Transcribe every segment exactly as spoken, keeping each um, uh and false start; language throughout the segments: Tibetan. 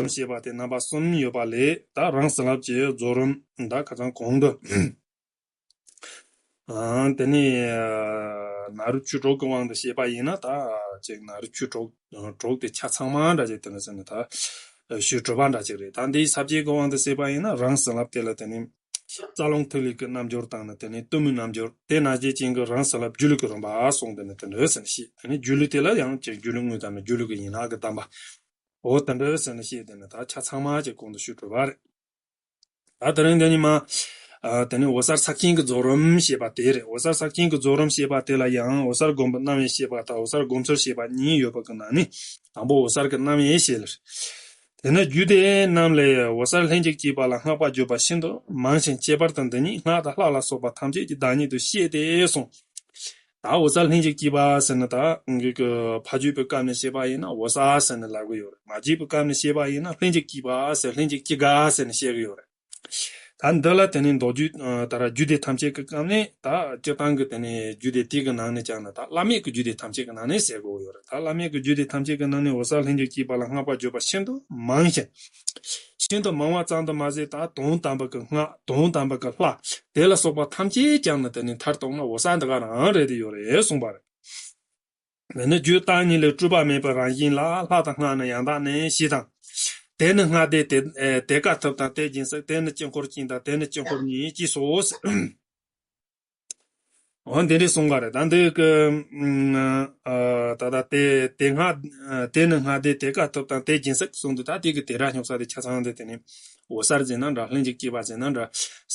རུམ་ཞེས་པ་དེ་རྣམ་པ་གསུམ་ཡོད་པ་ལས། ད་རང་བྱིན་རླབས་ཀྱི་རྫོགས་རིམ་ད་ཁ་སང་གོང་དུ། ཨ། དེ་ནས་ཨ་ནཱ་རོ་ཆོས་གྲོགས་ཀྱི་དབང་དུ་བྱས་པ་ཡིན་ན། ད་ཅིག་ནཱ་རོ་ཆོས་གྲོགས་གྲོགས་དེ་ཆ་ཚང་མ་འདྲ་ཅིག་དེ་ནས་ཟེར་ན་ད་ཞུ་གྲུབ་པ་འདྲ་ཅིག་རེད། ད་འདིའི་ས་བཅད་ཀྱི་དབང་དུ་བྱས་པ་ཡིན་ན། རང་བྱིན་རླབས་དེ་ལ་དེ་ནས་རྩ་རླུང་ཐིག་ལེ་གི་རྣལ་འབྱོར་དང་ནི། དེ་ནས་གཏུམ་མོའི་རྣལ་འབྱོར། དེ་ནང་བཞིན་ཅན་གྱི་རང་བྱིན་རླབས་སྒྱུ་ལུས་ཀྱི་རིམ་པ་གསུངས། དེ་ནས་དེ་འདྲ་ཟེར་ནས་བཤད། དེ་ནས་སྒྱུ་ལུས་དེ་ལ་ཡང་ཅིག་སྒྱུ་ལུས་དངོས་དང་ནི་སྒྱུ་ལུས་ཀྱི་ཡན་ལག་གི་གདམས་པ། འོ་དེ་འདྲ་ཟེར་ནས་བཤད། དེ་ནས་ད་ཆ་ཚང་མ་ཅིག་གོང་དུ་ཞུས་གྲུབ་པ་རེད། ད་དེ་རིང་འདི་ནས་མ། ཨ། དེ་ནས་འོད་གསལ་ཚབས་ཆེན་གྱི་རྫོགས་རིམ་ཞེས་པ་དེ་རེད། འོད་གསལ་ཚབས་ཆེན་གྱི་རྫོགས་རིམ་ཞེས་པ་དེ་ལ་ཡང་འོད་གསལ་སྒོམ་པའི་རྣམ་དབྱེ་ཞེས་པ་དང་འོད་གསལ་སྒོམ་ཚུལ་ཞེས་པ་གཉིས་ཡོད་པ་གི་ནང་ནས། དང་པོ་འོད་གསལ་གྱི་རྣམ་དབྱེ་ཞེས་ལ། དེ་ནི་རྒྱུད་སྡེ་རྣམས་ལས་འོད་གསལ་ལྷན་ཅིག་སྐྱེས་པ་ལ་བསྔགས་པ་བརྗོད་པ་ཤིན་ཏུ་མང་ཞིང་། ཁྱད་པར་དུ་འདི་ཉིད་སྔགས་དང་ལྷ་ལ་སོགས་པ་ཐམས་ཅད་ཀྱི་བདག་ཉིད་དུ་བཤད་དེ་གསུངས། ད་འོད་གསལ་ལྷན་ཅིག་སྐྱེས་པ་ཟེར་ན། ད་ངེད་ཀྱི་ཕ་རྒྱུད་པའི་སྐབས་ནས་བཤད་པ་ཡིན་ན་འོད་གསལ་ཟེར་ནས་ལབ་ཀྱི་ཡོད་རེད། མ་རྒྱུད་པའི་སྐབས་ནས་བཤད་པ་ཡིན་ན་ལྷན་ཅིག་སྐྱེས་པ་ཟེར། ལྷན་ཅིག་སྐྱེས་དགའ་ཟེར་ནས་བཤད་ཀྱི་ཡོད་རེད། ད་འདི་ལ་དེ་ནས་མདོ་རྒྱུད་ད་ར་རྒྱུད་སྡེ་ཐམས་ཅད་ཀྱི་སྐབས་ནས། ད་སྤྱིར་བཏང་གི་དེ་ནས་རྒྱུད་སྡེ་དེ་གི་ནང་ནས་ཀྱང་ནི། ད་བླ་མེད་ཀྱི་རྒྱུད་སྡེ་ཐམས་ཅད་ཀྱི་ནང་ནས་ཟེར་དགོས་ཡོད་རེད། ད་བླ་མེད་ཀྱི་རྒྱུད་སྡེ་ཐམས་ཅད་ཀྱི་ནང་ནས་འོད་གསལ་ལྷན་ཅིག་སྐྱེས་པ་ལ་བསྔགས་པ་བརྗོད་པ་ཤིན་ཏུ་མང་ཞིང་། ཤིན་ཏུ་མང་བ་ཙམ་དུ་མ་ཟད། ད་དོན་དམ་པ་གི་སྔགས། དོན་དམ་པ་གི་ལྷ། དེ་ལ་སོགས་པ་ཐམས་ཅད་ཀྱང་ནི་དེ་ནས་མཐར་གཏུགས་ན་འོད་གསལ་འདི་ག་རང་རེད་དེ་ཡོད་རེད་གསུངས་པ་རེད། དེ་ནི་རྒྱུད་བརྟག་གཉིས་ལས་སྤྲོས་པ་མེད་པའི་རང་བཞིན་ལ། ལྷ་དང་སྔགས་ནི་ཡང་དག་གནས་ཞེས་དང་། དེ་ནི་སྔགས་སྡེ་དེ་དེ་དཀའ་ཐུབ་དང་དེ་སྦྱིན་སྲེག། དེ་ནི་དཀྱིལ་འཁོར་གཅིག་དང་དེ་ནི་དཀྱིལ་འཁོར་ཉིད་ཅེས་སོ། འོ་འདི་འདྲའི་གསུངས་པ་རེད། ད་འདི་གི་ཨ་ད་ད་དེ་དེ་སྔགས་དེ་ནི་སྔགས་སྡེ་དེ་དཀའ་ཐུབ་དང་དེ་སྦྱིན་སྲེག་གསུངས་འདུག། ད་དེ་གི་དེ་ར་སྙོགས་ས་དེ་ཆ་ཚང་དེ་དེ་ནི། འོད་གསལ་ཟེར་ན་འདྲ། ལྷན་ཅིག་སྐྱེས་པ་ཟེར་ན་འདྲ།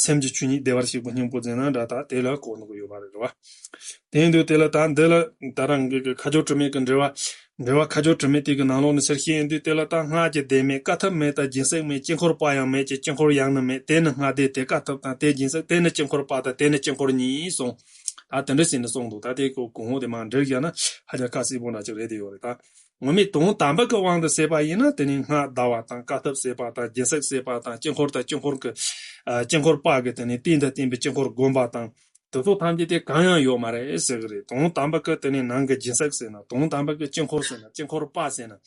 སེམས་ཀྱི་ཆོས་ཉིད་བདེ་བར་གཤེགས་པའི་སྙིང་པོ་ཟེར་ན་འདྲ། ད་དེ་ལ་གོ་འདུག་གི་ཡོད་པ་རེད། རེད་བ། དེ་ཡིན་དུས་དེ་ལ་ད་འདི་ལ་ད་རང་གི་གི་ཁ་སྦྱོར་དྲི་མེད་ཀྱི་འགྲེལ་བ། འགྲེལ་བ་ཁ་སྦྱོར་དྲི་མེད་དེ་གི་ནང་ལོགས་ནས་ཟེར་བཤད་ཡིན་དུས། དེ་ལ་ད་སྔགས་ཀྱི་སྡེ་མེད། དཀའ་ཐུབ་མེད་དང་སྦྱིན་སྲེག་མེད། དཀྱིལ་འཁོར་པ་ཡང་མེད་ཅིང་དཀྱིལ་འཁོར་ཡང་ནི་མེད། དེ་ནི་སྔགས་སྡེ་དེ་དཀའ་ཐུབ་དང་དེ་སྦྱིན་སྲེག། དེ་ནི་དཀྱིལ་འཁོར་པ་དང་དེ་ནི་དཀྱིལ་འཁོར་ཉིད་གསུངས། ད་དེ་འདྲ་ཟེར་ནས་གསུངས་འདུག། ད་དེ་གོ་གོང་འོག་དེ་མར་འགྲེལ་བཞག་ན་ཧ་ཅང་ཁ་གསལ་པོ་འདྲ་ཅིག་རེད་དེ་ཡོད་རེད་ད། ངོ་མའི་དོན་དམ་པ་གི་དབང་དུ་བྱས་པ་ཡིན་ན། དེ་ནི་སྔགས་བཟླ་བ་དང་དཀའ་ཐུབ་བྱེད་པ་དང་སྦྱིན་སྲེག་བྱེད་པ་དང་དཀྱིལ་འཁོར་དང་དཀྱིལ་འཁོར་གྱི་ཨ་དཀྱིལ་འཁོར་པ་གི་དེ་ནི་རྟེན་དང་བརྟེན་པའི་དཀྱིལ་འཁོར་བསྒོམ་པ་དང་། དེ་ཚོ་ཐམས་ཅད་དེ་གང་ཡང་ཡོད་མ་རེད་ཟེར་གི་རེད། དོན་དམ་པ་གི་དེ་ནི་ནང་གི་སྦྱིན་སྲེག་ཟེར་ན། དོན་དམ་པ་གི་དཀྱིལ་འཁོར་ཟེར་ན། དཀྱིལ་འཁོར་པ་ཟེར་ན།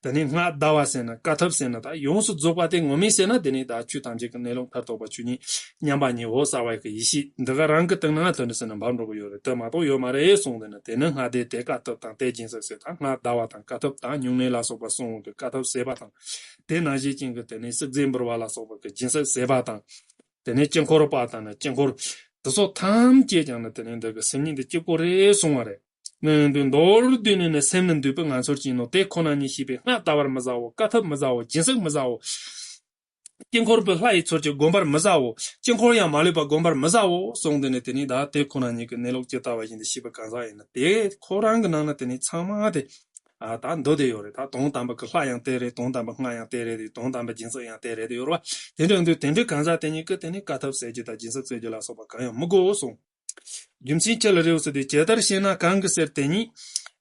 དེ་ནི་སྔགས་བཟླ་བ་ཟེར་ན། དཀའ་ཐུབ་ཟེར་ན། ད་ཡོངས་སུ་རྫོགས་པ་དེ་ངོ་མས་བྱས་ན་དེ་ནི་ད་ཆོས་ཐམས་ཅད་ཀྱི་གནས་ལུགས་མཐར་ཐུག་པ་ཆོས་ཉིད་མཉམ་པ་ཉིད་འོད་གསལ་བ་གི་ཡེ་ཤེས་འདི་ག་རང་གི་སྟེང་ན་དོན་དུ་ཟེར་ན་འབབ་འགྲོ་གི་ཡོད་རེད། དེ་མ་གཏོགས་ཡོད་མ་རེད་གསུངས། དེ་ནི་དེ་ནི་སྔགས་སྡེ་དེ་དཀའ་ཐུབ་དང་དེ་སྦྱིན་སྲེག་ཟེར། ད་སྔགས་བཟླ་བ་དང་དཀའ་ཐུབ་དང་སྨྱུང་གནས་ལ་སོགས་པ་གསུམ་གྱི་དཀའ་ཐུབ་བྱེད་པ་དང་། དེ་ནང་བཞིན་ཅན་གྱི་དེ་ནི་བསྲེག་རྫས་འབུལ་བ་ལ་སོགས་པ་གི་སྦྱིན་སྲེག་བྱེད་པ་དང་། དེ་ནས་དཀྱིལ་འཁོར་པ་དང་ནི་དཀྱིལ་འཁོར་དེ་ཚོ་ཐམས་ཅད་ཀྱང་ནི་དེ་ནས་འདི་གི་སེམས་ཉིད་འདི་གཅིག་པོ་རེད་གསུང་བ་རེད། ནི་འདི་མདོར་བསྡུས་ནས་ནི་སེམས་ནི་འདུས་པའི་ངང་ཚུལ་གྱིས་ནོ། དེ་ཁོ་ན་ཉིད་ཤེས་པས་སྔགས་བཟླ་བར་མི་བྱའོ། དཀའ་ཐུབ་མི་བྱའོ། སྦྱིན་སྲེག་མི་བྱའོ། དཀྱིལ་འཁོར་པའི་ལྷ་ཡི་ཚུལ་གྱིས་བསྒོམ་པར་མི་བྱའོ། དཀྱིལ་འཁོར་ཡང་མ་ལུས་པ་བསྒོམ་པར་མི་བྱའོ་གསུངས། དེ་ནས་དེ་ནས་ད་དེ་ཁོ་ན་ཉིད་ཀྱི་གནས་ལུགས་ཇི་ལྟ་བ་བཞིན་དུ་ཤེས་པའི་གང་ཟག་ཡིན་ན། དེ་ཁོ་རང་གི་ནང་ན་དེ་ནས་ཚང་མ་དེ། ཨ་ད་འདུ་བསྡད་ཡོད་རེད། ད་དོན་དམ་པ་གི་ལྷ་ཡང་དེ་རེད། དོན་དམ་པ་སྔགས་ཡང་དེ་རེད། དོན་དམ་པ་སྦྱིན་སྲེག་ཡང་དེ་རེད་དེ་ཡོད་རེད་བ། དེ་འདྲ་འདུག། དེ་འདྲའི་གང་ཟག་དེ་ཉིད་ཀྱིས་དེ་ནི་དཀའ་ཐུབ་ཟེར་རྒྱུ་དང་སྦྱིན་སྲེག་ཟེར་རྒྱུ་ལ་སོགས་པ་གང་ཡང་མི་དགོས་གསུངས། རྒྱུ་མཚན་ཅི་ལ་རེད་ཟེར་དུས། ཇི་ལྟར་ཞེ་ན་གང་གི་ཕྱིར་དེ་ཉིད།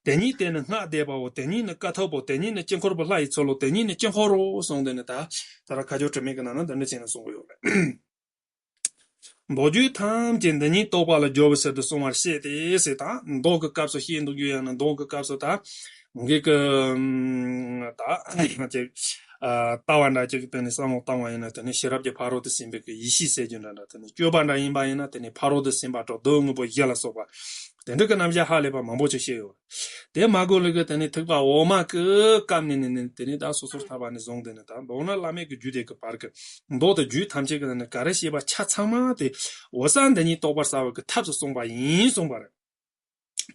དེ་ཉིད་དེ་ནི་སྔགས་བཟླས་པའོ། དེ་ཉིད་ནི་དཀའ་ཐུབ་བོ། དེ་ཉིད་ནི་དཀྱིལ་འཁོར་པའི་ལྷ་ཡི་ཚུལ་ལོ། དེ་ཉིད་ནི་དཀྱིལ་འཁོར་རོ་གསུངས། དེ་ནི་ད་ད་ར་ཁ་སྦྱོར་དྲི་མེད་ཀྱི་ནང་ན་འདི་འདྲ་བྱས་ནས་གསུང་གི་ཡོད་རེད། མདོ་རྒྱུད་ཐམས་ཅད་འདི་ཉིད་རྟོགས་པ་ལ་སྦྱོར་བའི་ཕྱིར་དུ་གསུང་བར་བཤད་དེ་ཟེར། ད་མདོ་གི་སྐབས་སུ་བཤད་འདུག་རྒྱུ་ཡང་ན། མདོ་གི་སྐབས་སུ་ད་ངེད་ཀྱི་ད་ཅིག་ཨ་ལྟ་བ་འདྲ་ཅིག་གི་སྟེང་ནས་བསམ་བློ་བཏང་བ་ཡིན་ན། དེ་ནི་ཤེས་རབ་ཀྱི་ཕ་རོལ་ཏུ་ཕྱིན་པའི་གི་ཡེ་ཤེས་ཟེར་རྒྱུ་འདྲ་འདྲ། དེ་ནི་སྤྱོད་པ་འདྲ་ཡིན་པ་ཡིན་ན། དེ་ནི་ཕ་རོལ་ཏུ་ཕྱིན་པ་དྲུག་བསྡུ་དངོས་པོ་བཞི་ལ་སོགས་པ་དེ་འདྲ་གི་རྣམ་གཞག་ཧ་ལས་པ་མང་པོ་ཅིག་བཤད་ཡོད། དེ་མ་གོ་ལ་གི་དེ་ནི་ཐེག་པ་འོག་མ་གི་སྐབས་ནས་ནི་ནི་དེ་ནི་ད་སོ་སོར་ཐར་པ་ནས་བཟུང་སྟེ་ནི་ད་མདོར་ན་བླ་མེད་ཀྱི་རྒྱུད་སྡེ་གི་བར་གྱི་མདོ་དང་རྒྱུད་ཐམས་ཅད་ཀྱི་ནང་ནས་ག་རེ་བཤད་པ་ཆ་ཚང་མ་དེ་འོད་གསལ་འདི་ཉིད་རྟོགས་པར་བྱ་བ་གི་ཐབས་སུ་གསུངས་པ་ཡིན་གསུངས་པ་རེད།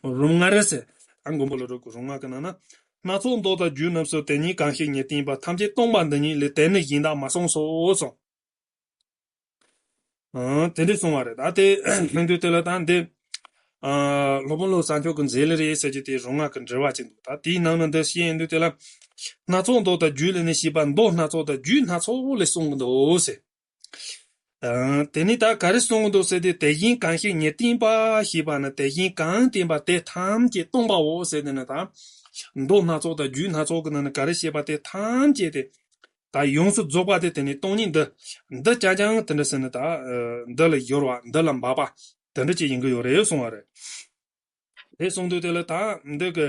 རུམ་ལྔ་རེ་ཟེར། ད་མགོན་པོ་ཀླུ་སྒྲུབ་ཀྱི་རུམ་ལྔ་གི་ནང་ན། སྣ་ཚོགས་མདོ་དང་རྒྱུད་རྣམས་སུ། དེ་ཉིད་གང་ཞིག་ཉིད་བསྟན་པ། ཐམས་ཅད་སྟོང་པ་འདི་ཉིད་ལས། དེ་ནི་གཞན་དག་མ་གསུངས་སོ་གསུངས། ཨང་། དེ་འདྲ་གསུང་བ་རེད། ད་དེ་ལྷུན་དུ་དེ་ལ་ད་འདི། ཨ། སློབ་དཔོན་ཀླུ་སངས་རྒྱས་ཀྱི་མཛད་ལ་རེད་ཟེར་རྒྱུ་དེ་རུམ་ལྔ་གི་འགྲེལ་བ་ཅིག་འདུག། ད་དེའི་ནང་ན་འདི་བཤད་ཡོང་དུས་དེ་ལ། སྣ་ཚོགས་མདོ་དང་རྒྱུད་ལས་ནི་ཞེས་པ་མདོ་སྣ་ཚོགས་དང་རྒྱུད་སྣ་ཚོགས་ལས་གསུང་གི་འདུག་ཟེར། ཨང་། དེ་ནི་ད་ག་རེ་གསུང་གི་འདུག་ཟེར་དུས། དེ་བཞིན་གང་ཞིག་ཉིད་བསྟན་པ་ཞེས་པ་ནི། དེ་བཞིན་གང་བསྟན་པ་དེ་ཐམས་ཅད་སྟོང་པའོ་ཟེར་དེ་ནི་ད། མདོ་སྣ་ཚོགས་དང་རྒྱུད་སྣ་ཚོགས་ཀྱི་ནང་ནས་ག་རེ་བཤད་པ་དེ་ཐམས་ཅད་དེ། ད་ཡོངས་སུ་རྫོགས་པ་དེ་དེ་ནི་སྟོང་ཉིད་འདི། འདི་རྐྱང་རྐྱང་དེ་འདྲ་ཟེར་ནས་ད། ཨ། འདི་ལ་སྦྱོར་བ། འདི་ལ་འབབ་པ། དེ་འདྲ་ཅིག་ཡིན་གྱི་ཡོད་རེད་གསུང་བ་རེད། དེ་གསུངས་དུས་དེ་ལ་ད་འདི་གི་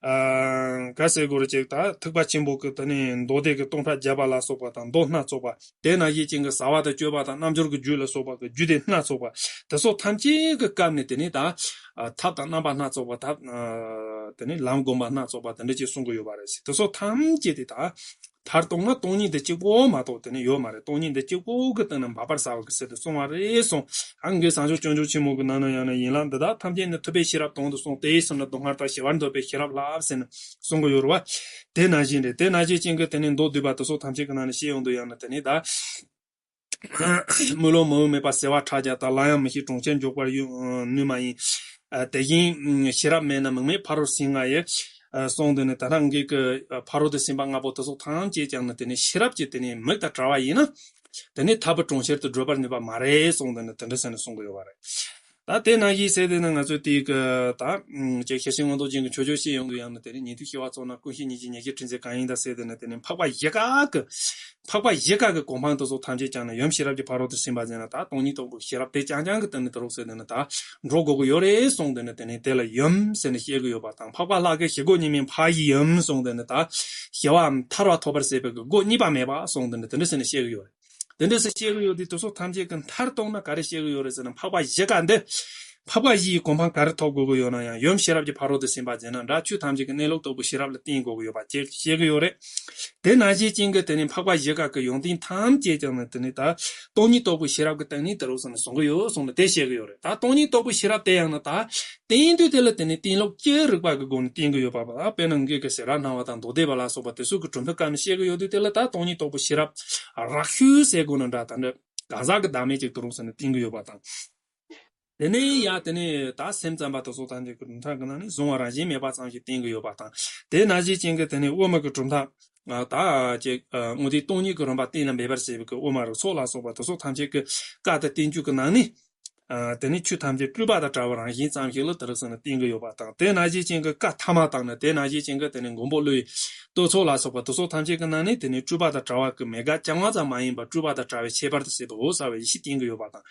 ཨ་ག་ཟེར་དགོས་རེད་ཅིག་ད་ཐེག་པ་ཆེན་པོ་གི་དེ་ནས་མདོ་སྡེ་གི་སྟོང་ཕྲག་བརྒྱ་པ་ལ་སོགས་པ་དང་མདོ་སྣ་ཚོགས་པ། དེ་ནང་བཞིན་ཅན་གྱི་བྱ་བ་དང་སྤྱོད་པ་དང་རྣལ་འབྱོར་གྱི་རྒྱུད་ལ་སོགས་པ་གི་རྒྱུད་སྡེ་སྣ་ཚོགས་པ་དེ་སོགས་ཐམས་ཅད་ཀྱི་སྐབས་ནས་དེ་ནས་ད་ཨ་ཐབས་དང་རྣམ་པ་སྣ་ཚོགས་པ། ཐབས་ཨ་དེ་ནས་ལམ་སྒོམ་པ་སྣ་ཚོགས་པ་དེ་འདྲ་ཅིག་གསུང་གི་ཡོད་པ་རེད་ཟེར། དེ་སོགས་ཐམས་ཅད་དེ་ད་མཐར་གཏུགས་ན་སྟོང་ཉིད་འདི་གཅིག་པོ་མ་གཏོགས་དེ་ནས་ཡོད་མ་རེད། སྟོང་ཉིད་འདི་གཅིག་པོ་གི་སྟེང་ན་འབབ་པར་བྱ་བ་གི་ཟེར་དུ་གསུངས་པ་རེད་གསུངས། ཨ་ངས་བྱང་ཆུབ་སྤྱོད་འཇུག་ཆེན་མོ་གི་ནང་ན་ཡང་ན་ཡན་ལག་འདི་དག་ཐམས་ཅད་ནི་ཐུབ་པའི་ཤེས་རབ་དོན་དུ་གསུངས་ཏེ་ཟེར་ན་སྡུག་བསྔལ་དང་ཞི་བར་འདོད་པའི་ཤེས་རབ་ལ་ཟེར་ནས་གསུང་གི་ཡོད་རེད་བ། དེ་ནང་བཞིན་རེད། དེ་ནང་བཞིན་ཅན་གྱི་དེ་ནས་མདོ་སྡུད་པ་དེ་སོགས་ཐམས་ཅད་ཀྱི་ནང་ནས་བཤད་ཡོང་དུས་ཡང་ན་དེ་ནས་ད་དམུས་ལོང་མི་འོང་མེད་པ་བྱེ་བ་ཕྲག་བརྒྱ་དང་། སླར་ཡང་མི་ཤིགས་གྲོང་ཁྱེར་འཇུག་པར་ཡོང་ནུས་མ་ཡིན། ཨ་དེ་བཞིན་ཤེས་རབ་མེད་ན་མིག་མེད་ཕ་རོལ་ཕྱིན་ལྔ་ཡི། ཨ་གསུངས་དེ་ནི་ད་ལྟ་ངེད་ཀྱི་ཨ་ཕ་རོལ་ཏུ་ཕྱིན་པ་ལྔ་པོ་དེ་སོགས་ཐམས་ཅད་ཀྱང་ནི་དེ་ནི་ཤེས་རབ་ཀྱི་དེ་ནི་མིག་དང་བྲལ་བ་ཡིན་ན། དེ་ནི་ཐར་པའི་གྲོང་ཁྱེར་དུ་བགྲོད་པར་ནུས་པ་མ་རེད་གསུངས་དེ་ནི་དེ་འདྲ་ཟེར་ནས་གསུང་གི་ཡོད་པ་རེད། ད་དེ་ནང་བཞིན་ཟེར་དེ་ནི་ང་ཚོས་དེའི་གི་ད་ཅེས་ཤེར་ཕྱིན་མངོན་རྟོགས་རྒྱན་གྱི་མཆོད་བརྗོད་བཤད་ཡོང་དུས་ཡང་ནི་དེ་ནི་ཉན་ཐོས་ཤེས་པ་རྫོགས་ན་ཀུན་ཤེས་ཉིད་ཀྱིས་ཉེར་ཞིར་དྲན་ཚེ་གང་ཡིན་ད་ཟེར་དེ་ནི་དེ་ནི་འཕགས་པ་བཞི་ཀ་གི་འཕགས་པ་བཞི་ཀ་གི་གོ་འཕང་དེ་སོགས་ཐམས་ཅད་ཀྱང་ནི་ཡུམ་ཤེས་རབ་ཀྱི་ཕ་རོལ་ཏུ་ཕྱིན་པ་ཟེར་ན་ད་སྟོང་ཉིད་རྟོགས་པའི་ཤེས་རབ་དེ་རྐྱང་རྐྱང་གི་སྟེང་ནས་དེ་རོགས་ཟེར་དེ་ནི་ད་འགྲོ་དགོས་ཀྱི་ཡོད་རེད་གསུངས་དེ་ནི་དེ་ནི་དེ་ལ་ཡུམ་ཟེར་ནས་བཤད་ཀྱི་ཡོད་པ་དང་། འཕགས་པ་ལྷ་སྐལ་བཞི་སྒོ་གཉིས་མའི་མཐའ་ཡི་ཡུམ་གསུངས་དེ་ནི་ད་ཞི་བའམ་ཐར་པ་ཐོབ་པར་བྱེད་པའི་གི་སྒོ་གཉིས་པ་མེད་པ་གསུངས་དེ་ནི་དེ་འདྲ་ཟེར་ནས་བཤད་ཀྱི་ཡོད་རེད། དེ་འདྲ་ཟེར་བཤད་ཀྱི་ཡོད་དུས་དེ་སོགས་ཐམས་ཅད་ཀྱི་མཐར་གཏུགས་ན་ག་རེ་བཤད་ཀྱི་ཡོད་རེད་ཟེར་ན། འཕགས་པ་བཞི་ཀ་འདི་འཕགས་པ་བཞིའི་གོ་འཕང་ག་རེ་ཐོབ་དགོས་ཀྱི་ཡོད་ན་ཡང་ཡུམ་ཤེས་རབ་ཀྱི་ཕ་རོལ་ཏུ་ཕྱིན་པ་ཟེར་ན་འདྲ། ཆོས་ཐམས་ཅད་ཀྱི་གནས་ལུགས་རྟོགས་པའི་ཤེས་རབ་ལ་བརྟེན་དགོས་ཀྱི་ཡོད་པ་ཅེས་བཤད་ཀྱི་ཡོད་རེད། དེ་ནང་བཞིན་ཅན་གྱི་དེ་ནི་འཕགས་པ་བཞི་ཀ་གི་ཡོན་ཏན་ཐམས་ཅད་ཀྱང་ནི་དེ་ནི་ད་སྟོང་ཉིད་རྟོགས་པའི་ཤེས་རབ་ཀྱི་སྟེང་ནས་དེ་རོགས་ཟེར་ནས་གསུང་གི་ཡོད་གསུངས་ནས་དེ་བཤད་ཀྱི་ཡོད་རེད། ད་སྟོང་ཉིད་རྟོགས་པའི་ཤེས་རབ་དེ་ཡང་ནི་ད་བསྟན་དུས་དེ་ལ་དེ་ནི་བསྟན་ལུགས་ཀྱི་རིགས་པ་གི་སྒོ་ནས་བསྟན་གྱི་ཡོད་པ། དཔེར་ན་ངེད་ཀྱི་ཞེ་དྲག་སྣང་བ་དང་མདོ་སྡེ་པ་ལ་སོགས་པ་དེ་ཚོ་གི་གྲུབ་མཐའ་བཀར་ནས་བཤད་ཀྱི་ཡོད་དུས་དེ་ལ་ད་སྟོང་ཉིད་རྟོགས་པའི་ཤེས་རབ་རགས་ཤོས་ཟེར་དགོས་ན་འདྲ། ད་འདྲ་གང་ཟག་གི་བདག་མེད་ཅིག་ཏུ་རུང་ཟེར་ནས་བསྟན་གྱི་ཡོད་པ་དང་། དེ་ནས་ཡང་དེ་ནས་ད་སེམས་ཙམ་པ་དེ་ཚོ་ཐམས་ཅད་ཀྱི་གྲུབ་མཐའ་གི་ནང་ནས་གཟུང་བ་རང་བཞིན་མེད་པ་ཙམ་ཞིག་བསྟན་གྱི་ཡོད་པ་དང་། དེ་ནང་བཞིན་ཅན་གྱི་དེ་ནས་དབུ་མ་གི་གྲུབ་མཐའ། ད་ཅིག་དངོས་འདུས་སྟོང་ཉིད་ཀྱི་རིམ་པ་གཏན་ལ་འབེབས་པར་བྱེད་པའི་གི་དབུ་མ་རིགས་ཚོགས་ལ་སོགས་པ་དེ་ཚོ་ཐམས་ཅད་ཀྱི་བཀའ་དང་བསྟན་བཅོས་ཀྱི་ནང་ནས། ཨ་དེ་ནི་ཆོས་ཐམས་ཅད་སྤྲོས་པ་དང་བྲལ་བའི་རང་བཞིན་ཙམ་ཞིག་ལ་དེ་རིང་སང་ནས་བསྟན་གྱི་ཡོད་པ་དང་། དེ་ནང་བཞིན་ཅན་གྱི་བཀའ་ཐ་མ་དང་ནི་དེ་ནང་བཞིན་ཅན་གྱི་དེ་ནི་མགོན་པོ་ཀླུའི་བསྟོད་ཚོགས་ལ་སོགས་པ་དེ་ཚོ་ཐམས་ཅད་ཀྱི་ནང་ནས་དེ་ནི་སྤྲོས་པ་དང་བྲལ་བ་གི་མེད་དགག་རྐྱང་བ་ཙམ་མ་ཡིན་པར་སྤྲོས་པ་དང་བྲལ་བའི་ཁྱད་པར་དུ་བྱེད་དོ་ཟེར་བའི་ཡེ་ཤེས་བསྟན་གྱི་ཡོད་པ་དང་།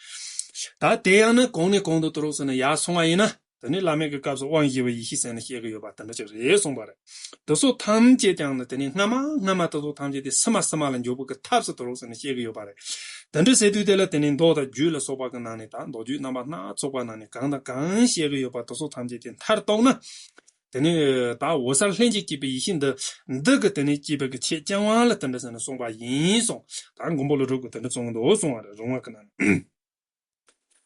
ད་དེ་ཡང་ནི་གོང་ནས་གོང་དུ་དེ་རིང་སང་ནས་ཡར་སོང་བ་ཡིན་ན། དེ་ནི་བླ་མེད་ཀྱི་སྐབས་སུ་དབང་བཞི་པའི་ཡེ་ཤེས་ཟེར་ནས་བཤད་ཀྱི་ཡོད་པ་དེ་འདྲ་ཅིག་རེད་གསུངས་པ་རེད། དེ་ཚོ་ཐམས་ཅད་ཀྱང་ནི་དེ་ནི་སྔ་མ་སྔ་མ་དེ་ཚོ་ཐམས་ཅད་དེ་ཕྱི་མ་ཕྱི་མ་ལ་འཇུག་པའི་གི་ཐབས་སུ་དེ་རོགས་ཟེར་ནས་བཤད་ཀྱི་ཡོད་པ་རེད། དེ་འདྲ་ཟེར་དུས་དེ་ལ་དེ་ནི་མདོ་དང་རྒྱུད་ལ་སོགས་པ་གི་ནང་ནས་ད་མདོ་རྒྱུད་རྣམ་པ་སྣ་ཚོགས་པ་ནང་ནས་གང་དང་གང་བཤད་ཀྱི་ཡོད་པ་དེ་ཚོ་ཐམས་ཅད་དེ་མཐར་གཏུགས་ན། དེ་ནི་ད་འོད་གསལ་ལྷན་ཅིག་སྐྱེས་པའི་ཡེ་ཤེས་འདི་འདི་གི་དེ་ནི་སྐྱེས་པའི་གི་ཆེད་རྐྱང་བ་ལ་དེ་འདྲ་ཟེར་ནས་གསུངས་པ་ཡིན་གསུངས། ད་མགོན་པོ་ཀླུ་སྒྲུབ་ཀྱིས་དེ་འདྲ་གསུངས་འདུག་གསུངས་པ་རེད། རོང་བ་གི་ནང་ནས།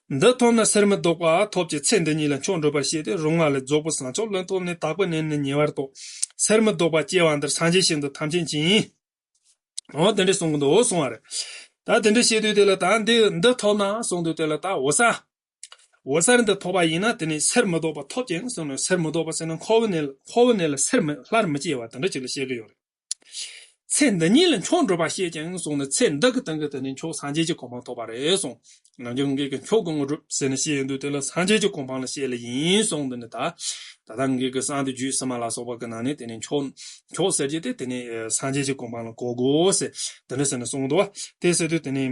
འདི་ཐོབ་ན་ཕྱིར་མི་ལྡོག་པ་ཐོབ་ཀྱི་ཚེ་འདི་ཉིད་ལ་མཆོག་འགྲུབ་པར་བཤད་དེ། རོང་བ་ལས་རྫོགས་པའི་བྱང་ཆུབ་ལུང་ཐོབ་ནས། དག་པའི་གནས་ནི་ཉེ་བར་རྟོགས། ཕྱིར་མི་ལྡོག་པ་སྐྱེ་བ་འདིར་སངས་རྒྱས་ཞིང་དུ་ཐམས་ཅད་མཁྱེན། འོ་དེ་འདྲ་གསུང་གི་འདུག་གསུང་བ་རེད། ད་དེ་འདྲ་བཤད་དུས་དེ་ལ་ད་འདི་འདི་ཐོབ་ན་གསུང་དུས་དེ་ལ་ད་འོད་གསལ། འོད་གསལ་འདི་ཐོབ་པ་ཡིན་ན་དེ་ནི་ཕྱིར་མི་ལྡོག་པ་ཐོབ་ཅིང་གསུངས་ནས། ཕྱིར་མི་ལྡོག་པ་ཟེར་ན་འཁོར་བའི་གནས་ལ་འཁོར་བའི་གནས་ལ་ཕྱིར་མི་སླར་མི་སྐྱེ་བ་དེ་འདྲ་ཅིག་ལ་བཤད་ཀྱི་ཡོད་རེད། ཚེ་འདི་ཉིད་ལ་མཆོག་འགྲུབ་པར་བཤད་ཅིང་གསུངས་ནས། ཚེ་འདི་གི་སྟེང་གི་དེ་ནི་མཆོག་སངས་རྒྱས་ཀྱི་གོ་འཕང་ཐོབ་པ་རེད་གསུངས། ནམ་རྒྱུན་ངེད་ཀྱི་མཆོག་གི་དངོས་གྲུབ་ཟེར་ནས་བཤད་ཡོང་དུས་དེ་ལ་སངས་རྒྱས་ཀྱི་གོ་འཕང་ལ་བཤད་ལེ་ཡིན་གསུངས་འདི་ནི་ད། ད་ལྟ་ངེད་ཀྱི་གསང་སྟེ་རྒྱུད་ཕྱི་མ་ལ་སོགས་པ་གི་ནང་ནས་དེ་ནི་མཆོག་མཆོག་ཟེར་རྒྱུ་དེ་དེ་ནི་སངས་རྒྱས་ཀྱི་གོ་འཕང་ལ་གོ་དགོས་ཟེར་དེ་འདྲ་ཟེར་ནས་གསུངས་འདུག་བ། དེ་ཟེར་དུས་དེ་ནི་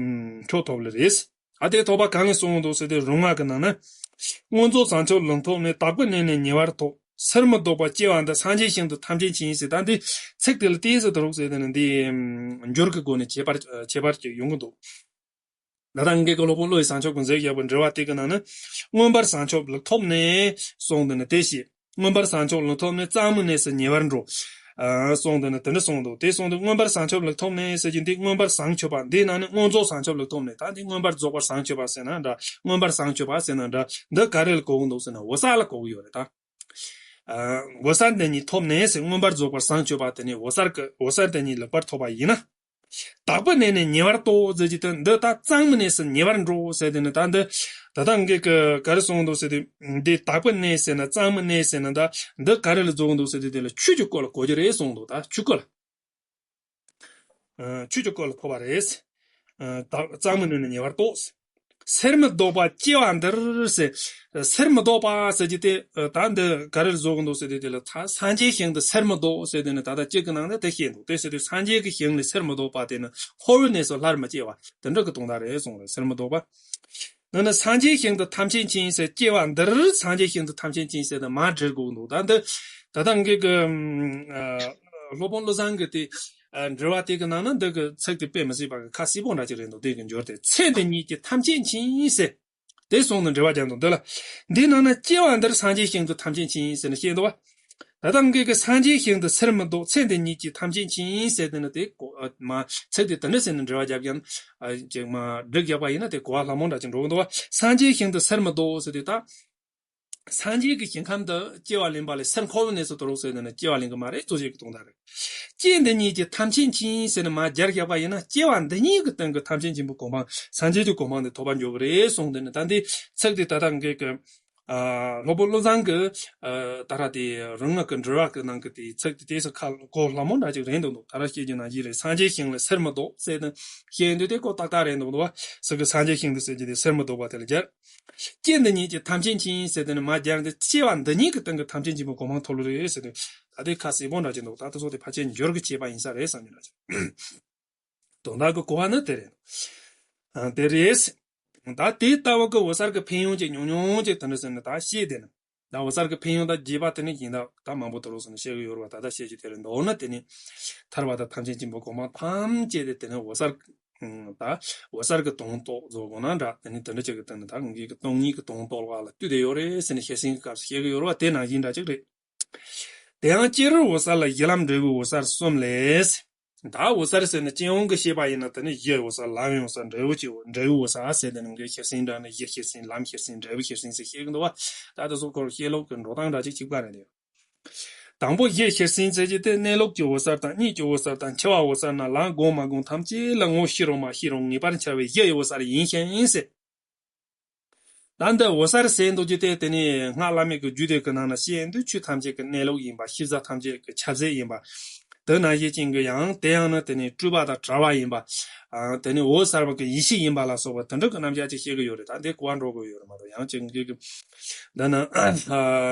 མཆོག་ཐོབ་ལེ་རེད། ཨ་དེ་ཐོབ་པ་གང་ལས་གསུངས་འདུག་ཟེར་དུས་རོང་བ་གི་ནང་ན། མངོན་རྫོགས་བྱང་ཆུབ་ལུང་ཐོབ་ནས། དག་པའི་གནས་ནི་ཉེ་བར་རྟོགས། ཕྱིར་མི་ལྡོག་པ་སྐྱེ་བ་འདིར། སངས་རྒྱས་ཞིང་དུ་ཐམས་ཅད་མཁྱེན་ཟེར། ད་འདི་ཚིག་དེ་ལ་ཏོག་ཙམ་དེ་རོགས་ཟེར་དེ་ནི་འདི་འགྱུར་གྱི་སྒོ་ནས་ཁྱད་པར་ཁྱད་པར་ཅིག་ཡོང་གི་འདུག་ད་ལྟ་ངེད་ཀྱི་སློབ་དཔོན་བློ་ཡི་བྱང་ཆུབ་ཀྱིས་མཛད་བཞག་པའི་འགྲེལ་པ་དེ་གི་ནང་ན། མངོན་པར་བྱང་ཆུབ་ལུགས་ཐོབ་ནས་གསུངས་འདི་ནི་དེ་བཞིན། མངོན་པར་བྱང་ཆུབ་ལུགས་ཐོབ་ནས། གཙང་མའི་གནས་སུ་ཉེ་བར་འགྲོ། ཨ་གསུངས་འདི་ནི་དེ་འདྲ་གསུངས་འདུག་དེ་གསུངས་འདུག་མངོན་པར་བྱང་ཆུབ་ལུགས་ཐོབ་ནས་ཟེར་གྱི་འདི་མངོན་པར་བྱང་ཆུབ་པ་འདི་ནང་ནས་མངོན་རྫོགས་བྱང་ཆུབ་ལུགས་ཐོབ་ནས། ད་འདི་མངོན་པར་རྫོགས་པར་བྱང་ཆུབ་པ་ཟེར་ན་འདྲ། མངོན་པར་བྱང་ཆུབ་པ་ཟེར་ན་འདྲ། འདི་ག་རེ་ལ་གོ་གི་འདུག་ཟེར་ན་འོད་གསལ་ལ་གོ་གི་ཡོད་རེད་ད། ཨ་འོད་གསལ་འདི་ཉིད་ཐོབ་ནས་ཟེར། མངོན་པར་རྫོགས་པར་བྱང་ཆུབ་པ་དེ་ནི་འོད་གསལ་གྱི་འོད་གསལ་དེ་ཉིད་ལེགས་པར་ཐོབ་པ་ཡིན་ན། དག་པའི་གནས་ནི་ཉེ་བར་རྟོགས་ཟེར་གྱི་དེ་འདི་ད་གཙང་མའི་གནས་སུ་ཉེ་བར་འགྲོ་ཟེར་དེ་ནི་ད་འདི་ད་ལྟ་ངེད་ཀྱི་ག་རེ་གསུངས་འདུག་ཟེར་དུས་འདི་དག་པའི་གནས་ཟེར་ན་གཙང་མའི་གནས་ཟེར་ན་ད་འདི་ག་རེ་ལ་རྫོགས་འདུག་ཟེར་དུས་དེ་ལ་ཆོས་ཀྱི་སྐོར་ལ་གོ་རྒྱུ་རེད་གསུངས་འདུག་ད་ཆོས་སྐོར་ལ། ཨ་ཆོས་ཀྱི་སྐོར་ལ་གོ་བ་རེད། ཨ་ད་གཙང་མའི་གནས་ནི་ཉེ་བར་རྟོགས། ཕྱིར་མི་ལྡོག་པ་སྐྱེ་བ་འདིར་ཟེར། ཕྱིར་མི་ལྡོག་པ་ཟེར་གྱི་དེ་ད་འདི་ག་རེ་ལ་རྫོགས་འདུག་ཟེར་དུས་དེ་ལ་ད་སངས་རྒྱས་ཞིང་དུ་ཕྱིར་མི་ལྡོག་ཟེར་དུས་ནི་ད་ལྟ་གཅིག་གི་ནང་དུ་དེ་བཤད་འདུག་དེ་ཟེར་དུས་སངས་རྒྱས་ཀྱི་ཞིང་ནས་ཕྱིར་མི་ལྡོག་པ་དེ་ནི་འཁོར་བའི་གནས་སུ་སླར་མི་སྐྱེ་བ་དེ་འདྲ་གི་དོན་དག་རེད་གསུངས་རེད། ཕྱིར་མི་ལྡོག་པ། འདི་ནི་སངས་རྒྱས་ཞིང་དུ་ཐམས་ཅད་མཁྱེན་ཟེར། སྐྱེ་བ་འདིར་སངས་རྒྱས་ཞིང་དུ་ཐམས་ཅད་མཁྱེན་ཟེར་དུ་མ་བྲིས་དགོས་འདུག་ད་འདི་ད་ལྟ་ངེད་ཀྱི་ཨ་སློབ་དཔོན་བློ་བཟང་གི་དེ་ཨ་འགྲེལ་བ་དེ་གི་ནང་ན་འདི་གི་ཚིག་དེ་དཔེ་མི་སྲིད་པ་གི་ཁ་གསལ་པོ་འདྲ་ཅིག་རེད་འདུག་དེ་གི་འབྱོར་ཏེ་ཚེ་འདི་ཉིད་ཀྱི་ཐམས་ཅད་མཁྱེན་ཟེར། དེ་གསུངས་ནས་འགྲེལ་བ་རྒྱག་འདུག་འདི་ལ། འདི་ནང་ན་སྐྱེ་བ་འདིར་སངས་རྒྱས་ཞིང་དུ་ཐམས་ཅད་མཁྱེན་ཟེར་ནས་བཤད་འདུག་བ། ད་ལྟ་ངེད་ཀྱི་སངས་རྒྱས་ཞིང་དུ་སེལ་མི་ལྡོག་ཚེ་འདི་ཉིད་ཀྱི་ཐམས་ཅད་མཁྱེན་ཟེར་དེ་ནི་དེ་གོ་ཨ་མ་ཚིག་དེ་དེ་འདྲ་ཟེར་ནས་འགྲེལ་བ་རྒྱག་ཀྱང་ཨ་ཅིག་མ་སྒྲིག་རྒྱག་པ་ཡིན་ན་དེ་གོ་བ་སླ་མོ་འདྲ་ཅིག་འགྲོ་གི་འདུག་བ། སངས་རྒྱས་ཞིང་དུ་སེལ་མི་ལྡོག་ཟེར་དུས་ད། སངས་རྒྱས་ཀྱི་ཞིང་ཁམས་དུ་སྐྱེ་བ་ལེན་པ་ལས་སེལ་འཁོར་བའི་གནས་སུ་དུ་རུག་ཟེར་ནས་ནི་སྐྱེ་བ་ལེན་གི་མ་རེད་གཙོ་བྱས་ཀྱི་དོན་དག་རེད། སྐྱེ་འདི་ཉིད་ཀྱི་ཐམས་ཅད་མཁྱེན་ཟེར་ནས་མ་སྦྱར་བཞག་པ་ཡིན་ན་སྐྱེ་བ་འདི་ཉིད་ཀྱི་སྟེང་གི་ཐམས་ཅད་མཁྱེན་པའི་གོ་འཕང་སངས་རྒྱས་ཀྱི་གོ་འཕང་དེ་ཐོབ་པར་འགྱུར་གི་རེད་གསུངས་དེ་ནི་ད་འདི་ཚིག་དེ་ད་ལྟ་ངེད་ཀྱི་ཨ་སློབ་དཔོན་བློ་བཟང་གི་ཨ་ད་ར་དེ་རིང་ངག་གི་འགྲེལ་བ་གི་ནང་གི་དེའི་ཚིག་དེ་དེ་སུ་ཁ་གོ་སླ་མོ་འདྲ་ཅིག་རེད་འདུག་ད་ར་བཤད་རྒྱུ་ནང་བཞིན་རེད། སངས་རྒྱས་ཞིང་ལས་སེལ་མི་ལྡོག་ཟེར་ནས་བཤད་འདུག་དེ་གོ་ཏག་ཏག་རེད་འདུག་འདུག་བ། སུ་གི་སངས་རྒྱས་ཞིང་དུ་ཟེར་རྒྱུ་དེ་སེལ་མི་ལྡོག་པ་དེ་ལ་སྦྱར། སྐྱེ་འདི་ཉིད་ཀྱི་ཐམས་ཅད་མཁྱེན་ཟེར་དེ་ནི་མ་སྦྱར་འདི་སྐྱེ་བ་འདི་ཉིད་ཀྱི་སྟེང་གི་ཐམས་ཅད་མཁྱེན་པའི་གོ་འཕང་ཐོབ་ལོ་རེད་ཟེར་དུས་ད་དེ་ཁ་གསལ་པོ་འདྲ་ཅིག་འདུག་ད་དེ་སོགས་དེ་ཕལ་ཆེར་འགྱུར་གྱི་བྱེད་པ་ཡིན་ས་རེད་བསམ་གྱི་འདྲ་ཅིག་དོན་དག་གི་གོ་བ་ནི་དེ་རེད། ཨ་དེ་རེད། ད་དེ་ལྟ་བུ་གི་འོད་གསལ་གྱི་ཕན་ཡོན་ཅིག་ཉུང་ཉུང་ཅིག་དེ་འདྲ་ཟེར་ནས་ད་བཤད་དེ་ནི། ད་འོད་གསལ་གྱི་ཕན་ཡོན་དང་རྒྱས་པ་དེ་ནི་གཞན་དག་ད་མང་པོ་དུ་རུག་ཟེར་ནས་བཤད་གི་ཡོད་རེད་བ། ད་ལྟ་བཤད་རྒྱུ་དེ་རེད་འདུག་ན་དེ་ནི་ཐར་པ་དང་ཐམས་ཅད་མཁྱེན་པའི་གོ་འཕང་ཐམས་ཅད་དེ་དེ་ནི་འོད་གསལ་ད་འོད་གསལ་གྱི་དོན་རྟོགས་བཟོ་དགོས་ན་འདྲ། དེ་ནི་དེ་འདྲ་ཅིག་གི་སྟེང་ནས་ད་ངེད་ཀྱི་སྟོང་ཉིད་ཀྱི་དོན་རྟོགས་པ་ལ་ལྟོས་དེ་ཡོད་རེད་ཟེར་ནས་ཤེར་ཕྱིན་གྱི་སྐབས་སུ་བཤད་གི་ཡོད་རེད་བ། དེ་ནང་བཞིན་འདྲ་ཅིག་རེད། དེ་ཡང་སྤྱིར་འོད་གསལ་ལ་གཞི་ལམ་འབྲས་བུའི་འོད་གསལ་གསུམ་ལས། ད་འོད་གསལ་ཟེར་ནས་སྤྱི་ཡོངས་ཀྱི་བཤད་པ་ཡིན་ན་དེ་ནི་གཞིའི་འོད་གསལ་ལམ་འོད་གསལ་འབྲས་བུ་སྤྱི་འོད་འབྲས་བུའི་འོད་གསལ་ཟེར་དེ་ནི་ངེད་ཤེར་ཕྱིན་འདྲ་ནི་གཞི་ཤེར་ཕྱིན་ལམ་ཤེར་ཕྱིན་འབྲས་བུ་ཤེར་ཕྱིན་ཟེར་བཤད་གི་འདུག་བ། ད་དེ་ཚོ་སྐོར་བཤད་ལུགས་ཀྱི་འགྲོ་སྟངས་འདྲ་ཅིག་གཅིག་པ་རེད་འདུག་དང་པོ་གཞི་ཤེར་ཕྱིན་ཟེར་རྒྱུ་དེ་གནས་ལུགས་ཀྱི་འོད་གསལ་དང་གཉིད་ཀྱི་འོད་གསལ་དང་འཆི་བ་འོད་གསལ་རྣམས་ལམ་བསྒོམ་མ་བསྒོམ་ཐམས་ཅད་ལ་ངོ་ཤེས་རུང་མ་ཤེས་རུང་ངེས་པར་འཆར་བའི་གཞི་ཡི་འོད་གསལ་ཡིན་ཞིང་ཟེར། ད་འདི་འོད་གསལ་ཟེར་འདུག་རྒྱུ་དེ་དེ་ནི་སྔགས་བླ་མེད་ཀྱི་རྒྱུད་སྡེ་གི་ནང་ན་བཤད་འདུག་ཆོས་ཐམས་ཅད་ཀྱི་གནས་ལུགས་ཡིན་པ། ཤེས་བྱ་ཐམས་ཅད་ཀྱི་ཁྱབ་བྱེད་ཡིན་པ། དེ་ནང་བཞིན་ཅན་གྱི་ཡང་དེ་ཡང་ན་དེ་ནི་སྤྲོས་པ་དང་བྲལ་བ་ཡིན་པ། ཨ་དེ་ནི་འོད་གསལ་བ་གི་ཡེ་ཤེས་ཡིན་པ་ལ་སོགས་པ་དེ་འདྲ་གི་རྣམ་གཞག་ཅིག་བཤད་གི་ཡོད་རེད། ད་འདི་གོ་བ་འགྲོ་གི་ཡོད་རེད་མ་གཏོགས་ཡང་ཅིག་གི་འདི་ན་ཨ་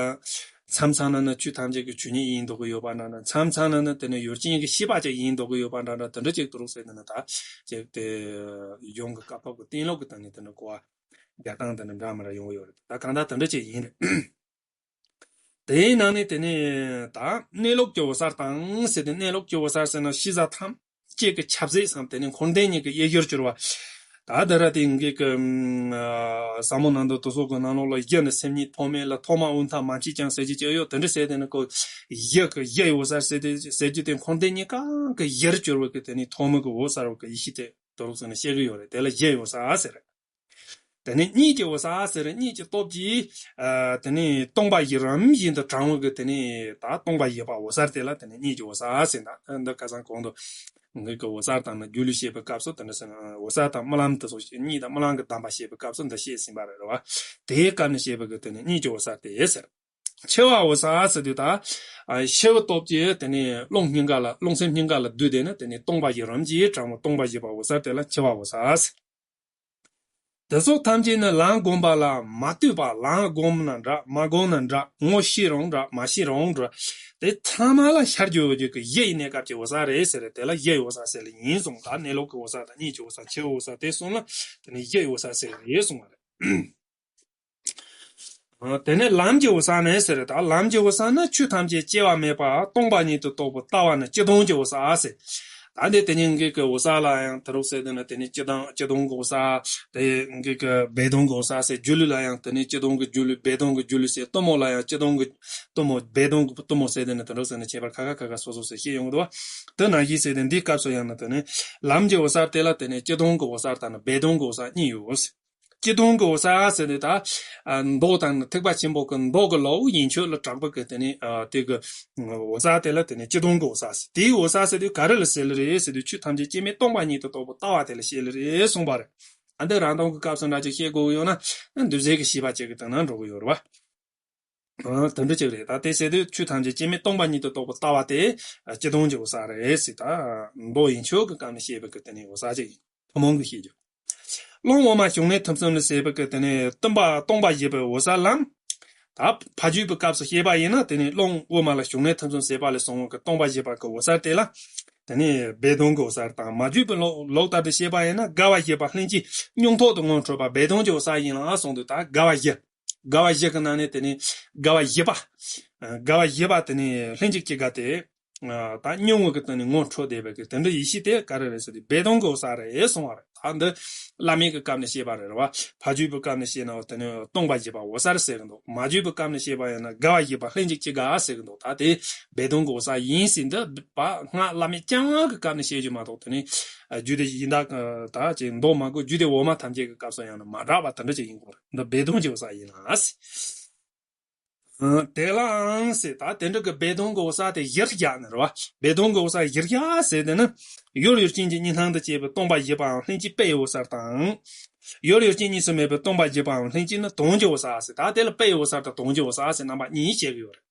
མཚམས་མཚམས་ན་ནི་ཆོས་ཐམས་ཅད་ཀྱི་ཆོས་ཉིད་ཡིན་འདུག་གི་ཡོད་པ་འདྲ་འདྲ། མཚམས་མཚམས་ན་ནི་དེ་ནི་ཡུལ་ཅན་གྱི་ཤེས་པ་ཅིག་ཡིན་འདུག་གི་ཡོད་པ་འདྲ་འདྲ། དེ་འདྲ་ཅིག་ཏུ་རུག་ཟེར་ནི་ནི་ད་ཅིག་དེ་ཡོང་གི་སྐབས་ཐོག་གི་གཏན་ལུགས་ཀྱི་སྟེང་ནས་དེ་འདྲ་གོ་བ། རྒྱག་སྟངས་དེ་འདྲ་འདྲ་མི་འདྲ་ཡོང་གི་ཡོད་རེད། ད་གང་ལྟར་དེ་འདྲ་ཅིག་ཡིན་རེད། དེའི་ནང་ནས་དེ་ནས་ད་གནས་ལུགས་ཀྱི་འོད་གསལ་དང་ཟེར་ཏེ། གནས་ལུགས་ཀྱི་འོད་གསལ་ཟེར་ན་ཤེས་བྱ་ཐམས་ཅད་ཀྱི་ཁྱབ་བྱེད་སམ་དེ་ནས་འཁོར་འདས་གཉིས་ཀྱི་དབྱེ་གཞིར་གྱུར་པ། ད་འདི་ར་དེ་ངེད་ཀྱི་ཨ་ཟབ་མོ་གནམ་སྟོང་དུ་སོགས་ཀྱི་ནང་ལོགས་ལ་གཞི་ནི་སེམས་ཉིད་ཐོགས་མེད་ལ། ཐོག་མ་དབུས་མཐའ་མ་མཆིས་ཀྱང་ཟེར་གྱི་ཅིག་ཡོད། དེ་འདྲ་ཟེར་དེ་ནི་ཁོ་གཞི་གི་གཞི་ཡི་འོད་གསལ་ཟེར་ཏེ་ཟེར་རྒྱུ་དེ་འཁོར་འདས་གཉིས་ཀ་གི་གཞིར་གྱུར་པ་གི་དེ་ནི་ཐོག་མ་གི་འོད་གསལ་བ་གི་ཡེ་ཤེས་དེ། དོ་རུག་ཟེར་ནས་བཤད་གི་ཡོད་རེད། དེ་ལ་གཞི་ཡི་འོད་གསལ་ཟེར། དེ་ནས་གཉིད་ཀྱི་འོད་གསལ་ཟེར། གཉིད་ཀྱི་སྟོབས་ཀྱིས་ཨ་དེ་ནས་སྟོང་པ་ཡི་རང་བཞིན་དུ་དྲང་བ་གི་དེ་ནས་ད་སྟོང་པ་ཡོད་པ་འོད་གསལ་དེ་ལ་དེ་ནས་གཉིད་ཀྱི་འོད་གསལ་ཟེར། ད་འདི་ཁ་སང་གོང་དུ་ངེད་ཀྱི་འོད་གསལ་དང་ནི་སྒྱུ་ལུས་བཤད་པའི་སྐབས་སུ་དེ་འདྲ་ཟེར་ན། འོད་གསལ་དང་རྨི་ལམ་དེ་ཚོ་གཉིད་དང་རྨི་ལམ་གྱི་གདམས་པ་བཤད་པའི་སྐབས་སུ་འདི་བཤད་ཟིན་པ་རེད་བ། དེའི་སྐབས་ནས་བཤད་པའི་གི་དེ་ནས་གཉིད་ཀྱི་འོད་གསལ་དེ་ཟེར། འཆི་བ་འོད་གསལ་ཟེར་དུས་ད། ཨ་ཤི་བའི་སྟོབས་ཀྱིས་དེ་ནས་རླུང་སྙིང་ག་ལ་རླུང་སེམས་སྙིང་ག་ལ་བསྡུས་ཏེ་ནི་དེ་ནས་སྟོང་པ་ཡི་རང་བཞིན་དྲང་བ་སྟོང་པ་ཡོད་པ་འོད་གསལ་དེ་ལ་འཆི་བ་འོད་གསལ་ཟེར། དེ་ཚོ་ཐམས་ཅད་ནི་ལམ་བསྒོམ་པ་ལ་མ་ལྟོས་པ། ལམ་བསྒོམ་ན་འདྲ་མ་བསྒོམ་ན་འདྲ། ངོ་ཤེས་རུང་འདྲ་མ་ཤེས་རུང་འདྲ། དེ་ཚང་མ་ལ་ཤར་གྱུར་ཡོད་རྒྱུ་གི་གཞི་ཡི་གནས་སྐབས་ཀྱི་འོད་གསལ་རེད་ཟེར། དེ་ལ་གཞི་ཡི་འོད་གསལ་ཟེར་ལ་ཡིན་གསུངས། ད་གནས་ལུགས་ཀྱི་འོད་གསལ་དང་གཉིད་ཀྱི་འོད་གསལ་འཆི་བའི་འོད་གསལ་དེ་གསུམ་ལ་དེ་ནི་གཞི་ཡི་འོད་གསལ་ཟེར་རེད་གསུངས་པ་རེད། ཨ་དེ་ནས་ལམ་གྱི་འོད་གསལ་ནི་ཟེར། ད་ལམ་གྱི་འོད་གསལ་ནི་ཆོས་ཐམས་ཅད་སྐྱེ་བ་མེད་པ་སྟོང་པ་ཉིད་དུ་རྟོགས་པའི་ལྟ་བ་ནི་སྤྱི་དོན་གྱི་འོད་གསལ་ཟེར། ད་འདི་དེ་ནས་ངེད་ཀྱི་འོད་གསལ་ལ་ཡང་དེ་རུག་ཟེར་དེ་ནི་དེ་ནས་སྤྱི་དོན་སྤྱི་དོན་གྱི་འོད་གསལ། དེ་ངེད་ཀྱི་སྦས་དོན་གྱི་འོད་གསལ་ཟེར། སྒྱུ་ལུས་ལ་ཡང་དེ་ནས་སྤྱི་དོན་གྱི་སྒྱུ་ལུས་སྦས་དོན་གྱི་སྒྱུ་ལུས་ཟེར། གཏུམ་མོ་ལ་ཡང་སྤྱི་དོན་གྱི་གཏུམ་མོ་སྦས་དོན་གྱི་གཏུམ་མོ་ཟེར་དེ་ནི་དེ་རུག་ཟེར་ནས་ཁྱད་པར་ཁ་ཁ་ཁ་ཁ་སོ་སོ་ཟེར་བཤད་ཡོང་གི་འདུག་བ། དེ་ནང་བཞིན་ཟེར་དེ་འདིའི་སྐབས་སུ་ཡང་ན་དེ་ནས་ལམ་གྱི་འོད་གསལ་དེ་ལ་དེ་ནས་སྤྱི་དོན་གྱི་འོད་གསལ་དང་ནི་སྦས་དོན་གྱི་འོད་གསལ་གཉིས་ཡོད། སྤྱི་དོན་གྱི་འོད་གསལ་ཟེར་ནས་ད། ཨ་མདོ་དང་ནི་ཐེག་པ་ཆེན་པོ་གི་མདོ་གི་ལའོ་ཡན་ཆོད་ལ་གྲགས་པ་གི་དེ་ནས་ཨ་དེ་གི་འོད་གསལ་དེ་ལ་དེ་ནས་སྤྱི་དོན་གྱི་འོད་གསལ་ཟེར། དེའི་འོད་གསལ་ཟེར་དུས་ག་རེ་ལ་ཟེར་ལེ་རེད་ཟེར་དུས་ཆོས་ཐམས་ཅད་སྐྱེ་མེད་སྟོང་པ་ཉིད་དུ་རྟོགས་པའི་ལྟ་བ་དེ་ལ་བཤད་ལེ་རེད་གསུངས་པ་རེད། ཨ་འདི་རང་དོན་གྱི་སྐབས་སུ་འདྲ་ཅིག་བཤད་དགོས་ཀྱི་ཡོད་ན་འདུས་བྱས་ཀྱི་ཤེས་པ་ཅིག་གི་སྟེང་ན་འགྲོ་གི་ཡོད་རེད་བ། ཨ་དེ་འདྲ་ཅིག་རེད། ད་དེ་ཟེར་དུས་ཆོས་ཐམས་ཅད་སྐྱེ་མེད་སྟོང་པ་ཉིད་དུ་རྟོགས་པའི་ལྟ་བ་དེ་སྤྱི་དོན་གྱི་འོད་གསལ་རེད་ཟེར། ད་མདོ་ཡན་ཆོད་ཀྱི་སྐབས་ནས་བཤད་པའི་གི་དེ་ནས་འོད་གསལ་ཅིག་ཡིན། ཐུན་མོང་གི་བཤད་རྒྱུ། རླུང་དབུ་མ་བྱུང་གནས་ཐིམ་གསུམ་ལ་ཟེར་བའི་གི་དེ་ནས་སྟོང་པ་སྟོང་པ་ཡོད་པའི་འོད་གསལ་ལམ། ད་ཕ་རྒྱུད་པའི་སྐབས་སུ་བཤད་པ་ཡིན་ན་དེ་ནས་རླུང་དབུ་མ་ལ་བྱུང་གནས་ཐིམ་གསུམ་ཟེར་བ་ལས་བྱུང་བའི་གི་སྟོང་པ་ཡོད་པ་གི་འོད་གསལ་དེ་ལ། དེ་ནས་སྦས་དོན་གྱི་འོད་གསལ་དང་། མ་བརྗོད་པའི་ལོག་ལོག་ལྟར་དུ་བཤད་པ་ཡིན་ན། དགའ་བ་བཞི་པ་ལྷན་ཅིག་མྱོང་ཐོག་ཏུ་ངོ་འཕྲོད་པ་སྦས་དོན་གྱི་འོད་གསལ་ཡིན་ལ་གསུངས་འདུག་ད་དགའ་བ་བཞི། དགའ་བ་བཞི་གི་ནང་ནས་དེ་ནས་དགའ་བ་བཞི་པ། ཨ་དགའ་བ་བཞི་པ་དེ་ནས་ལྷན་ཅིག་སྐྱེས་དགའ་དེ། ཨ་ད་མྱོང་བ་གི་སྟེང་ནས་ངོ་འཕྲོད་བསྡད་པའི་གི་དེ་འདྲ་ཡེ་ཤེས་དེ་ག་རེ་རེད་ཟེར་དུས་སྦས་དོན་གྱི་འོད་གསལ་རེད་གསུངས་པ་རེད། ད་འདི་བླ་མེད་ཀྱི་སྐབས་ནས་བཤད་པ་རེད་བ། ཕ་རྒྱུད་པའི་སྐབས་ནས་བཤད་ན་དེ་ནས་སྟོང་པ་བཞི་པ་འོད་གསལ་ཟེར་གི་འདུག་མ་བརྗོད་པའི་སྐབས་ནས་བཤད་པ་ཡིན་ན་དགའ་བ་བཞི་པ་ལྷན་ཅིག་སྐྱེས་དགའ་ཟེར་གི་འདུག་ད་དེ་སྦས་དོན་གྱི་འོད་གསལ་ཡིན་ཟེར་འདི་པ་སྔགས་བླ་མེད་རྐྱང་གི་སྐབས་ནས་བཤད་རྒྱུ་མ་གཏོགས་དེ་ནས་རྒྱུད་སྡེ་གཞན་དག་ད་ཅིག་མདོ་མ་གོ་རྒྱུད་སྡེ་འོག་མ་ཐམས་ཅད་ཀྱི་སྐབས་སུ་ཡང་ན་མ་གྲགས་པ་དེ་འདྲ་ཅིག་ཡིན་དགོས་རེད། འདི་སྦས་དོན་གྱི་འོད་གསལ་ཡིན་ལ། ཨ་དེ་ལའང་ཟེར། ད་དེ་འདྲ་གི་སྦས་དོན་གྱི་འོད་གསལ་དེ་གཞིར་བཞག་ནས་རེད་བ། སྦས་དོན་གྱི་འོད་གསལ་གཞིར་བཞག་ཟེར་དེ་ནི། ཡུལ་ཡུལ་ཅན་གྱི་གཉིས་སྣང་དུ་སྐྱེས་པའི་སྟོང་པ་བཞི་པའམ་ལྷན་སྐྱེས་དཔེའི་འོད་གསལ་དང་། ཡུལ་ཡུལ་ཅན་གཉིས་སུ་མེད་པའི་སྟོང་པ་བཞི་པའམ་ལྷན་སྐྱེས་ནི་དོན་གྱི་འོད་གསལ་ཟེར། ད་དེ་ལ་དཔེའི་འོད་གསལ་དང་དོན་གྱི་འོད་གསལ་ཟེར་རྣམ་པ་གཉིས་བཤད་ཀྱི་ཡོད་རེད།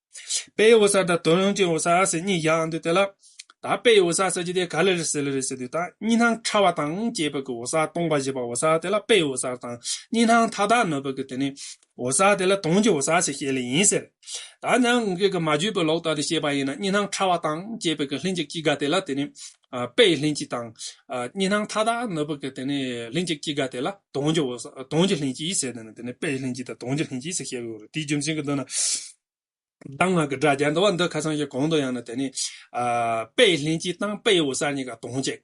དཔེའི་འོད་གསལ་དང་དོན་གྱི་འོད་གསལ་ཟེར་གཉིས་བཞག་འདུག་དེ་ལ། ད་དཔེའི་འོད་གསལ་ཟེར་གྱི་དེ་ག་ལ་རེད་ཟེར་ལ་རེད་ཟེར་དུས། ད་གཉིས་སྣང་ཕྲ་བ་དང་བཅས་པའི་གི་འོད་གསལ་སྟོང་པ་བཞི་པ་འོད་གསལ་དེ་ལ་དཔེའི་འོད་གསལ་དང་། གཉིས་སྣང་མཐའ་དག་ནུབ་པའི་གི་དེ་ནི་འོད་གསལ་དེ་ལ་དོན་གྱི་འོད་གསལ་ཟེར་བཤད་ལེ་ཡིན་ཟེར། ད་ནང་གི་གི་མ་བརྗོད་པའི་ལོག་ལྟ་དེ་བཤད་པ་ཡིན་ན། གཉིས་སྣང་ཕྲ་བ་དང་བཅས་པའི་གི་ལྷན་ཅིག་སྐྱེས་དགའ་དེ་ལ་དེ་ནི་ཨ་དཔེའི་ལྷན་སྐྱེས་དང་། ཨ་གཉིས་སྣང་མཐའ་དག་ནུབ་པའི་གི་དེ་ནི་ལྷན་ཅིག་སྐྱེས་དགའ་དེ་ལ་དོན་གྱི་འོད་གསལ་དོན་གྱི་ལྷན་སྐྱེས་ཟེར། དེ་ནི་དེ་ནི་དཔེའི་ལྷན་སྐྱེས་དང་དོན་གྱི་ལྷན་སྐྱེས་ཟེར་བཤད་ཀྱི་ཡོད་རེད། དེའི་རྒྱུ་མཚན་གྱིས་འདི་ན། གདམས་ངག་གི་སྒྲ་སྦྱར་འདུག་བ། འདི་ཁ་སང་ཞིག་གོང་དུ་ཡང་ན་དེ་ནི། ཨ་དཔེའི་ལྷན་སྐྱེས་དང་དཔེའི་འོད་གསལ་གཉིས་ཀ་དོན་གཅིག་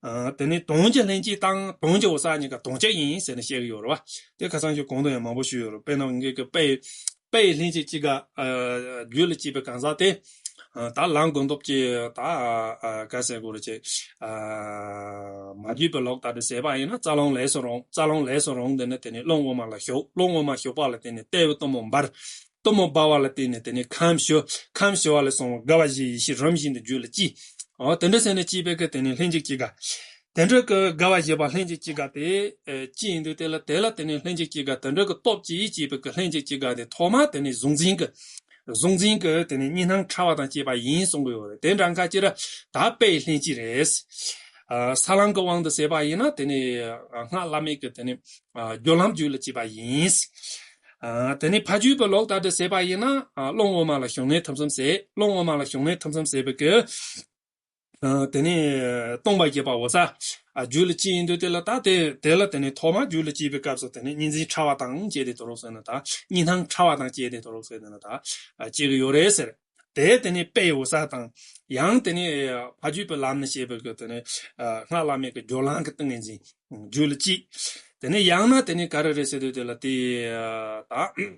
ཨ་དེ་ནི་དོན་གྱི་ལྷན་སྐྱེས་དང་དོན་གྱི་འོད་གསལ་གཉིས་ཀ་དོན་གཅིག་ཡིན་ཟེར་ནས་བཤད་ཀྱི་ཡོད་རེད་བ། དེ་ཁ་སང་ཞིག་གོང་དུ་ཡང་མང་པོ་ཞུས་ཡོད་རེད། དཔེར་ན་ངེད་ཀྱི་དཔེ་དཔེའི་ལྷན་སྐྱེས་གཅིག་ག་ཨ་རྒྱུད་ལ་སྐྱེས་པའི་གང་ཟག་དེ། ཨ་ད་ལམ་བསྒོམ་སྟོབས་ཀྱིས་ད་ཨ་ག་ཟེར་དགོས་རེད་ཅེ། ཨ་མ་བརྗོད་པའི་ལོག་ལྟ་དེ་ཟེར་བ་ཡིན་ན། རྩ་རླུང་ལས་སུ་རུང་། རྩ་རླུང་ལས་སུ་རུང་། དེ་ནས་དེ་ནས་རླུང་དབུ་མ་ལ་ཞུགས། རླུང་དབུ་མ་ཞུགས་པ་ལ་བརྟེན་ནས་ལྟེ་བའི་གཏུམ་མོ་འབར། གཏུམ་མོ་འབར་བ་ལ་བརྟེན་ནས་དེ་ནས་ཁམས་ཞི། ཁམས་ཞི་བ་ལས་བྱུང་བའི་དགའ་བ་བཞི་ཡེ་ཤེས་རིམ་བཞིན་དུ་རྒྱུད་ལ་སྐྱེས། འོ་དེ་འདྲ་ཟེར་ནས་སྐྱེས་པའི་གི་དེ་ནས་ལྷན་ཅིག་སྐྱེས་དགའ། དེ་འདྲ་གི་དགའ་བ་བཞི་པ་ལྷན་ཅིག་སྐྱེས་དགའ་དེ་ཨེ་སྐྱེས་ཡིན་དུས། དེ་ལ་དེ་ལ་དེ་ནས་ལྷན་ཅིག་སྐྱེས་དགའ་དེ་འདྲ་གི་སྟོབས་ཀྱིས་སྐྱེས་པའི་གི་ལྷན་ཅིག་སྐྱེས་དགའ་དེ་ཐོག་མ་དེ་ནས་གཟུང་འཛིན་གི། གཟུང་འཛིན་གི་དེ་ནས་གཉིས་སྣང་ཕྲ་བ་དང་བཅས་པ་ཡིན་གསུང་གི་ཡོད་རེད། དེ་འདྲ་ཁ་ཅིག་ར་ད་དཔེའི་ལྷན་སྐྱེས་རེད། ཨ་ས་ལམ་གི་དབང་དུ་ཟེར་བ་ཡིན་ན་དེ་ནས་ཨ་སྔགས་བླ་མེད་ཀྱི་དེ་ནས་ཨ་སྦྱོར་ལམ་རྒྱུད་ལ་སྐྱེས་པ་ཡིན། ཨ་དེ་ནས་ཕ་རྒྱུད་པའི་ལོག་ལྟ་དེ་ཟེར་བ་ཡིན་ན། ཨ་རླུང་དབུ་མ་ལ་ཞུགས་ནས་ཐིམ་གསུམ་ཟད། རླུང་དབུ་མ་ལ་ཞུགས་ནས་ཐིམ་གསུམ་ཟད་པའི་གི། ཨ་དེ་ནས་སྟོང་པ་བརྒྱད་པ་འོད་གསལ་ཨ་རྒྱུད་ལ་སྐྱེས་ཡིན་དུས། དེ་ལ་ད་དེ་དེ་ལ་དེ་ནས་ཐོག་མ་རྒྱུད་ལ་སྐྱེས་པའི་སྐབས་སུ་དེ་ནས་གཉིས་འཛིན་ཕྲ་བ་དང་བཅས་ཏེ་དོ་རོགས་ཟེར་ན། ད་གཉིས་སྣང་ཕྲ་བ་དང་བཅས་ཏེ་དོ་རོགས་ཟེར་ན་ད་ཨ་སྐྱེ་གི་ཡོད་རེད་ཟེར། དེ་དེ་ནས་དཔེའི་འོད་གསལ་དང་། ཡང་དེ་ནས་ཕ་རྒྱུད་པའི་ལམ་ནས་བཤད་པའི་གི་དེ་ནས་ཨ་སྔགས་བླ་མེད་ཀྱི་སྦྱོར་ལམ་གྱི་ཏིང་ངེ་འཛིན་རྒྱུད་ལ་སྐྱེས། དེ་ནས་ཡང་ན་དེ་ནས་ག་རེ་རེད་ཟེར་དུས། དེ་ལ་དེ་ཨ་ད།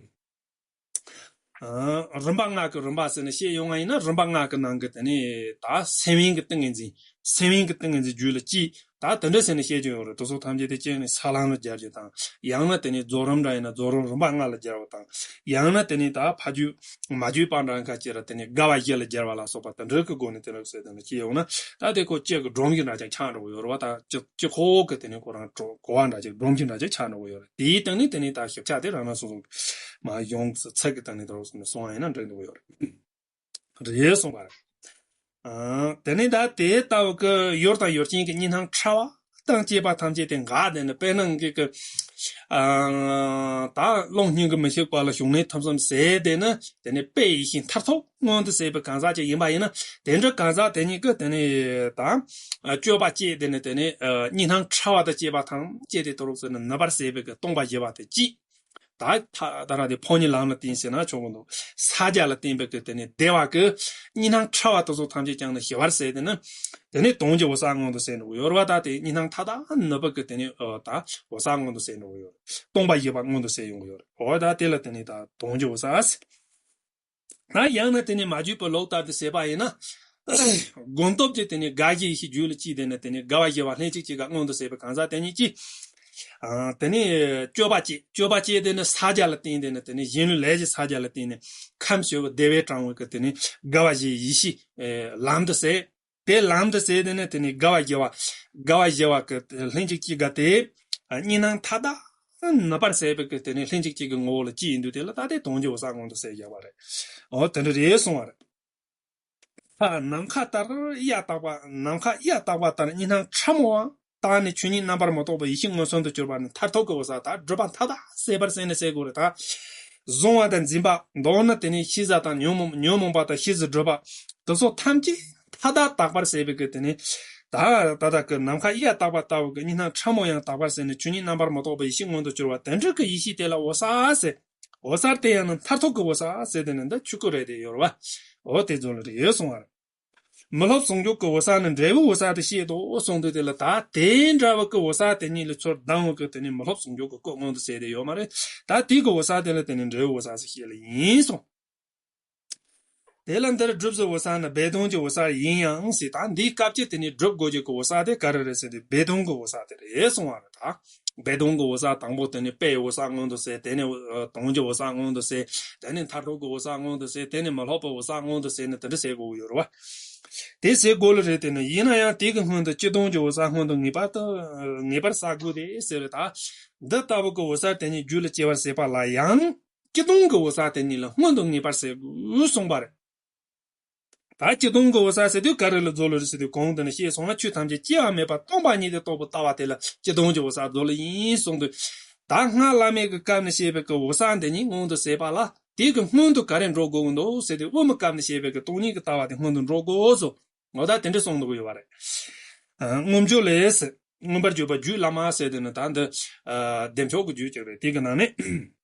ཨ་རིམ་པ་ལྔ་གི་རིམ་པ་ཟེར་ནས་བཤད་ཡོང་བ་ཡིན་ན། རིམ་པ་ལྔ་གི་ནང་གི་དེ་ནས་ད་སེམས་དབེན་གྱི་ཏིང་ངེ་འཛིན། སེམས་དབེན་གྱི་ཏིང་ངེ་འཛིན་རྒྱུད་ལ་སྐྱེས། ད་དེ་འདྲ་ཟེར་ནས་བཤད་ཀྱི་ཡོད་རེད། དེ་ཚོ་ཐམས་ཅད་དེ་སྐྱེས་ནས་ས་ལམ་ལ་སྦྱར་རྒྱུ་དང་། ཡང་ན་དེ་ནས་རྫོགས་རིམ་འདྲ་ཡིན་ན་རྫོགས་རིམ་རིམ་པ་ལྔ་ལ་སྦྱར་བ་དང་། ཡང་ན་དེ་ནས་ད་ཕ་རྒྱུད་མ་བརྗོད་པ་འདྲ་ཁ་ཅིག་ར་དེ་ནས་དགའ་བ་བཞི་ལ་སྦྱར་བ་ལ་སོགས་པ་དེ་འདྲ་གི་སྒོ་ནས་དེ་འདྲ་ཟེར་དེ་འདྲ་སྐྱེས་ཡོང་ན། ད་དེ་ཁོ་སྤྱི་གི་སྒྲོམ་གྱི་འདྲ་ཅིག་ཆགས་འགྲོ་གི་ཡོད་རེད་བ། ད་སྤྱི་སྤྱི་ཁོག་གི་དེ་ནས་ཁོ་རང་གྲོ་གོ་བ་འདྲ་ཅིག་སྒྲོམ་གྱི་འདྲ་ཅིག་ཆགས་འགྲོ་གི་ཡོད་རེད། དེའི་སྟེང་ནས་དེ་ནས་ད་ཞིབ་ཆ་དེ་རང་རང་སོ་སོ་མ་ཡོང་ཚད་ཀྱི་སྟེང་ནས་དེ་རོགས་སོང་ནས་སོང་བ་ཡིན་ན་འགྲིག་འདུག་ཡོད་རེད། རེད་སོང་བ་རེད། ཨ་དེ་ནས་ད་དེ་ལྟ་བུ་གི་ཡུལ་དང་ཡུལ་ཅན་གྱི་གཉིས་སྣང་ཕྲ་བ་དང་བཅས་པ་ཐམས་ཅད་དེ་འགག་བསྡད་ནས། དཔེར་ན་ངེད་ཀྱི་ཨ་ད་རླུང་སྙིང་གི་མི་ཤིགས་པ་ལ་ཞུགས་ནས་ཐིམ་གསུམ་ཟད་བསྡད་ནས། དེ་ནས་དཔེ་ཡེ་ཤེས་མཐར་ཐུག་མངོན་དུ་གསལ་བའི་གང་ཟག་ཅིག་ཡིན་པ་ཡིན་ན། དེ་འདྲ་གང་ཟག་དེ་ཉིད་ཀྱིས་དེ་ནས་ད་ཨ་སྤྱོད་པ་སྤྱད་དེ་ནས། དེ་ནས་ཨ་གཉིས་སྣང་ཕྲ་བ་དང་བཅས་པ་ཐམས་ཅད་དེ་དོ་རུང་ཟེར་ནས་ནུབ་པར་ཟད་པའི་གི་སྟོང་པ་ཞི་བ་དེ་གཅིག་ད་ད་ད་ར་དེ་འཕོ་ཉའི་ལམ་ལ་བརྟེན་ཟེར་ན་ཆོག་གི་འདུག་ས་རྒྱ་ལ་བརྟེན་པའི་གི་དེ་ནས་བདེ་བ་གི་གཉིས་སྣང་ཕྲ་བ་དེ་ཚོ་ཐམས་ཅད་ཀྱང་ནི་ཞི་བར་ཟད་དེ་ནི། དེ་ནས་དོན་གྱི་འོད་གསལ་མངོན་དུ་གསལ་འགྲོ་གི་ཡོད་རེད་བ། ད་དེ་གཉིས་སྣང་མཐའ་དག་ནུབ་པའི་གི་དེ་ནས་ཨ་ད་འོད་གསལ་མངོན་དུ་གསལ་འགྲོ་གི་ཡོད་རེད། སྟོང་པ་ཞི་བ་མངོན་དུ་གསལ་ཡོང་གི་ཡོད་རེད། འོ་ད་དེ་ལ་དེ་ནས་ད་དོན་གྱི་འོད་གསལ་ཟེར། ན་ཡང་ན་དེ་ནས་མ་བརྗོད་པའི་ལོག་ལྟ་དེ་ཟེར་བ་ཡིན་ན། སྒོམ་སྟོབས་ཀྱིས་དེ་ནས་དགའ་བཞི་ཡེ་ཤེས་རྒྱུད་ལ་སྐྱེས་དེ་ནས། དེ་ནས་དགའ་བ་བཞི་པ་ལྷན་ཅིག་སྐྱེས་དགའ་མངོན་དུ་གསལ་བའི་གང་ཟག་དེ་ཉིད་ཀྱིས། ཨ་དེ་ནས་སྤྱོད་པ་སྤྱད། སྤྱོད་པ་སྤྱད་དེ་ནས་ས་རྒྱ་ལ་བརྟེན་དེ་ནས། དེ་ནས་གཞན་ལུས་ལས་ཀྱི་ས་རྒྱ་ལ་བརྟེན་ནས་ཁམས་ཞི་བ་བདེ་བས་དྲངས་པའི་གི་དེ་ནས་དགའ་བ་བཞིའི་ཡེ་ཤེས་ཨེ་ལམ་དུ་གསལ། དེ་ལམ་དུ་གསལ་དེ་ནས། དེ་ནས་དགའ་བ་བཞི་པ། དགའ་བ་བཞི་པ་གི་ལྷན་ཅིག་སྐྱེས་དགའ་དེ། ཨ་གཉིས་སྣང་མཐའ་དག་ནུབ་པར་ཟད་པའི་གི་དེ་ནས་ལྷན་ཅིག་སྐྱེས་ཀྱི་ངོ་བོ་ལ་སྐྱེས་ཡིན་དུས། དེ་ལ་ད་དེ་དོན་གྱི་འོད་གསལ་མངོན་དུ་གསལ་བཞག་པ་རེད། འོ་དེ་འདྲ་རེད་གསུངས་པ་རེད། ཨ་ནམ་མཁའ་ལྟར་གཡའ་དག་པ། ནམ་མཁའ་གཡའ་དག་པ་ལྟར་གཉིས་སྣང་ཕྲ་མོའང་དག་ནས་ཆོས་ཉིད་རྣམ་པར་མི་རྟོག་པའི་ཡེ་ཤེས་མངོན་སུམ་དུ་གྱུར་པ་ནི་མཐར་ཐུག་གི་འོད་གསལ། ད་སྒྲིབ་པ་མཐའ་དག་ཟད་པར་ཟད་ནས་ཟད་དགོས་རེད། ད་བཟུང་བ་དང་འཛིན་པ། མདོར་ན་དེ་ནས་ཤེས་བྱ་དང་ཉོན་མོངས་ཉོན་མོངས་པ་དང་ཤེས་བྱའི་སྒྲིབ་པ་དེ་ཚོ་ཐམས་ཅད་ མཐའ་དག་དག་པར་ཟད་པའི་གི་དེ་ནི། ད་ད་ལྟ་གི་ནམ་མཁའ་གཡའ་དག་པ་ལྟ་བུ་གི་གཉིས་སྣང་ཕྲ་མོ་ཡང་དག་པར་ཟད་ནས་ཆོས་ཉིད་རྣམ་པར་མི་རྟོག་པའི་ཡེ་ཤེས་མངོན་དུ་གྱུར་པ་དེ་འདྲ་གི་ཡེ་ཤེས་དེ་ལ་འོད་གསལ་ཟེར། འོད་གསལ་དེ་ཡང་ནི་མཐར་ཐུག་གི་འོད་གསལ་ཟེར་དེ་ནི་འདི་ཆོས་སྐུ་རེད་དེ་ཡོད་རེད་བ། འོ་དེ་ཚོ་ལ་རེད་གསུང་བ་རེད། མི་སློབ་ཟུང་འཇུག་གི་འོད་གསལ་ནི་འབྲས་བུའི་འོད་གསལ་དུ་བཤད་དོ་གསུངས་དུས་དེ་ལ་ད་དེ་འདྲ་བ་གི་འོད་གསལ་དེ་ཉིད་ལ་ཚུར་ལྡང་བ་གི་དེ་ནི་མི་སློབ་ཟུང་འཇུག་གི་སྐུ་མངོན་དུ་གསལ་དེ་ཡོད་མ་རེད། ད་དེ་གི་འོད་གསལ་དེ་ལ་དེ་ནི་འབྲས་བུའི་འོད་གསལ་ཟེར་བཤད་ལ་ཡིན་གསུངས། དེ་ལ་འདིར་སྒྲུབ་པའི་འོད་གསལ་ནི་སྦས་དོན་གྱི་འོད་གསལ་ཡིན་ཡང་ཟེར། ད་འདིའི་སྐབས་ཀྱི་དེ་ནི་སྒྲུབ་དགོས་ཀྱི་གི་འོད་གསལ་དེ་ག་རེ་རེད་ཟེར་དུས་སྦས་དོན་གྱི་འོད་གསལ་དེ་རེད་གསུང་བ་རེད་ད། སྦས་དོན་གྱི་འོད་གསལ་དང་པོ་དེ་ནི་དཔེའི་འོད་གསལ་མངོན་དུ་གསལ། དེ་ནི་དོན་གྱི་འོད་གསལ་མངོན་དུ་གསལ། དེ་ནི་མཐར་ཐུག་གི་འོད་གསལ་མངོན་དུ་གསལ། དེ་ནི་མི་སློབ་པའི་འོད་གསལ་མངོན་དུ་གསལ་ནི་དེ་འདྲ་གསལ་དགོས་ཀྱི་ཡོད་རེད་བ། དེ་གསལ་དགོས་ལ་རེད། དེ་ནི་ཡིན་ན་ཡང་དེ་གི་སྔོན་དུ་སྤྱི་དོན་གྱི་འོད་གསལ་སྔོན་དུ་ངེས་པར་དུ་ངེས་པར་གསལ་དགོས་ཏེ་ཟེར་རེད་ད། འདི་ལྟ་བུ་གི་འོད་གསལ་དེ་ཉིད་རྒྱུད་ལ་སྐྱེ་བར་བྱེད་པ་ལ་ཡང་། སྤྱི་དོན་གྱི་འོད་གསལ་དེ་ཉིད་ལ་སྔོན་དུ་ངེས་པར་གསལ་དགོས་གསུངས་པ་རེད། ད་སྤྱི་དོན་གྱི་འོད་གསལ་ཟེར་དུས་ག་རེ་ལ་རྫོགས་ལ་རེད་ཟེར་དུས་གོང་དུ་ནི་བཤད་སོང་ན་ཆོས་ཐམས་ཅད་སྐྱེ་བ་མེད་པར་སྟོང་པ་ཉིད་དུ་རྟོགས་པའི་ལྟ་བ་དེ་ལ་སྤྱི་དོན་གྱི་འོད་གསལ་རྫོགས་ལ་ཡིན་གསུངས་དུས། ད་སྔགས་བླ་མེད་ཀྱི་སྐབས་ནས་བཤད་པའི་གི་འོད་གསལ་འདི་ཉིད་མངོན་དུ་གསལ་བ་ལ་དེ་གི་སྔོན་དུ་ག་རེ་འགྲོ་དགོས་ཀྱི་འདུག་ཟེར་དུས་དབུ་མའི་སྐབས་ནས་བཤད་པའི་གི་སྟོང་ཉིད་ཀྱི་ལྟ་བ་དེ་སྔོན་དུ་འགྲོ་དགོས་སོ། འོ་ད་དེ་འདྲ་གསུངས་འདུག་ཡོད་པ་རེད། ཨ། མངོན་བརྗོད་ལས། མངོན་པར་བརྗོད་པ་རྒྱུད་བླ་མ་ཟེར་དུས་ནི་ད་འདི། ཨ། བདེ་མཆོག་གི་རྒྱུད་ཅིག་རེད། དེ་གི་ནང་ནས།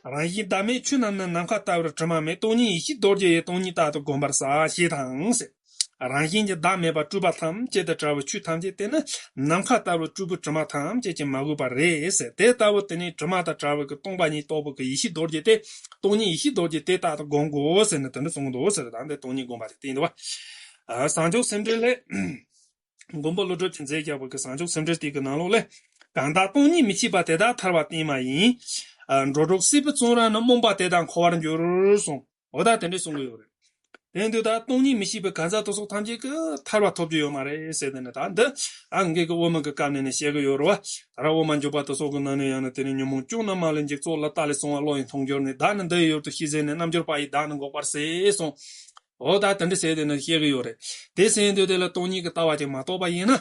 རང་བཞིན་བདག་མེད་ཆོས་རྣམས་ནི། ནམ་མཁའ་ལྟ་བུར་དྲི་མ་མེད། སྟོང་ཉིད་ཡེ་ཤེས་རྡོ་རྗེ་ཡི། སྟོང་ཉིད་རྟག་ཏུ་བསྒོམ་པར་བྱ། ཞེས་དང་ཟེར། རང་བཞིན་གྱིས་བདག་མེད་པ་སྤྲོས་པ་ཐམས་ཅད་དང་བྲལ་བའི་ཆོས་ཐམས་ཅད་དེ་ནི་ནམ་མཁའ་ལྟ་བུར་སྤྲོས་པའི་དྲི་མ་ཐམས་ཅད་ཀྱིས་མ་གོས་པ་རེད་ཟེར། དེ་ལྟ་བུ་དེ་ནི་དྲི་མ་དང་བྲལ་བའི་གི་སྟོང་པ་ཉིད་རྟོགས་པའི་གི་ཡེ་ཤེས་རྡོ་རྗེ་དེ། སྟོང་ཉིད་ཡེ་ཤེས་རྡོ་རྗེ་དེ་རྟག་ཏུ་བསྒོམ་དགོས་ཟེར་ནས་དེ་འདྲ་གསུངས་འདུག་ཟེར། ད་འདི་སྟོང་ཉིད་བསྒོམ་པ་དེ་བསྟན་འདུག་བ། ཨ། བྱང་ཆུབ་སེམས་འགྲེལ་ལས། མགོན་པོ་ཀླུ་སྒྲུབ་ཀྱིས་མཛད་བཞག་པའི་གི་བྱང་ཆུབ་སེམས་འགྲེལ་དེ་གི་ནང་ལོགས་ལས། གང་དག་སྟོང་ཉིད་མི་ཤེས་པ། དེ་དག་ཐར་བ་གཏན་མ་ཡིན། ཨ། འགྲོ་དྲུག་སྲིད་པའི་བཙོན་ར་ནི། རྨོངས་པ་དེ་དག་འཁོར་བར་འགྱུར་གསུངས། འོ་ད་དེ་འདྲ་གསུང་གི་ཡོད་རེད། དེ་འདུག་ད་སྟོང་ཉིད་མི་ཤེས་པའི་གང་ཟག་དེ་ཚོ་ཐམས་ཅད་ཀྱིས་ཐར་བ་ཐོབ་རྒྱུ་ཡོད་མ་རེད་ཟེར། དེ་ནི་ད་འདི། ཨ། ངེད་ཀྱི་དབུ་མ་གི་སྐབས་ནས་ནི་བཤད་གི་ཡོད་རེད་བ། ད་ར་དབུ་མ་འཇུག་པ་དེ་ཚོ་གི་ནང་ནས་ཡང་ན་དེ་ནི་ཉོན་མོངས་སྐྱོན་རྣམས་མ་ལུས་འཇིག། ཚོགས་ལ་ལྟ་ལས་བྱུང་བ་བློ་ཡི་མཐོང་གྱུར་ནས། བདག་ནི་འདི་ཡི་ཡུལ་དུ་ཤེས་ཟིན་ནས། རྣལ་འབྱོར་པ་ཡིས་བདག་ནི་འགོག་པར་བྱེད་གསུངས། འོ་ད་དེ་འདྲ་ཟེར་དེ་ནི་བཤད་གི་ཡོད་རེད། དེ་ཟེར་དུས་དེ་ལ་སྟོང་ཉིད་ཀྱི་ལྟ་བ་ཅིག་མ་རྟོགས་པ་ཡིན་ན།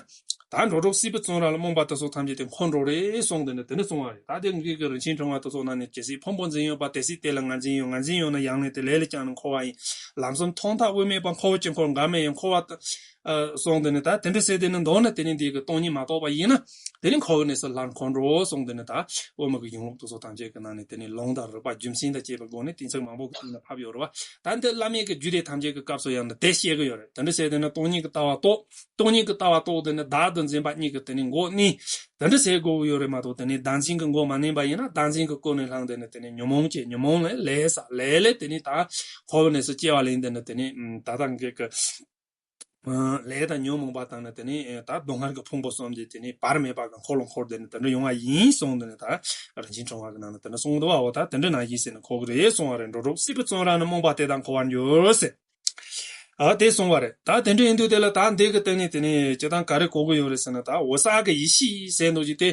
ད་འགྲོ་དྲུག་སྲིད་པའི་བཙོན་ར་ལ་རྨོངས་པ་དེ་ཚོ་ཐམས་ཅད་དེ་འཁོར་འགྲོ་རེད་གསུངས་དེ་ནི་དེ་འདྲ་གསུང་བ་རེད། ད་དེ་ངེད་ཀྱི་རིན་ཆེན་ཕྲེང་བ་དེ་ཚོ་ནང་ནས་ཇི་སྲིད་ཕུང་པོ་འཛིན་ཡོད་པ། དེ་སྲིད་དེ་ལ་ངར་འཛིན་ཡོད། ངར་འཛིན་ཡོད་ན་ཡང་ནས་དེ་ལས་ལས་ཀྱང་ནི་འཁོར་བ་ཡིན། ལམ་གསུམ་མཐོང་ཐག་དབུ་མེད་པ། འཁོར་བ་ཅི་འཁོར་འགག་མེད་ཡིན། འཁོར་བ་ད། ཨ། གསུངས་དེ་ནི་ད་དེ་འདྲ་ཟེར་དེ་ནི་མདོར་ན་དེ་ནི་འདི་གི་སྟོང་ཉིད་མ་རྟོགས་པ་ཡིན་ན། དེ་ནི་འཁོར་བའི་གནས་སུ་སླར་འཁོར་འགྲོ་གསུངས་དེ་ནི་ད་དབུ་མ་གི་ཡོངས་ལུགས་དེ་ཚོ་ཐམས་ཅད་ཀྱི་ནང་ནས་དེ་ནི་ལུང་དང་རིགས་པ་རྒྱུ་མཚན་དང་བཅས་པའི་སྒོ་ནས་གཏན་ཚིགས་མང་པོ་གི་སྟེང་ན་ཕབ་ཡོད་རེད་བ། ད་འདི་བླ་མེད་ཀྱི་རྒྱུད་སྡེ་ཐམས་ཅད་ཀྱི་སྐབས་སུ་ཡང་ན་དེ་བཤད་གི་ཡོད་རེད། དེ་འདྲ་ཟེར་དེ་ནི་སྟོང་ཉིད་ཀྱི་ལྟ་བ་རྟོགས། སྟོང་ཉིད་ཀྱི་ལྟ་བ་རྟོགས་དེ་ནི་བདག་ཏུ་འཛིན་པ་གཉིས་ཀྱི་དེ་ནི་མགོ་གནོན། དེ་འདྲ་ཟེར་དགོས་ཀྱི་ཡོད་རེད་མ་གཏོགས། དེ་ནི་བདག་འཛིན་གྱི་མགོ་མ་གནོན་པ་ཡིན་ན། བདག་འཛིན་གྱི་ཀུན་ནས་བསླངས་དེ་ནི་དེ་ནི་ཉོན་མོངས་སྐྱེ། ཉོན་མོངས་ལས་ལས་ས་ལས་ལས་དེ་ནི་ད་འཁོར་བའི་གནས་སུ་སྐྱེ་བ་ལེན་དེ་ནི་དེ་ནི་ད་ལྟ་འགེལ་གི། ལས་དང་ཉོན་མོངས་པ་དང་ནི་དེ་ནི་ད་སྡུག་བསྔལ་གྱི་ཕུང་པོ་གསུམ་གྱི་དེ་ནི་བར་མེད་པ་གི་འཁོར་ལོ་འཁོར་དེ་ནི་དེ་འདྲ་ཡོང་བ་ཡིན་གསུངས་དེ་ནི་ད་རིན་ཆེན་ཕྲེང་བ་གི་ནང་ན་དེ་འདྲ་གསུངས་འདུག་བ། འོ་ད་དེ་འདྲ་ནང་བཞིན་ཟེར་ནས་འཁོར་གི་རེད་གསུང་བ་རེད། འགྲོ་དྲུག་སྲིད་པའི་བཙོན་ར་ནི། རྨོངས་པ་དེ་དག་འཁོར་བར་འགྱུར་ཟེར། ཨ། དེ་གསུང་བ་རེད། ད་དེ་འདྲ་ཡིན་དུས་དེ་ལ་ད་འདི་གི་སྟེང་ནས་དེ་ནི་སྤྱིར་བཏང་ག་རེ་གོ་གི་ཡོད་རེད་ཟེར་ན། ད་འོད་གསལ་གྱི་ཡེ་ཤེས་ཟེར་འདུག་ཅིག་དེ་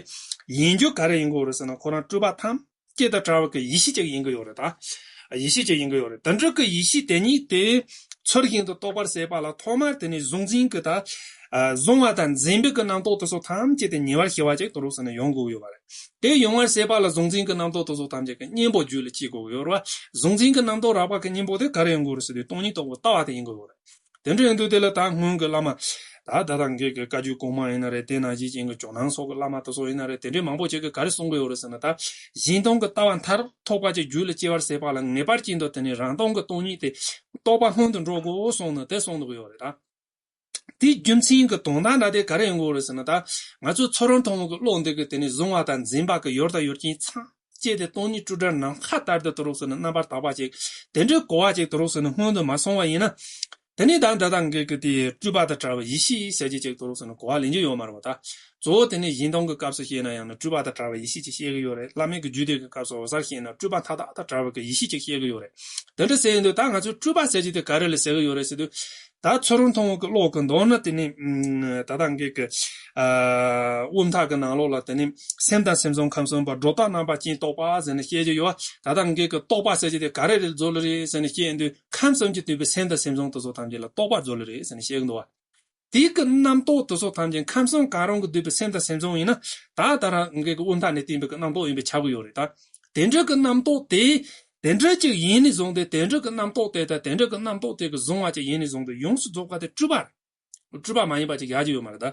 ཡིན་རྒྱུ་ག་རེ་ཡིན་དགོས་རེད་ཟེར་ན། ཁོ་རང་སྤྲོས་པ་ཐམས་ཅད་དང་བྲལ་བ་གི་ཡེ་ཤེས་ཅིག་ཡིན་གི་ཡོད་རེད། ད་ཡེ་ཤེས་ཅིག་ཡིན་གི་ཡོད་རེད། དེ་འདྲ་གི་ཡེ་ཤེས་དེ་ཉིད་དེ་ཚུལ་བཞིན་དུ་རྟོགས་པར་བྱེད་པ་ལ་ཐོག་མར་དེ་ནི་གཟུང་འཛིན་གྱི་ད། ཨ། གཟུང་བ་དང་འཛིན་པའི་གི་རྣམ་རྟོག་དེ་ཚོ་ཐམས་ཅད་དེ་ཉེ་བར་ཞི་བ་ཅིག་དུ་རུག་ཟེར་ནས་ཡོང་དགོས་ཡོད་པ་རེད། དེ་ཡོང་བར་བྱེད་པ་ལ་གཟུང་འཛིན་གྱི་རྣམ་རྟོག་དེ་ཚོ་ཐམས་ཅད་ཀྱི་གཉེན་པོ་རྒྱུད་ལ་སྐྱེ་དགོས་ཡོད་རེད་བ། གཟུང་འཛིན་གྱི་རྣམ་རྟོག་རགས་པ་གི་གཉེན་པོ་དེ་ག་རེ་ཡོང་དགོས་རེད་ཟེར་དུས་སྟོང་ཉིད་རྟོགས་པའི་ལྟ་བ་དེ་ཡིན་དགོས་ཡོད་རེད། དེ་འདྲ་ཡིན་དུས་དེ་ལ་ད་སྔོན་གྱི་བླ་མ། ད་ད་ལྟ་འགེལ་གྱི་བཀའ་བརྒྱུད་གོང་མ་ཡིན་ན་རེད། དེ་ནང་བཞིན་ཅན་གྱི་ཇོ་ནང་སོགས་ཀྱི་བླ་མ་དེ་ཚོ་ཡིན་ན་རེད། དེ་འདྲའི་མང་པོ་ཅིག་གིས་ག་རེ་གསུང་གི་ཡོད་རེད་ཟེར་ན། ད་གཞན་སྟོང་གི་ལྟ་བ་མཐར་ཐུག་པ་ཅིག་རྒྱུད་ལ་སྐྱེ་བར་བྱེད་པ་ལ་ངེས་པར་ཅན་དུ་དེ་ནི་རང་སྟོང་གི་སྟོང་ཉིད་དེ་རྟོགས་པ་སྔོན་དུ་འགྲོ་དགོས་གསུངས་ནས་དེ་གསུང་གི་ཡོད་རེད་ད། དེའི་རྒྱུ་མཚན་གྱི་དོན་དག་འདྲ་དེ་ག་རེ་ཡོང་གི་ཡོད་རེད་ཟེར་ན། ད་ང་ཚོའི་ཚུལ་ཁྲིམས་མཐོང་བའི་གི་བློ་འདི་གི་དེ་ནི་གཟུང་བ་དང་འཛིན་པ་གི་ཡུལ་དང་ཡུལ་ཅན་ཚང་སྐྱེས་ཏེ་སྟོང་ཉིད་སྤྲོས་བྲལ་ནམ་མཁའ་ལྟར་དུ་དུ་རུག་ཟེར་ནས་རྣམ་པར་དག་པ་ཅིག་དེ་འདྲའི་གོ་བ་ཅིག་དུ་རུག་ཟེར་ནས་སྔོན་དུ་མ་སོང་བ་ཡིན་ན། དེ་ནས་ད་འདི་དག་འགེལ་གྱི་དེའི་སྤྲོས་པ་དང་བྲལ་བའི་ཡེ་ཤེས་ཟེར་གྱི་ཅིག་དུ་རུག་ཟེར་ནས་གོ་བ་ལེན་རྒྱུ་ཡོད་མ་རེད་བ། ད་གཙོ་བོ་དེ་ནས་གཞན་སྟོང་གི་སྐབས་སུ་བཤད་ན་ཡང་ན་སྤྲོས་པ་དང་བྲལ་བའི་ཡེ་ཤེས་ཅིག་བཤད་གི་ཡོད་རེད། བླ་མེད་ཀྱི་རྒྱུད་སྡེ་གི་སྐབས་སུ་འོད་གསལ་བཤད་ན་སྤྲོས་པ་མཐའ་དག་དང་བྲལ་བའི་གི་ཡེ་ཤེས་ཅིག་བཤད་གི་ཡོད་རེད། དེ་འདྲ་ཟེར་ཡིན་དུས་ད་ང་ཚོས་སྤྲོས་པ་ཟེར་གྱི་དེ་ག་རེ་ལ་ཟེར་གི་ཡོད་རེད་ཟེར་དུས། ད་ཚུལ་ཁྲིམས་མཐོང་བའི་གི་བློ་གི་མདོར་ན་དེ་ནི་ད་ལྟ་འགེལ་གྱི། ཨ། དབུ་མཐའ་གི་ནང་ལོགས་ལ་དེ་ནི་སེམས་དང་སེམས་བྱུང་ཁམས་གསུམ་པ་སྒྲོ་བཏགས་རྣམ་པ་ཅན་རྟོགས་པ་ཟེར་ནས་བཤད་ཀྱི་ཡོད། ད་ལྟ་འགེལ་གྱི་རྟོགས་པ་ཟེར་གྱི་དེ་ག་རེ་ལ་རྫོགས་ལ་རེད་ཟེར་ནས་བཤད་ཡིན་དུས། ཁམས་གསུམ་གྱིས་བསྡུས་པའི་སེམས་དང་སེམས་བྱུང་དེ་ཚོ་ཐམས་ཅད་ལ་རྟོགས་པ་རྫོགས་ལ་རེད་ཟེར་ནས་བཤད་གི་འདུག་བ། དེའི་གི་རྣམ་རྟོག་དེ་ཚོ་ཐམས་ཅད་ཁམས་གསུམ་གང་རུང་གིས་བསྡུས་པའི་སེམས་དང་སེམས་བྱུང་ཡིན་ན། ད་ད་རང་གི་གི་དབུ་མཐའ་ནས་བསྟན་པའི་གི་རྣམ་རྟོག་ཡིན་པས་ཁྱབ་གི་ཡོད་རེད་ད། དེ་འདྲ་གི་རྣམ་རྟོག་དེ་ དེ་འདྲ་ཅིག་ཡིན་ནས་བཟུང་སྟེ་དེ་འདྲ་གི་རྣམ་རྟོག་དེ་དང་དེ་འདྲ་གི་རྣམ་རྟོག་དེ་གི་བཟུང་བ་ཅིག་ཡིན་ནས་བཟུང་སྟེ་ཡོངས་སུ་རྫོགས་པ་དེ་སྤྲུལ་པ་རེད། སྤྲུལ་པ་མ་ཡིན་པ་ཅིག་ཡག་གི་ཡོད་མ་རེད་ད།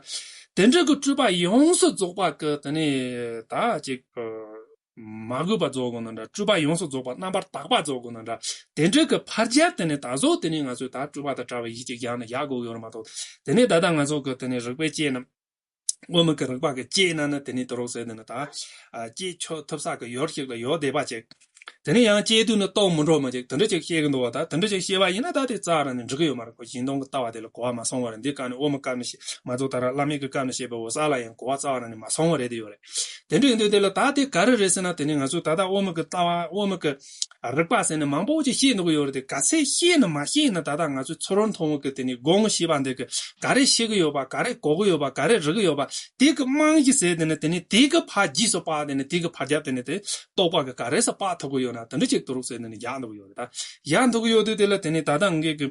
དེ་འདྲ་གི་སྤྲུལ་པ་ཡོངས་སུ་རྫོགས་པ་གི་དེ་ནས་ད་ཅིག་མ་གུས་པ་རྫོགས་དགོས་ན་འདྲ། སྤྲུལ་པ་ཡོངས་སུ་རྫོགས་པ་རྣམ་པར་དག་པ་རྫོགས་དགོས་ན་འདྲ། དེ་འདྲ་གི་ཕར་རྒྱབ་དེ་ནས་ད་གཟོད་དེ་ནས་ང་ཚོས་ད་སྤྲུལ་པ་དང་བྲལ་བའི་ཡིད་ཅིག་ཡག་ན་ཡག་དགོས་ཡོད་རེད་མ་གཏོགས། དེ་ནས་ད་ལྟ་ང་ཚོ་གི་དེ་ནས་རིག་པའི་སྐྱེས་རྣམས། དབུ་མ་གི་རིག་པ་གི་སྐྱེས་རྣམས་ནི་དེ་ནས་དུ་རོགས་ཟེར་དེ་ནི་ད། ཨ། སྐྱེས་ཆོག་ཐུབ་ས་གི་ཡོར་ཞིག་ལ་ཡོད་བསྡད་པ་ཅིག་དེ་ནས་ཡང་སྐྱེས་དུས་ནི་རྟོགས་མི་འགྲོ་མ་ཅིག་དེ་འདྲ་ཅིག་བཤད་གི་འདུག་བ། ད་དེ་འདྲ་ཅིག་བཤད་པ་ཡིན་ན་ད་དེ་རྩ་བ་རང་ནས་འགྲིག་གི་ཡོད་མ་རེད། ཁོ་གཞན་སྟོང་གི་ལྟ་བ་དེ་ལ་གོ་བ་མ་སོང་བ་རེད། འདི་ག་ནས་དབུ་མ་སྐབས་ནས་བཤད་མ་གཏོགས་ད་ར་བླ་མེད་གི་སྐབས་ནས་བཤད་པའི་འོད་གསལ་ལ་ཡང་གོ་བ་རྩ་བ་རང་ནས་མ་སོང་བ་རེད་དེ་ཡོད་རེད། དེ་འདྲ་ཡིན་དུས་དེ་ལ་ད་དེ་ག་རེ་རེད་ཟེར་ན། དེ་ནས་ང་ཚོས་ད་ལྟ་དབུ་མ་གི་ལྟ་བ་དབུ་མ་གི་རིག་པ་ཟེར་ནས་མང་པོ་ཅིག་བཤད་འདུག་ཡོད་རེད་དེ། ག་ཚད་བཤད་ན་མ་བཤད་ན་ད་ལྟ་ང་ཚོས་ཚུལ་ཁྲིམས་མཐོང་བ་གི་དེ་ནས་དགོངས་ཞེས་པ་འདི་གི་ག་རེ་ཤེས་གི་ཡོད་པ། ག་རེ་གོ་གི་ཡོད་པ། ག་རེ་རིག་གི་ཡོད་པ། དེ་གི་རྨང་གཞི་ཟེར་དེ་ནས་དེ་ནས་དེ་གི་ཕར་རྗེས་སུ་དཔག་དེ་ནས་དེ་གི་ཕར་རྒྱབ་དེ་ནས་དེ་རྟོགས་པ་གི་ག་རེ་ཟེར་དཔག་ཐུབ་གི་ཡོད་ན། དེ་འདྲ་ཅིག་ཏུ་རུག་ཟེར་དེ་ནས་རྒྱག་འདུག་ཡོད་རེད་ད། རྒྱག་འདུག་ཡོད་དུས་དེ་ལ་དེ་ནས་ད་ལྟ་ངས་གི་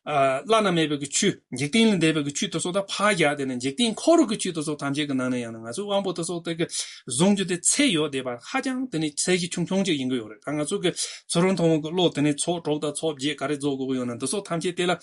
ཨ། བླ་ན་མེད་པའི་གི་ཆོས། འཇིག་རྟེན་ལས་འདས་པའི་གི་ཆོས་དེ་ཚོ་དང་ཕར་རྒྱག་དེ་ནས་འཇིག་རྟེན་འཁོར་བའི་གི་ཆོས་དེ་ཚོ་ཐམས་ཅད་ཀྱི་ནང་ནས་ཡང་ན་ང་ཚོའི་དབང་པོ་དེ་ཚོ་དེ་གི་བཟུང་རྒྱུ་དེ་ཚད་ཡོད་བསྡད་པ། ཧ་ཅང་དེ་ནས་ཚད་གཞི་ཆུང་ཆུང་ཅིག་ཡིན་གི་ཡོད་རེད། ད་ང་ཚོ་གི་ཚུལ་ཁྲིམས་མཐོང་བ་གི་བློ་དེ་ནས་ཚོགས་དྲུག་དང་ཚོགས་བརྒྱད་ག་རེ་རྫོགས་དགོས་གི་ཡོད་ན། འདི་ཚོ་ཐམས་ཅད་དེ་ལ་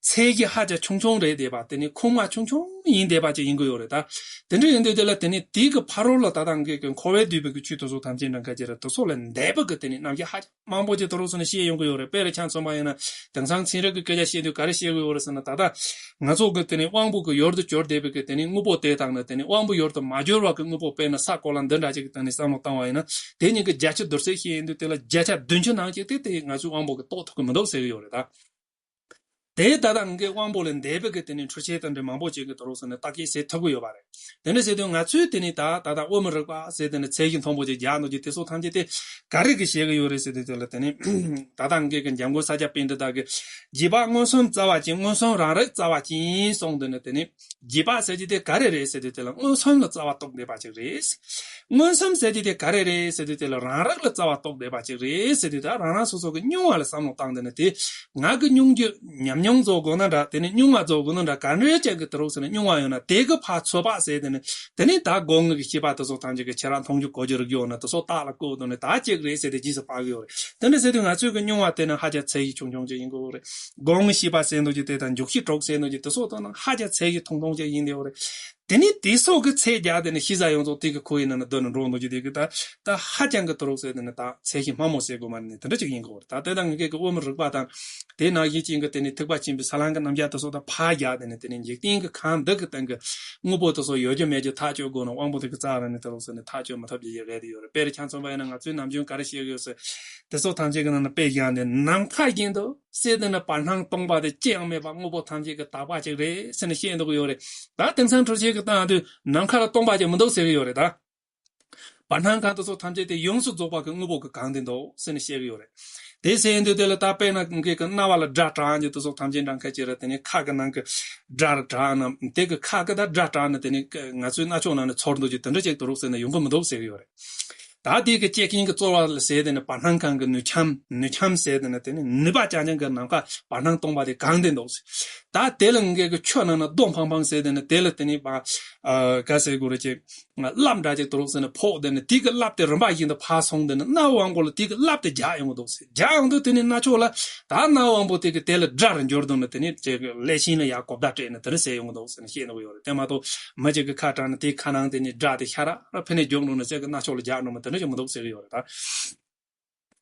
ཚད་གཞི་ཧ་ཅང་ཆུང་ཆུང་རེད་བསྡད་པ། དེ་ནས་ཁུངས་མ་ཆུང་ཆུང་ཡིན་བསྡད་པ་ཅིག་ཡིན་གི་ཡོད་རེད་ད། དེ་འདྲ་ཡིན་དུས་དེ་ལ་དེ་ནས་དེ་གི་ཕ་རོལ་ལ་ད་ལྟ་ངས་གི་འཁོར་བས་བསྡུས་པའི་གི་ཆོས་དེ་ཚོ་ཐམས་ཅད་འདྲ་ཁ་ཅིག་རེད། དེ་ཚོ་ལས་འདས་པའི་གི་དེ་ནས་རྣམ་གཞག་ཧ་ཅང་མང་པོ་ཅིག་དུ་རུག་སོང་ནས་བཤད་ཡོང་གི་ཡོད་རེད། དཔེར་ཆ་མཚོན་པ་ཡིན་ན། དེང་སང་ཚན་རིག་གི་སྐད་ཆ་བཤད་དུས་ག་རེ་བཤད་གི་ཡོད་རེད་ཟེར་ན། ད་ལྟ་ང་ཚོ་གི་དེ་ནས་དབང་པོ་གི་ཡུལ་དུ་གྱུར་བསྡད་པའི་གི་དེ་ནས་དངོས་པོ་དེ་དང་ནི་དེ་ནས་དབང་པོ་ཡུལ་དུ་མ་གྱུར་བ་གི་དངོས་པོ། དཔེར་ན་ས་གོ་ལ་འདི་འདྲ་ཅིག་གི་སྟེང་ནས་བསམ་བློ་བཏང་བ་ཡིན་ན། དེ་གཉིས་ཀྱི་བརྒྱ་ཆ་བསྡུར་ཚད་བཤད་ཡིན་དུས་དེ་ལ་བརྒྱ་ཆ་བདུན་ཅུ་ནང་གཅིག་དེ་དེ་ང་ཚོའི་དབང་པོ་གི་རྟོགས་ཐུབ་གི་མི་འདུག་ཟེར་གི་ཡོད་རེད་ད། དེ་ད་ལྟ་ངའི་དབང་པོ་ལས་འདས་པའི་གི་དེ་ནས་འཕྲུལ་ཆས་དང་འདྲ་མང་པོ་ཅིག་གི་དུ་རུག་སོང་ནས་བརྟག་དཔྱད་བྱེད་ཐུབ་གི་ཡོད་པ་རེད། དེ་འདྲ་བྱེད་དུས་ང་ཚོས་དེ་ནས་ད་ད་ལྟ་དབུ་མ་རིག་པ་ཟེར་དེ་ནས་ཚད་གཞི་མཐོན་པོ་ཅིག་རྒྱག་འདུག་ཅིག་དེ་ཚོ་ཐམས་ཅད་དེ་ག་རེ་གི་བཤད་གི་ཡོད་རེད་ཟེར་དུས་དེ་ལ་དེ་ནས་ད་ལྟ་ངའི་གི་འཇམ་མགོན་ས་སྐྱ་པཎྜི་ཏ་གི་རྗེས་དཔག་མངོན་སུམ་རྩ་བ་ཅན། མངོན་སུམ་རང་རིག་རྩ་བ་ཅན་གསུངས་དེ་ནས་དེ་ནས། རྗེས་དཔག་ཟེར་གྱི་དེ་ག་རེ་རེད་ཟེར་དུས་དེ་ལ་མངོན་སུམ་ལ་རྩ་བ་གཏོགས་བསྡད་པ་ཅིག་རེད། མངོན་སུམ་ཟེར་གྱི་དེ་ག་རེ་རེད་ཟེར་དུས་དེ་ལ་རང་རིག་ལ་རྩ་བ་གཏོགས་བསྡད་པ་ཅིག་རེད་ཟེར་དུས། ད་རང་རང་སོ་སོ་གི་མྱོང་བ་ལ་བསམ་བློ་བཏང་དེ་ནས་དེ་ང་གི་མྱོང་རྒྱུ་ཉམས་མྱོང་རྫོགས་དགོས་ན་འདྲ། དེ་ནས་མྱོང་བ་རྫོགས་དགོས་ན་འདྲ། ག་འདྲའི་ཅན་གྱི་དུ་རུག་ཟེར་ན་མྱོང་བ་ཡོད་ན་དེ་གི་ཕར་ཚོད་དཔག་ཟེར་དེ་ནས་དེ་ནས་ད་སྒོ་ལྔ་གི་ཤེས་པ་དེ་ཚོ་ཐམས་ཅད་ཀྱི་ཁྱེད་རང་མཐོང་རྒྱུ་གོ་རྒྱུ་རིག་རྒྱུ་ཡོད་ན་དེ་ཚོ་རྟགས་ལ་བཀོད་དེ་ནས་ད་ཅིག་རེད་ཟེར་ཏེ་རྗེས་སུ་དཔག་གི་ཡོད་རེད། དེ་འདྲ་ཟེར་དུས་ང་ཚོའི་གི་མྱོང་བ་དེ་ནི་ཧ་ཅང་ཚད་གཞི་ཆུང་ཆུང་ཅིག་ཡིན་དགོས་རེད། སྒོ་ལྔའི་ཤེས་པ་ཟེར་འདུག་ཅིག་དེ་དང་འཇུག་ཤེས་དྲུག་ཟེར་འདུག་ཅིག་དེ་སོགས་དང་ནི་ཧ་ཅང་ཚད་གཞི་ཐུང་ཐུང་ཅིག་ཡིན་བསྡད་ཡོད་རེད། དེ་ནི་དེ་སོགས་ཀྱི་ཚད་རྒྱག་དེ་ནི་ཤེས་བྱ་ཡོངས་རྫོགས་དེ་གི་ཁོ་ཡི་ནང་ན་སྡོད་ནས་འགྲོ་འདུག་ཅིག་དེ་གི་ད་ད་ཧ་ཅང་གི་དུ་རུག་ཟེར་དེ་ནི་ད་ཚད་གཞི་དམའ་མོ་ཟེར་དགོས་མ་རེད། ནི་དེ་འདྲ་ཅིག་ཡིན་དགོས་རེད། ད་དེ་དང་ངེད་ཀྱི་དབུ་མ་རིག་པ་དང་དེ་ནང་བཞིན་ཅན་གྱི་དེ་ནི་ཐེག་པ་ཆེན་པོའི་ས་ལམ་གྱི་རྣམ་གཞག་དེ་སོགས་དང་ཕར་རྒྱག་དེ་ནི་དེ་ནི་འཇིག་རྟེན་གྱི་ཁམས་འདི་གི་སྟེང་གི་དངོས་པོ་དེ་སོགས་ཡོད་རྒྱུ་མེད་རྒྱུ་ཐག་གཅོད་དགོས་ན་དབང་པོ་དེ་གི་རྩ་བ་རང་ནས་དུ་རུག་ཟེར་ནས་ཐག་གཅོད་མི་ཐུབ་ཅིག་རེད་དེ་ཡོད་རེད། དཔེར་ཆ་མཚོན་པ་ཡིན་ན་ང་ཚོའི་ནམ་རྒྱུན་ག་རེ་བཤད་གི་ཡོད་ཟེར། དེ་སོགས་ཐམས་ཅད་ཀྱི་ནང་ན་དཔེ་བཞག་ནས་ནམ་མཁའ་བཞིན་དུ་ཟེར་དེ་ནི་བར་སྣང་སྟོང་པ་དེ་ཅི་ཡང་མེད་པ་དངོས་པོ་ཐམས་ཅད་ཀྱི་དག་པ་ཅིག་རེད་ཟེར་ནས་བཤད་འདུག་ཡོད་རེད། ད་དེང་སང་འཕྲུལ་ཆས་ཀྱི་སྟེང་དུ་ནམ་མཁའ་ལ་སྟོང་པ་ཅིག་མི་འདུག་ཟེར་གི་ཡོད་རེད་ད། བར་སྣང་ཁམས་དེ་སོགས་ཐམས་ཅད་དེ་ཡོངས་སུ་རྫོགས་པ་གི་དངོས་པོ་གི་གང་དེ་འདུག་ཟེར་ནས་བཤད་གི་ཡོད་རེད། དེ་ཟེར་ཡིན་དུས་དེ་ལ་ད་དཔེར་ན་ངེད་ཀྱི་རྣ་བ་ལ་སྒྲ་གྲགས་རྒྱུ་དེ་སོགས་ཐམས་ཅད་འདྲ་ཁ་ཅིག་རེད། དེ་ནས་ཁ་གི་ནང་གི་སྒྲ་གྲགས་ན་དེ་གི་ཁ་གི་ད་སྒྲ་གྲགས་ན་དེ་ནས་ང་ཚོའི་རྣ་ཅོག་ནང་ནས་ཚོར་འདུག་ཅིག་དེ་འདྲ་ཅིག་དུ་རུག་ཟེར་ན་ཡོང་གི་མི་འདུག་ཟེར་གི་ཡོད་རེད། ད་དེ་གི་སྐྱེ་རྐྱེན་གྱི་རྩོལ་བ་ལ་ཟེར་དེ་ནི་བར་སྣང་ཁམས་ཀྱི་ནུས་ཁྱམས། ནུས་ཁྱམས་ཟེར་དེ་ནི་དེ་ནི་ནུས་པ་རྐྱང་རྐྱང་གི་ནམ་མཁའ་བར་སྣང་སྟོང་པ་དེ་གང་དེ་འདུག་ཟེར། ད་དེ་ལ་ངེད་ཀྱི་ཆུ་ནང་ན་རྡོ་འཕངས་འཕངས་ཟེར་དེ་ནི་དེ་ལ་དེ་ནི་བ་ཨ་ག་ཟེར་དགོས་རེད། ཅིག་རླབས་འདྲ་ཅིག་དུ་རུག་ཟེར་ནས་ཕོག་དེ་ནི་དེ་གི་རླབས་དེ་རིམ་པ་བཞིན་དུ་ཕར་སོང་དེ་ནི་རྣ་བའི་དབང་པོ་ལ་དེ་གི་རླབས་དེ་རྒྱག་ཡོང་གི་འདུག་ཟེར། རྒྱག་ཡོང་དུས་དེ་ནི་རྣ་ཅོག་ལ་ད་རྣ་བའི་དབང་པོ་དེ་གི་དེ་ལ་སྒྲ་རུ་འགྱུར་འདུག་ན་དེ་ནི་ཅིག་ཀླད་ཤིང་ལ་ཡར་གོ་བརྡ་སྤྲད་ནས་དེ་འདྲ་ཟེར་ཡོང་གི་འདུག་ཟེར་ནས་བཤད་འདུག་ཡོད་རེད། དེ་མ་གཏོགས་མི་གཅིག་གི་ཁ་གྲགས་ན་དེའི་ཁ་ནང་དེ་ནི་སྒྲ་དེ་ཤ་ར་ར་ཕེ་ནས་རྒྱུག་འགྲོ་ན་ཅིག་གི་རྣ་ཅོག་ལ་རྒྱག་འགྲོ་མ་དེ་འདྲ་ཅིག་མི་འདུག་ཟེར་གི་ཡོད་རེད་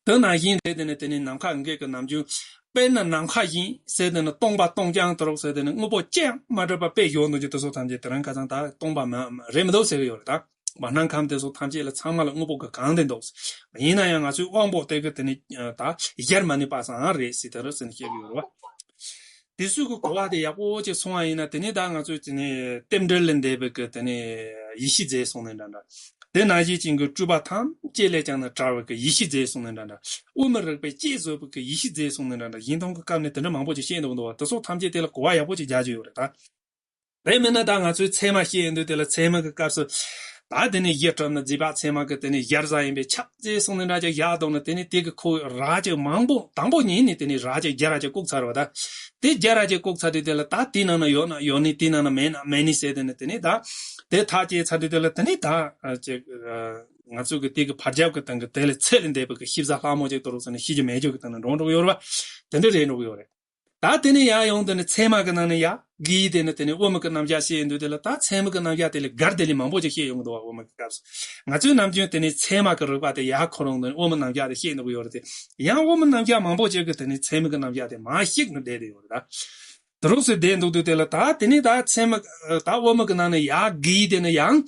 ད། དེ་ནང་བཞིན་རེད། དེ་ནི་དེ་ནི་ནམ་མཁའ་ངེད་ཀྱི་ནམ་རྒྱུན་དཔེར་ན་ནམ་མཁའ་བཞིན་ཟེར་དེ་ནི་སྟོང་པ་སྟོང་རྐྱང་དུ་རུག་ཟེར་དེ་ནི་དངོས་པོ་ཅི་ཡང་མ་གྲུབ་པ་དཔེ་ཡོད་འདུག་ཅིག་དེ་སོགས་ཐམས་ཅད་དེ་རིང་ཁ་སང་ད་སྟོང་པ་མ་རེད་མི་འདུག་ཟེར་གི་ཡོད་རེད་ད། བར་སྣང་ཁམས་དེ་སོགས་ཐམས་ཅད་ལ་ཚང་མ་ལ་དངོས་པོ་གི་གང་དེ་འདུག་ཟེར། ཡིན་ན་ཡང་ང་ཚོའི་དབང་པོ་དེ་གི་དེ་ནི་ད་གཞལ་མ་ནུས་པ་ཙམ་རེད་ཟེར་དེ་རུ་ཟེར་ནས་བཤད་གི་ཡོད་རེད་བ། དེ་ཚོའི་གི་གོ་བ་དེ་ཡག་པོ་ཅིག་སོང་བ་ཡིན་ན། དེ་ནས་ད་ང་ཚོས་དེ་ནས་རྟེན་འབྲེལ་ལས་འདས་པའི་གི་དེ་ནས་ཡེ་ཤེས་རྫས་གསུངས་ནས་འདྲ་འདྲ། དེ་ནང་བཞིན་ཅན་གྱི་སྤྲུལ་པ་ཐམས་ཅད་ལས་ཀྱང་ནི་བྲལ་བའི་གི་ཡེ་ཤེས་རྫས་གསུངས་ནས་འདྲ་འདྲ། དབུ་མ་རིག་པའི་སྐྱེས་བཟོད་པའི་གི་ཡེ་ཤེས་རྫས་གསུངས་ནས་འདྲ་འདྲ། གཞན་དོན་གྱི་སྐབས་ནས་དེ་འདྲ་མང་པོ་ཅིག་བཤད་འདུག་འདུག་བ། དེ་ཚོ་ཐམས་ཅད་དེ་ལ་གོ་བ་ཡག་པོ་ཅིག་རྒྱག་རྒྱུ་ཡོད་རེད་ད། དེ་མིན་ན་ད་ང་ཚོའི་ཚད་མ་བཤད་ཡོང་དུས་དེ་ལ་ཚད་མ་གི་སྐབས་སུ་ད་དེ་ནས་གཞི་གྲུབ་ན་རྫས་དཔག་ཚད་མ་གི་དེ་ནས་གཞལ་བྱ་ཡིན་པས་ཁྱབ་རྫས་གསུངས་ནས་འདྲ་ཅིག་བཞག་འདུག་ན། དེ་ནས་དེ་གི་ཁོ་ར་ཅིག་མང་པོ་དང་པོ་ཉིད་ནས་དེ་ནས་ར་ཅིག་བརྒྱ་ར་ཅིག་བཀུག་ཚར་བ་ད། དེ་བརྒྱ་ར་ཅིག་བཀུག་ཚར་དུས་དེ་ལ་ད་དེའི་ནང་ན་ཡོད་ན་ཡོད་ནི། དེའི་ནང་ན་མེད་ན་མེད་ནི་ཟེར། དེ་ནས་དེ་ནས་ད་དེ་ཐག་བཅད་ཚར་དུས་དེ་ལ་དེ་ནས་ད་ཅིག་ ང་ཚོས་གི་དེ་གི་བར་ཁྱབ་གི་སྟེང་གི་དེ་ལས་ཚད་ལས་འདས་པའི་གི་ཤེས་བྱ་ལྷག་མོ་ཅིག་ཏུ་རུ་ཟེར་ནས་ཤེས་རྒྱུ་མེད་རྒྱུ་གི་སྟེང་ནས་འགྲོ་འགྲོ་གི་ཡོད་རེད་བ། དེ་འདྲ་རེད་འགྲོ་གི་ཡོད་རེད། ད་དེ་ནས་ཡར་ཡོང་དུས་ནས་ཚད་མ་གི་ནང་ནས་ཡར་གི་ཡི་དེ་ནི་དེ་ནི་དབུ་མ་གི་རྣམ་གཞག་བཤད་ཡོང་དུས་དེ་ལ་ད་ཚད་མ་གི་རྣམ་གཞག་དེ་ལས་བརྒལ་དེ་ལས་མང་པོ་ཅིག་བཤད་ཡོང་གི་འདུག་བ། དབུ་མ་གི་སྐབས་སུ་ང་ཚོའི་ནམ་རྒྱུན་དེ་ནི་ཚད་མ་གི་རིགས་པ་དེ་ཡར་འཁོར་ཡོང་དུས་དབུ་མ་རྣམ་གཞག་དེ་བཤད་འདུག་གི་ཡོད་རེད་དེ། ཡང་དབུ་མ་རྣམ་གཞག་མང་པོ་ཅིག་གི་དེ་ནི་ཚད་མ་གི་རྣམ་གཞག་དེ་མར་བཤིག་ནས་བསྡད་དེ་ཡོད་རེད་ད། དེ་རུ་སེ་བསྡད་འདུག་དུས་དེ་ལ་ད་དེ་ནི་ད་ཚད་མ་ད་དབུ་མ་གི་ནང་ནས་ཡར་གི་ཡི་དེ་ནི་ཡང་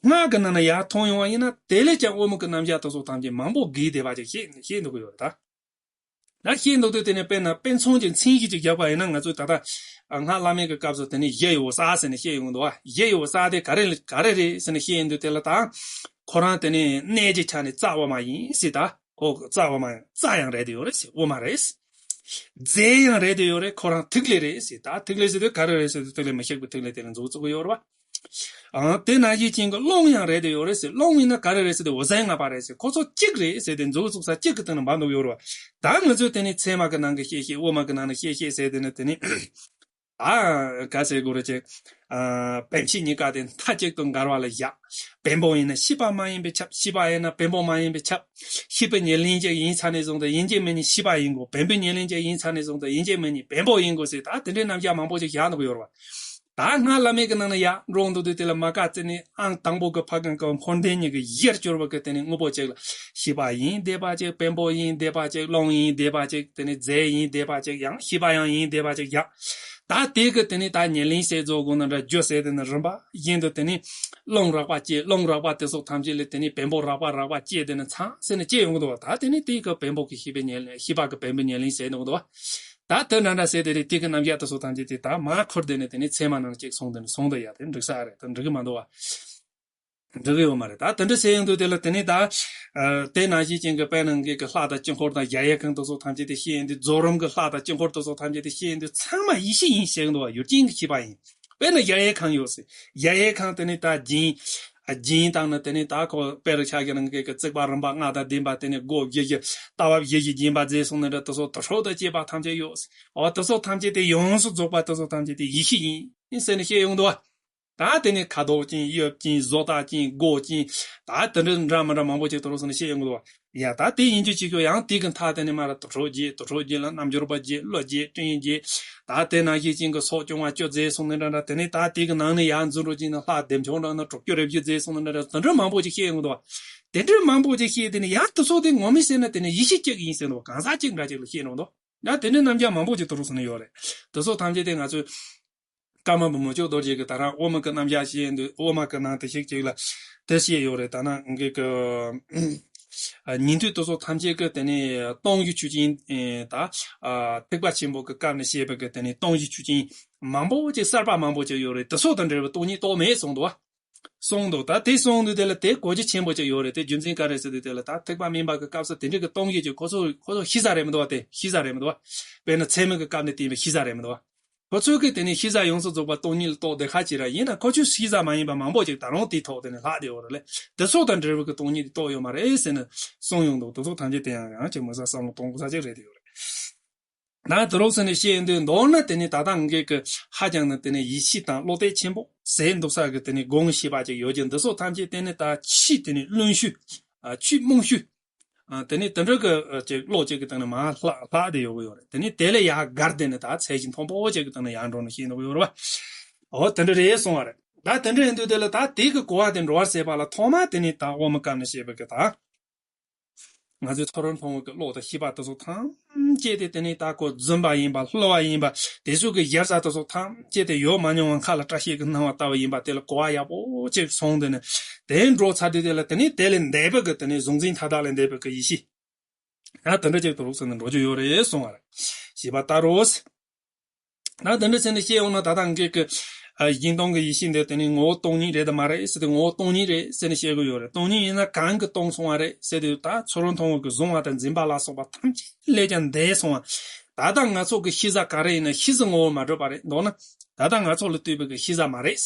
སྔགས་གི་ནང་ནས་ཡར་ཐོན་ཡོང་བ་ཡིན་ན་དེ་ལས་ཀྱང་དབུ་མ་གི་རྣམ་གཞག་དེ་ཚོ་ཐམས་ཅད་མང་པོ་གི་ཡི་བསྡད་པ་ཅིག་བཤད་བཤད་འདུག་གི་ཡོད་རེད་ད། ད་ཤེས་འདུག་དུས་དེ་ནས་དཔེར་ན་དཔེ་མཚོན་གྱི་མཚན་གཞི་ཅིག་བཞག་པ་ཡིན་ན། ང་ཚོས་ད་ལྟ་སྔགས་བླ་མེད་ཀྱི་སྐབས་སུ་དེ་ནས་གཞི་ཡི་འོད་གསལ་ཟེར་ནས་བཤད་ཡོང་འདུག་བ། གཞི་ཡི་འོད་གསལ་དེ་ག་རེ་ག་རེ་རེད་ཟེར་ནས་བཤད་ཡོང་དུས་དེ་ལ་ད་ཁོ་རང་དེ་ནས་གནས་ཀྱི་ཆ་ནས་རྩ་དབུ་མ་ཡིན་ཟེར། ད་ཁོ་རྩ་དབུ་མ་རྩ་ཡང་རེད་དེ་ཡོད་རེད་ཟེར། དབུ་མ་རེད་ཟེར། རྫས་ཡང་རེད་དེ་ཡོད་རེད། ཁོ་རང་ཐིག་ལེ་རེད་ཟེར། ད་ཐིག་ལེ་ཟེར་དུས་ག་རེ་རེད་ཟེར་དུས་ཐིག་ལེ་མི་ཤིགས་པའི་ཐིག་ལེ་དེ་ལ་མཛུབ་བཙུགས་ཀྱི་ཡོད་རེད་བ། ཨང་། དེ་ནང་བཞིན་ཅན་གྱི་རླུང་ཡང་རེད་དེ་ཡོད་རེད་ཟེར། རླུང་ཡིན་ན་ག་རེ་རེད་ཟེར་དུས་འོད་གསལ་ལྔ་པ་རེད་ཟེར། ཁོ་ཚོ་གཅིག་རེད་ཟེར་ཏེ་མཛུབ་བཙུགས་ས་གཅིག་གི་སྟེང་ན་འབབ་འདུག་ཡོད་རེད་བ། ད་ང་ཚོས་དེ་ནི་ཚད་མ་གི་ནང་གི་ཤེས་ཤེས་དབུ་མ་གི་ནང་ནས་ཤེས་ཤེས་ཟེར་དེ་ནི་དེ་ནི། ཨ། ག་ཟེར་དགོས་རེད་ཅེ། ཨ། བེམ་ཤེས་གཉིས་ཀ་དེ་མཐའ་གཅིག་ཏུ་འགལ་བ་ལ་བཞག་བེམ་པོ་ཡིན་ན་ཤེས་པ་མ་ཡིན་པས་ཁྱབ། ཤེས་པ་ཡིན་ན་བེམ་པོ་མ་ཡིན་པས་ཁྱབ། ཤེས་པའི་ཉེར་ལེན་གཅིག་ཡིན་ཚར་ནས་བཟུང་སྟེ་ཡིན་གཅིག་མིན་གཉིས་ཤེས་པ་ཡིན་དགོས། བེམ་པོའི་ཉེར་ལེན་གཅིག་ཡིན་ཚར་ནས་བཟུང་སྟེ་ཡིན་གཅིག་མིན་གཉིས་བེམ་པོ་ཡིན་དགོས་ཟེར། ད་དེ་འདྲའི་རྣམ་གཞག་མང་པོ་ཞིག་བཞག་འདུག་ཡོད་རེད་བ། ད་སྔགས་བླ་མེད་ཀྱི་ནང་ན་ཡར་འགྲོ་འདུག་དུས་དེ་ལ་མ་ག་ཚད་ནས་ཨང་དང་པོ་གི་ཕ་རྒན་གི་འཁོར་འདས་གཉིས་ཀྱི་གཞིར་གྱུར་པ་གི་དེ་ནི་དངོས་པོ་གཅིག་ལ་ཤེས་པ་ཡིན་བསྡད་པ་གཅིག་བེམ་པོ་ཡིན་བསྡད་པ་གཅིག་རླུང་ཡིན་བསྡད་པ་གཅིག་དེ་ནི་རྫས་ཡིན་བསྡད་པ་གཅིག་ཡང་ཤེས་པ་ཡང་ཡིན་བསྡད་པ་གཅིག་ཡང་། ད་དེ་གི་དེ་ནི་ད་ཉེར་ལེན་ཟེར་རྫོགས་དགོས་ན་འདྲ་རྒྱུ་ཟེར་དེ་ནི་རིམ་པ་བཞིན་དུ་དེ་ནི་རླུང་རགས་པ་སྐྱེ། རླུང་རགས་པ་དེ་སོགས་ཐམས་ཅད་ལས་དེ་ནི་བེམ་པོ་རགས་པ་རགས་པ་སྐྱེ། དེ་ནི་ཚང་ཟེར་ནས་སྐྱེ་ཡོང་གི་འདུག་བ། ད་དེ་ནི་དེ་གི་བེམ་པོ་གི་ཤེས་པའི་ཉེར་ཤེས་པ་གི་བེམ་པོའི་ཉེར་ལེན་ཟེར་འདུག་འདུག་བ། ད་དེ་འདྲ་འདྲ་ཟེར་དེ་རེད། དེ་གི་རྣམ་གཞག་དེ་ཚོ་ཐམས་ཅད་དེ་ད་མར་འཁོར་དེ་ནས་དེ་ནས་ཚད་མ་ནང་གཅིག་སོང་དེ་ནས་སོང་དེ་ཡ་དེ་འགྲིག་ས་རེད། དེ་འགྲིག་གི་མ་འདུག་བ། འགྲིག་གི་ཡོད་མ་རེད། ད་དེ་འདྲ་ཟེར་ཡོང་དུས་དེ་ལ་དེ་ནས་ད་དེ་ནང་བཞིན་ཅན་གྱི་དཔེར་ན་གི་གི་ལྷ་དང་དཀྱིལ་འཁོར་དང་གཞལ་ཡས་ཁང་དེ་ཚོ་ཐམས་ཅད་དེ་ཤེས་ཡོང་དུས། རྫོགས་རིམ་གྱི་ལྷ་དང་དཀྱིལ་འཁོར་དེ་ཚོ་ཐམས་ཅད་དེ་ཤེས་ཡོང་དུས་ཚང་མ་ཡེ་ཤེས་ཡིན་ཟེར་གི་འདུག་བ། ཡུལ་ཅན་གྱི་ཤེས་པ་ཡིན། དཔེར་ན་གཞལ་ཡས་ཁང་ཡོད་ཟེར། གཞལ་ཡས་ཁང་དེ་ནས་ད་སྦྱིན་སྦྱིན་བཏང་ན་དེ་ནས་ད་ཁོ་དཔེ་རུ་ཆགས་ཀྱི་ནང་གི་གི་རྩིག་པ་རིམ་པ་ལྔ་དང་ལྡན་པ་དེ་ནས་སྒོ་བཞི་བཞི་ལྟ་བ་བཞི་བཞི་སྦྱིན་པ་མཛད་སོང་ན་འདྲ། དེ་ཚོ་དུར་ཁྲོད་དུ་སྐྱེས་པ་ཐམས་ཅད་ཡོད་ཟེར། འོ་དེ་ཚོ་ཐམས་ཅད་དེ་ཡོངས་སུ་རྫོགས་པ་དེ་ཚོ་ཐམས་ཅད་དེ་ཡེ་ཤེས་ཡིན་ཟེར་ནས་བཤད་ཡོང་འདུག་བ། ད་དེ་ནས་ཁ་དོག་ཅན། དབྱིབས་ཅན། བཟོ་ལྟ་ཅན། སྒོ་ཅན། ད་དེ་འདྲ་འདྲ་མི་འདྲ་མང་པོ་ཅིག་དུར་ཁྲོད་ཟེར་ནས་བཤད་ཡོང་གི་འདུག་བ། ཡ་ད་དེ་ཡིན་རྒྱུ་ཅིག་ཁྱོད་ཡང་དེ་གི་མཐའ་དེ་ནས་མར་དུར་ཁྲོད་བརྒྱད། དུར་ཁྲོད་བརྒྱད་ལ་རྣལ་འབྱོར་པ་བརྒྱད། ཀླུ་བརྒྱད། སྤྲིན་བརྒྱད། ད་དེ་ནང་བཞིན་ཅན་གྱི་ཚོགས་སྐྱོང་བ་བཅུ་མཛད་སོང་ནས་འདྲ་འདྲ། དེ་ནས་ད་དེ་གི་ནང་ནས་ཡང་རྫུ་འཕྲུལ་ཅན་ནི་ལྷ་བདེ་མཆོག་འདྲ་ན་དྲུག་ཅུ་རེ་བཞི་མཛད་སོང་ནས་འདྲ་འདྲ། དེ་འདྲ་མང་པོ་ཅིག་བཤད་ཡོང་གི་འདུག་བ། དེ་འདྲ་མང་པོ་ཅིག་བཤད་དེ་ནས་ཡང་དེ་ཚོ་དེ་ངོ་མས་བཤད་ན་དེ་ནས་ཡེ་ཤེས་གཅིག་ཡིན་ཟེར་འདུག་བ། གང་ཟག་གཅིག་འདྲ་ཅིག་ལ་བཤད་འགྲོ་འདུག་བ། ཡང་དེ་འདྲའི་རྣམ་གཞག་མང་པོ་ཅིག་དུར་ཁྲོད་ཟེར་ནས་ཡོད་རེད། དེ་ཚོ་ཐམས་ཅད་དེ་ང་ཚོས་ཀརྨ་པ་མུ་ཅོག་རྡོ་རྗེ་གིས་ད་རང་དབུ་མ་གི་རྣམ་གཞག་བཤད་འདུག་དབུ་མ་གི་ནང་དེ་ཞིག་ཅིག་ལ་དེ་བཤད་ཡོད་རེད། ད་ནང་གི་གི་ཉན་ཐོས་དེ་ཚོ་ཐམས་ཅད་ཀྱི་དེ་ནས་སྟོང་གཞི་ཆོས་ཅན། ད་ཐེག་པ་ཆེན་པོ་གི་སྐབས་ནས་བཤད་པའི་གི་དེ་ནས་སྟོང་གཞི་ཆོས་ཅན་མང་པོ་ཅིག་གསར་པ་མང་པོ་ཅིག་ཡོད་རེད། དེ་ཚོ་དང་འབྲེལ་བའི་སྟོང་ཉིད་རྟོགས་མེད་གསུངས་འདུག་བ། གསུངས་འདུག་ད་དེ་གསུངས་དུས་དེ་ལ་དེ་གོ་རྒྱུ་ཆེན་པོ་ཅིག་ཡོད་རེད། དེ་རྒྱུ་མཚན་ག་རེ་ཟེར་དུས་དེ་ལ་ད་ཐེག་པ་དམན་པ་གི་སྐབས་སུ་དེ་འདྲ་གི་སྟོང་ཉིད་ཀྱི་ཁོ་ཚོ་ཁོ་ཚོ་ཤེས་ས་རེད་མི་འདུག་བ། དེ་ཤེས་ས་རེད་མི་འདུག་བ། དཔེར་ན་ཚད་མ་གི་སྐབས་ནས་བསྟན་པའི་ཤེས་ས་རེད་མི་འདུག་བ། ཁོ་ཚོས་གི་དེ་ནས་ཤེས་ས་ཡོངས་སུ་རྫོགས་པ་སྟོང་ཉིད་ལ་རྟོགས་བསྡད་ཁ་ཅིག་ར་ཡིན་ན། ཁོ་ཚོས་ཤེས་ས་མ་ཡིན་པ་མང་པོ་ཅིག་ད་རུང་དེའི་ཐོག་དེ་ནས་ལྷག་བསྡད་ཡོད་རེད་ལེ། དེ་ཚོ་དང་འབྲེལ་བའི་གི་སྟོང་ཉིད་དེ་རྟོགས་ཡོད་མ་རེད་ཟེར་ནས་གསུངས་ཡོང་འདུག་དེ་ཚོ་ཐམས་ཅད་དེ་ཡང་ཡང་ཅིག་མི་ཟ་བསམ་བློ་གཏོང་དགོས་ས་ཅིག་རེད་དེ་ཡོད་རེད། ན་དེ་རོགས་ཟེར་ནས་བཤད་ཡོང་དུས། མདོར་ན་དེ་ནི་ད་ལྟ་ངེད་ཀྱི་ཧ་ཅང་ནི་དེ་ནི་ཡིད་ཆེས་དང་བློ་གཏད་ཆེན་པོ་ཟེར་འདུག་ས་གི་དེ་ནི་དགོངས་ཤེས་པ་ཅིག་ཡོད་ཀྱི། འདི་ཚོ་ཐམས་ཅད་དེ་ནི་ད་ཕྱི་དེ་ནི་བླུན་ཤོས། ཨ། ཕྱི་རྨོངས་ཤོས། ཨ། དེ་ནི་དེ་འདྲ་གི་ཨ་ཅིག་བློ་ཅིག་གི་སྟེང་ནས་མར་ལྷག་ལྷག་བསྡད་ཡོད་ཀྱི་ཡོད་རེད། དེ་ནི་དེ་ལས་ཡར་བརྒལ་ཏེ་ནི་ད་ཚད་གཞི་མཐོན་པོ་ཅིག་གི་སྟེང་ནས་ཡར་འགྲོ་ནས་བཤད་འདུག་གི་ཡོད་རེད་བ། འོ་དེ་འདྲ་རེད་གསུངས་པ་རེད། ད་དེ་འདྲ་ཡིན་དུས་དེ་ལ་ད་དེ་གི་གོ་བ་དེ་འགྲོ་བར་བྱེད་པ་ལ་ཐོག་མ་དེ་ནི་ད་དབུ་མ་སྐབས་ནས་བཤད་པའི་གི་ད། ང་ཚོའི་ཚུ་རོལ་མཐོང་བ་གི་བློ་དང་ཤེས་པ་དེ་ཚོ་ཐམས་ཅད་དེ་དེ་ནས་ད་ཁོ་རྫུན་པ་ཡིན་པ་བསླུ་བ་ཡིན་པ་དེ་ཚོ་གི་གཞལ་ས་དེ་ཚོ་ཐམས་ཅད་དེ་ཡོད་མ་མྱོང་བ་མཁའ་ལ་བཀྲ་ཤིས་ཀྱི་སྣང་བ་ལྟ་བུ་ཡིན་པ་དེ་ལ་གོ་བ་ཡག་པོ་ཅིག་སོང་དེ་ནས་དེ་འགྲོ་ཚར་དུས་དེ་ལ་དེ་ནས་དེ་ལས་འདས་པ་གི་དེ་ནས་གཟུང་འཛིན་མཐའ་དག་ལས་འདས་པའི་གི་ཡེ་ཤེས། ཡང་དེ་འདྲ་ཅིག་ཏུ་རུག་ཟེར་ནས་འགྲོ་རྒྱུ་ཡོད་རེད་གསུངས་པ་རེད། ཞེས་པ་ལྟར་རོ། ད་དེ་འདྲ་ཟེར་ནས་བཤད་ཡོང་ན་ད་ལྟ་ངེད་ཀྱི་ཨ་སྦྱིན་གཏོང་གི་ཡེ་ཤེས་འདི་དེ་ནི་ངོ་བོ་སྟོང་ཉིད་རེད་དམ་མ་རེད་ཟེར་ཏེ། ངོ་བོ་སྟོང་ཉིད་རེད་ཟེར་ནས་བཤད་དགོས་ཡོད་རེད། སྟོང་ཉིད་ཡིན་ན་གང་གིས་སྟོང་སོང་བ་རེད་ཟེར་ཏེ། ད་ཚུ་རོལ་མཐོང་བ་གི་གཟུང་བ་དང་འཛིན་པ་ལ་སོགས་པ་ཐམས་ཅད་ལས་ཀྱང་འདས་སོང་བ། ད་ལྟ་ང་ཚོ་གི་ཤེས་བྱ་ག་རེ་ཡིན་ན་ཤེས་བྱ་ངོ་བོ་མ་གྲུབ་པ་རེད། མདོར་ན་ད་ལྟ་ང་ཚོ་ལ་ལྟོས་པའི་གི་ཤེས་བྱ་མ་རེད།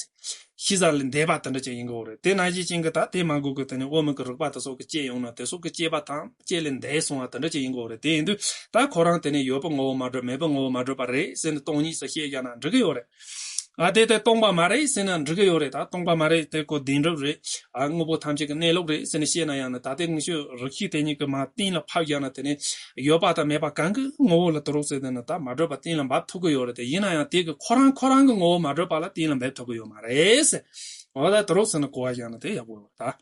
ཤེས་བྱ་ལས་འདས་པ་དེ་འདྲ་ཅིག་ཡིན་དགོས་རེད། དེ་ནང་བཞིན་ཅན་གྱི་ད་དེ་མ་གོ་གི་དེ་ནི་དབུ་མ་གི་རིགས་པ་དེ་ཚོ་གི་སྐྱེས་ཡོང་ན་དེ་ཚོ་གི་སྐྱེས་པ་ཐམས་ཅད་ལས་འདས་སོང་བ་དེ་འདྲ་ཅིག་ཡིན་དགོས་རེད། དེ་ཡིན་དུས་ད་ཁོ་རང་དེ་ནི་ཡོད་པ་ངོ་བོ་མ་གྲུབ་མེད་པ་ངོ་བོ་མ་གྲུབ་པ་རེད་ཟེར་ནས་སྟོང་ཉིད་ཟེར་བཤད་བཞག་ན་འགྲིག་གི་ཡོད་རེད། ཨ་དེ་དེ་སྟོང་པ་མ་རེད་ཟེར་ན་འགྲིག་གི་ཡོད་རེད། ད་སྟོང་པ་མ་རེད། དེ་ཁོ་བདེན་གྲུབ་རེད། ཨ་དངོས་པོ་ཐམས་ཅད་ཀྱི་གནས་ལུགས་རེད་ཟེར་ནས་བཤད་ན་ཡང་ན། ད་ལྟའི་ངེས་ཤེས་རིགས་ཤེས་དེ་གཉིས་ཀྱི་མར་གཏན་ལ་ཕབ་ཡང་ན། དེ་ནས་ཡོད་པ་དང་མེད་པ་གང་གི་ངོ་བོ་ལ་དུ་རུག་ཟེར་དེ་ནི་ད་མ་གྲུབ་པ་གཏན་ལ་འབེབས་ཐུབ་ཀྱི་ཡོད་རེད། དེ་ཡིན་ན་ཡང་དེ་གི་ཁོ་རང་ཁོ་རང་གི་ངོ་བོ་མ་གྲུབ་པ་ལ་གཏན་ལ་འབེབས་ཐུབ་ཀྱི་ཡོད་མ་རེད་ཟེར། འོ་ད་དུ་རུག་ཟེར་ན་གོ་བ་ཡང་ན་དེ་ཡག་པོ་ཡོད་རེད་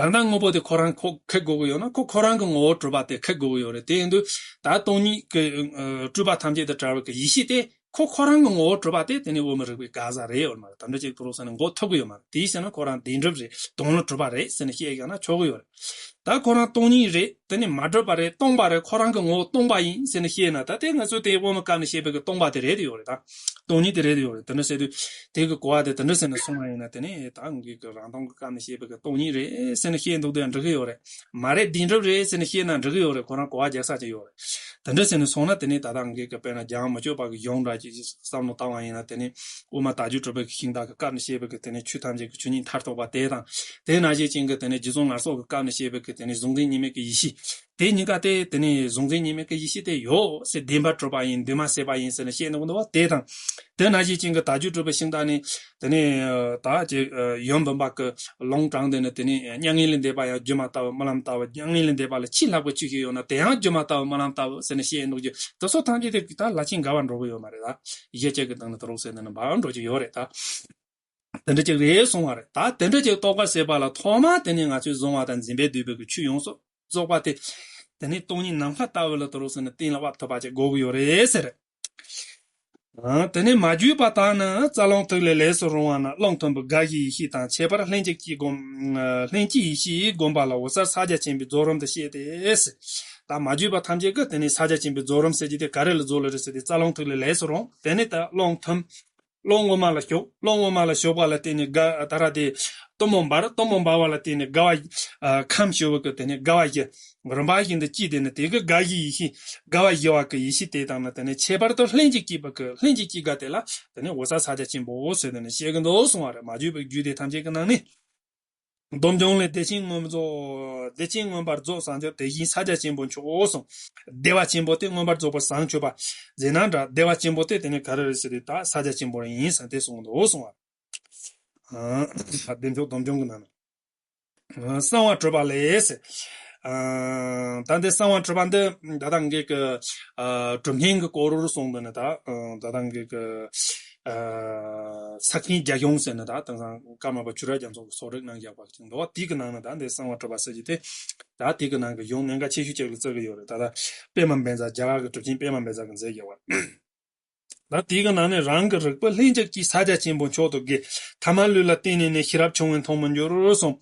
ད། གང་ལྟར་དངོས་པོ་དེ་ཁོ་རང་ཁོ་ཁེགས་དགོས་ཀྱི་ཡོད་ན། ཁོ་ཁོ་རང་གི་ངོ་བོ་གྲུབ་པ་དེ་ཁེགས་དགོས་ཀྱི་ཡོད་རེད། དེ་ཡིན་དུས་ད་སྟོང་ཉིད་ཀྱི་ཨ་སྤྲོས་པ་ཐམས་ཅད་དང་བྲལ་བའི་གི་ཡེ་ཤེས་དེ་ཁོ་ཁོ་རང་གི་ངོ་བོ་གྲུབ་པ་དེ་དེ་ནི་དབུ་མའི་རིགས་པའི་ག་ས་རེད། འོ་མ་རེད། དེ་འདྲ་ཅིག་དུ་རུག་ཟེར་ནས་འགོག་ཐུབ་ཀྱི་ཡོད་མ་རེད། དེའི་ཕྱིར་ན་ཁོ་རང་བདེན་གྲུབ་རེད། དོན་ལ་གྲུབ་པ་རེད་ཟེར་ནས་བཤད་ཡང་ན་ཆོག་གི་ཡོད་རེད། ད་ཁོ་རང་སྟོང་ཉིད་རེད། དེ་ནི་མ་གྲུབ་པ་རེད། སྟོང་པ་རེད། ཁོ་རང་གི་ངོ་བོ་སྟོང་པ་ཡིན་ཟེར་ནས་བཤད་ན། ད་དེ་ང་ཚོས་དེ་དབུ་མའི་སྐབས་ནས་བཤད་པའི་གི་སྟོང་པ་དེ་རེད་དེ་ཡོད་རེད། ད་སྟོང་ཉིད་དེ་རེད་དེ་ཡོད་རེད། དེ་འདྲ་ཟེར་དུས་དེ་གི་གོ་བ་དེ་དེ་འདྲ་ཟེར་ནས་སོང་བ་ཡིན་ན། དེ་ནི་ད་ངེད་ཀྱི་རང་སྟོང་གི་སྐབས་ནས་བཤད་པའི་གི་སྟོང་ཉིད་རེད་ཟེར་ནས་བཤད་འདུག་དུས་ཡང་འགྲིག་གི་ཡོད་རེད། མ་རེད། བདེན་གྲུབ་རེད་ཟེར་ནས་བཤད་ན་འགྲིག་གི་ཡོད་རེད། ཁོ་རང་གོ་བ་རྒྱག་ས་ཅིག་ཡོད་རེད། དེ་འདྲ་ཟེར་ནས་སོང་ན། དེ་ནས་ད་ལྟ་ངེད་ཀྱི་དཔེར་ན་རྒྱལ་བ་མི་བསྐྱོད་པ་གི་གཞུང་འདྲ་ཅིག་བསམ་བློ་བཏང་བ་ཡིན་ན། དེ་ནས་དབུ་མ་དལ་འབྱོར་གྲུབ་པའི་གི་ཤིང་རྟ་གི་སྐབས་ནས་བཤད་པའི་གི་དེ་ནས་ཆོས་ཐམས་ཅད་ཀྱི་ཆོས་ཉིད་མཐར་ཐུག་པ་དེ་དང་། དེ་ནང་བཞིན་ཅན་གྱི་དེ་ནས་རྗེ་བཙུན་ངལ་གསོ་གི་སྐབས་ནས་བཤད་པའི་གི་དེ་ནས་གཟུང་འཛིན་གཉིས་མེད་ཀྱི་ཡེ་ཤེས། དེ་གཉིས་ཀ་དེ་དེ་ནས་གཟུང་འཛིན་གཉིས་མེད་ཀྱི་ཡེ་ཤེས་དེ་ཡོད་ཟེར། བདེན་པར་གྲུབ་པ་ཡིན། འདུས་མ་བྱས་པ་ཡིན་ཟེར་ནས་བཤད་ནས་འདུག་པ་དེ་དང་། དེ་ནང་བཞིན་ཅན་གྱི་དལ་འབྱོར་གྲུབ་པའི་ཤིང་རྟ་ནི་དེ་ནས་ད་ཅིག་ཡུམ་བུམ་པ་གི་ལུང་དྲངས་ཏེ་ནི། དེ་ནས་མྱ་ངན་ལས་འདས་པ་ཡང་སྒྱུ་མ་ལྟ་བུ་རྨི་ལམ་ལྟ་བུ། མྱ་ངན་ལས་འདས་པ་ལ་ཆེས་ལྷག་པའི་ཆོས་ཤིག་ཡོད་ན་དེ་ཡང་སྒྱུ་མ་ལྟ་བུ་རྨི་ལམ་ལྟ་བུ་ཟེར་ནས་བཤད་འདུག་རྒྱུ་དེ་ཚོ་ཐམས་ཅད་དེ་ད་ལ་ཕྱིན་འགལ་བ་འགྲོ་གི་ཡོད་མ་རེད། ད་གཞི་བཅས་ཀྱི་སྟེང་ནས་དུ་རུག་ཟེར་ནས་འབའ་འགྲོ་གི་ཡོད་རེད་ད། དེ་འདྲ་ཅིག་རེད་གསུང་བ་རེད། ད་དེ་འདྲ་ཅིག་རྟོགས་པ་ཟེར་བ་ལ་ཐོག་མ་དེ་ནས་ང་ཚོས་གཟུང་བ་དང་འཛིན་པས་བསྡུས་པའི་གི་ཆོས་ཡོངས་སུ་རྫོགས་པ་དེ། དེ་ནས་སྟོང་ཉིད་ནམ་མཁའ་ལྟ་བུ་ལ་དུ་རུག་ཟེར་ནས་གཏན་ལ་དབབ་ཐུབ་པ་ཅིག་དགོས་ཀྱི་ཡོད་རེད་ཟེར། ཨ། དེ་ནས་མ་བརྗོད་པ་དག་ནི་རྩ་རླུང་ཐིག་ལེ་ལས་སུ་རུང་བ་ན། རླུང་མཐུན་པའི་དགའ་བཞིའི་ཡེ་ཤེས་དང་། ཁྱད་པར་ལྷན་ཅིག་སྐྱེས་བསྒོམ། ལྷན་སྐྱེས་ཡེ་ཤེས་བསྒོམ་པ་ལ་འོད་གསལ་ས་རྒྱ་ཆེན་པོའི་རྫོགས་རིམ་དུ་བཤད་དེ། ད་མ་བརྗོད་པ་ཐམས་ཅད་ཀྱི་དེ་ནས་ས་རྒྱ་ཆེན་པོའི་རྫོགས་རིམ་ཟེར་གྱི་དེ་ག་རེ་ལ་རྫོགས་ལ་རེད་ཟེར་དུས། རྩ་རླུང་ཐིག་ལེ་ལས་སུ་རུང་། དེ་ནས་ད་རླུང་མཐུན། རླུང་དབུ་མ་ལ་ཞུགས། རླུང་དབུ་མ་ལ་ཞུགས་པ་ལ་བརྟེན་ནས་དགའ། ད་ར་དེ་གཏུམ་མོ་འབར། གཏུམ་མོ་འབར་བ་ལ་བརྟེན་ནས་དགའ་བ། ཨ། ཁམས་ཞུ་བ་གི་དེ་ནས་དགའ་བ་བཞི། རིམ་པ་བཞིན་དུ་སྐྱེས་ཏེ་ནི་དེ་གི་དགའ་བཞིའི་ཡེ་ཤེས། དགའ་བ་བཞི་བ་གི་ཡེ་ཤེས་དེ་དང་ནི། དེ་ནས་ཁྱད་པར་དུ་ལྷན་ཅིག་སྐྱེས་པ་གི་ལྷན་ཅིག་སྐྱེས་དགའ་དེ་ལ་དེ་ནས་འོད་གསལ་ས་རྒྱ་ཆེན་པོ་ཟེར་དེ་ནས་བཤད་གི་འདུག་གསུང་བ་རེད། མ་བརྗོད་པའི་རྒྱུད་སྡེ་ཐམས་ཅད་ཀྱི་ནང་ནས། སྡོམ་འབྱུང་ལས་བདེ་ཆེན་མངོན་རྫོགས། བདེ་ཆེན་མངོན་པར་རྫོགས་བྱང་ཆུབ་དེ་བཞིན་ས་རྒྱ་ཆེན་པོ་མཆོག་གསུངས། བདེ་བ་ཆེན་པོ་དེ་མངོན་པར་རྫོགས་པར་བྱང་ཆུབ་པ་ཟེར་ན་འདྲ། བདེ་བ་ཆེན་པོ་དེ་དེ་ནས་ག་རེ་རེད་ཟེར་དུས། ད་ས་རྒྱ་ཆེན་པོ་ཡིན་ཟེར་དེ་གསུངས་འདུག་གསུང་བ། ཨ། བདེ་མཆོག་སྡོམ་འབྱུང་གི་ནང་ན། གསང་བ་གྲུབ་པ་ལས། ཨ། ད་འདི་གསང་བ་གྲུབ་པ་འདི་ད་ལྟ་ངེད་ཀྱི། ཨ། གྲུབ་བརྙན་གྱི་སྐོར་རུ་གསུངས་འདུག་ནི་ད། ཨ། ད་ལྟ་ངེད་ཀྱི། ཨ། ས་ཁྱིན་རྒྱ་གཞུང་ཟེར་ནི་ད་དེང་སང་ཀརྨ་པ་ཆོས་གྲགས་རྒྱ་མཚོ་གིས་གསོ་རིག་གནང་བཞག་པ་ཅིག་འདུག་པ། དེ་གི་ནང་ན་ད་འདི་གསང་བ་གྲུབ་པ་ཟེར་གྱི་དེ། ད་དེ་གི་ནང་གི་གཞུང་གནད་འགག་ཆེ་ཤོས་ཅིག་ལ་བརྩི་གི་ཡོད་རེད། ད་ལྟ་པད་མ་བཛྲ། རྒྱ་གར་གྱི་གྲུབ་ཆེན་པད་མ་བཛྲ་གིས་མཛད་བཞག་པ། ད་དེ་གི་ནང་ནས་རང་གི་རིག་པའི་ལྷན་ཅིག་སྐྱེས་ས་རྒྱ་ཆེན་པོ་མཆོག་ཏུ་དགའི། ཐ་མལ་ལུས་ལ་བརྟེན་ནས་ནི། ཤེས་རབ་ཆུང་ངུས་མཐོང་མི་འགྱུར་གསུངས།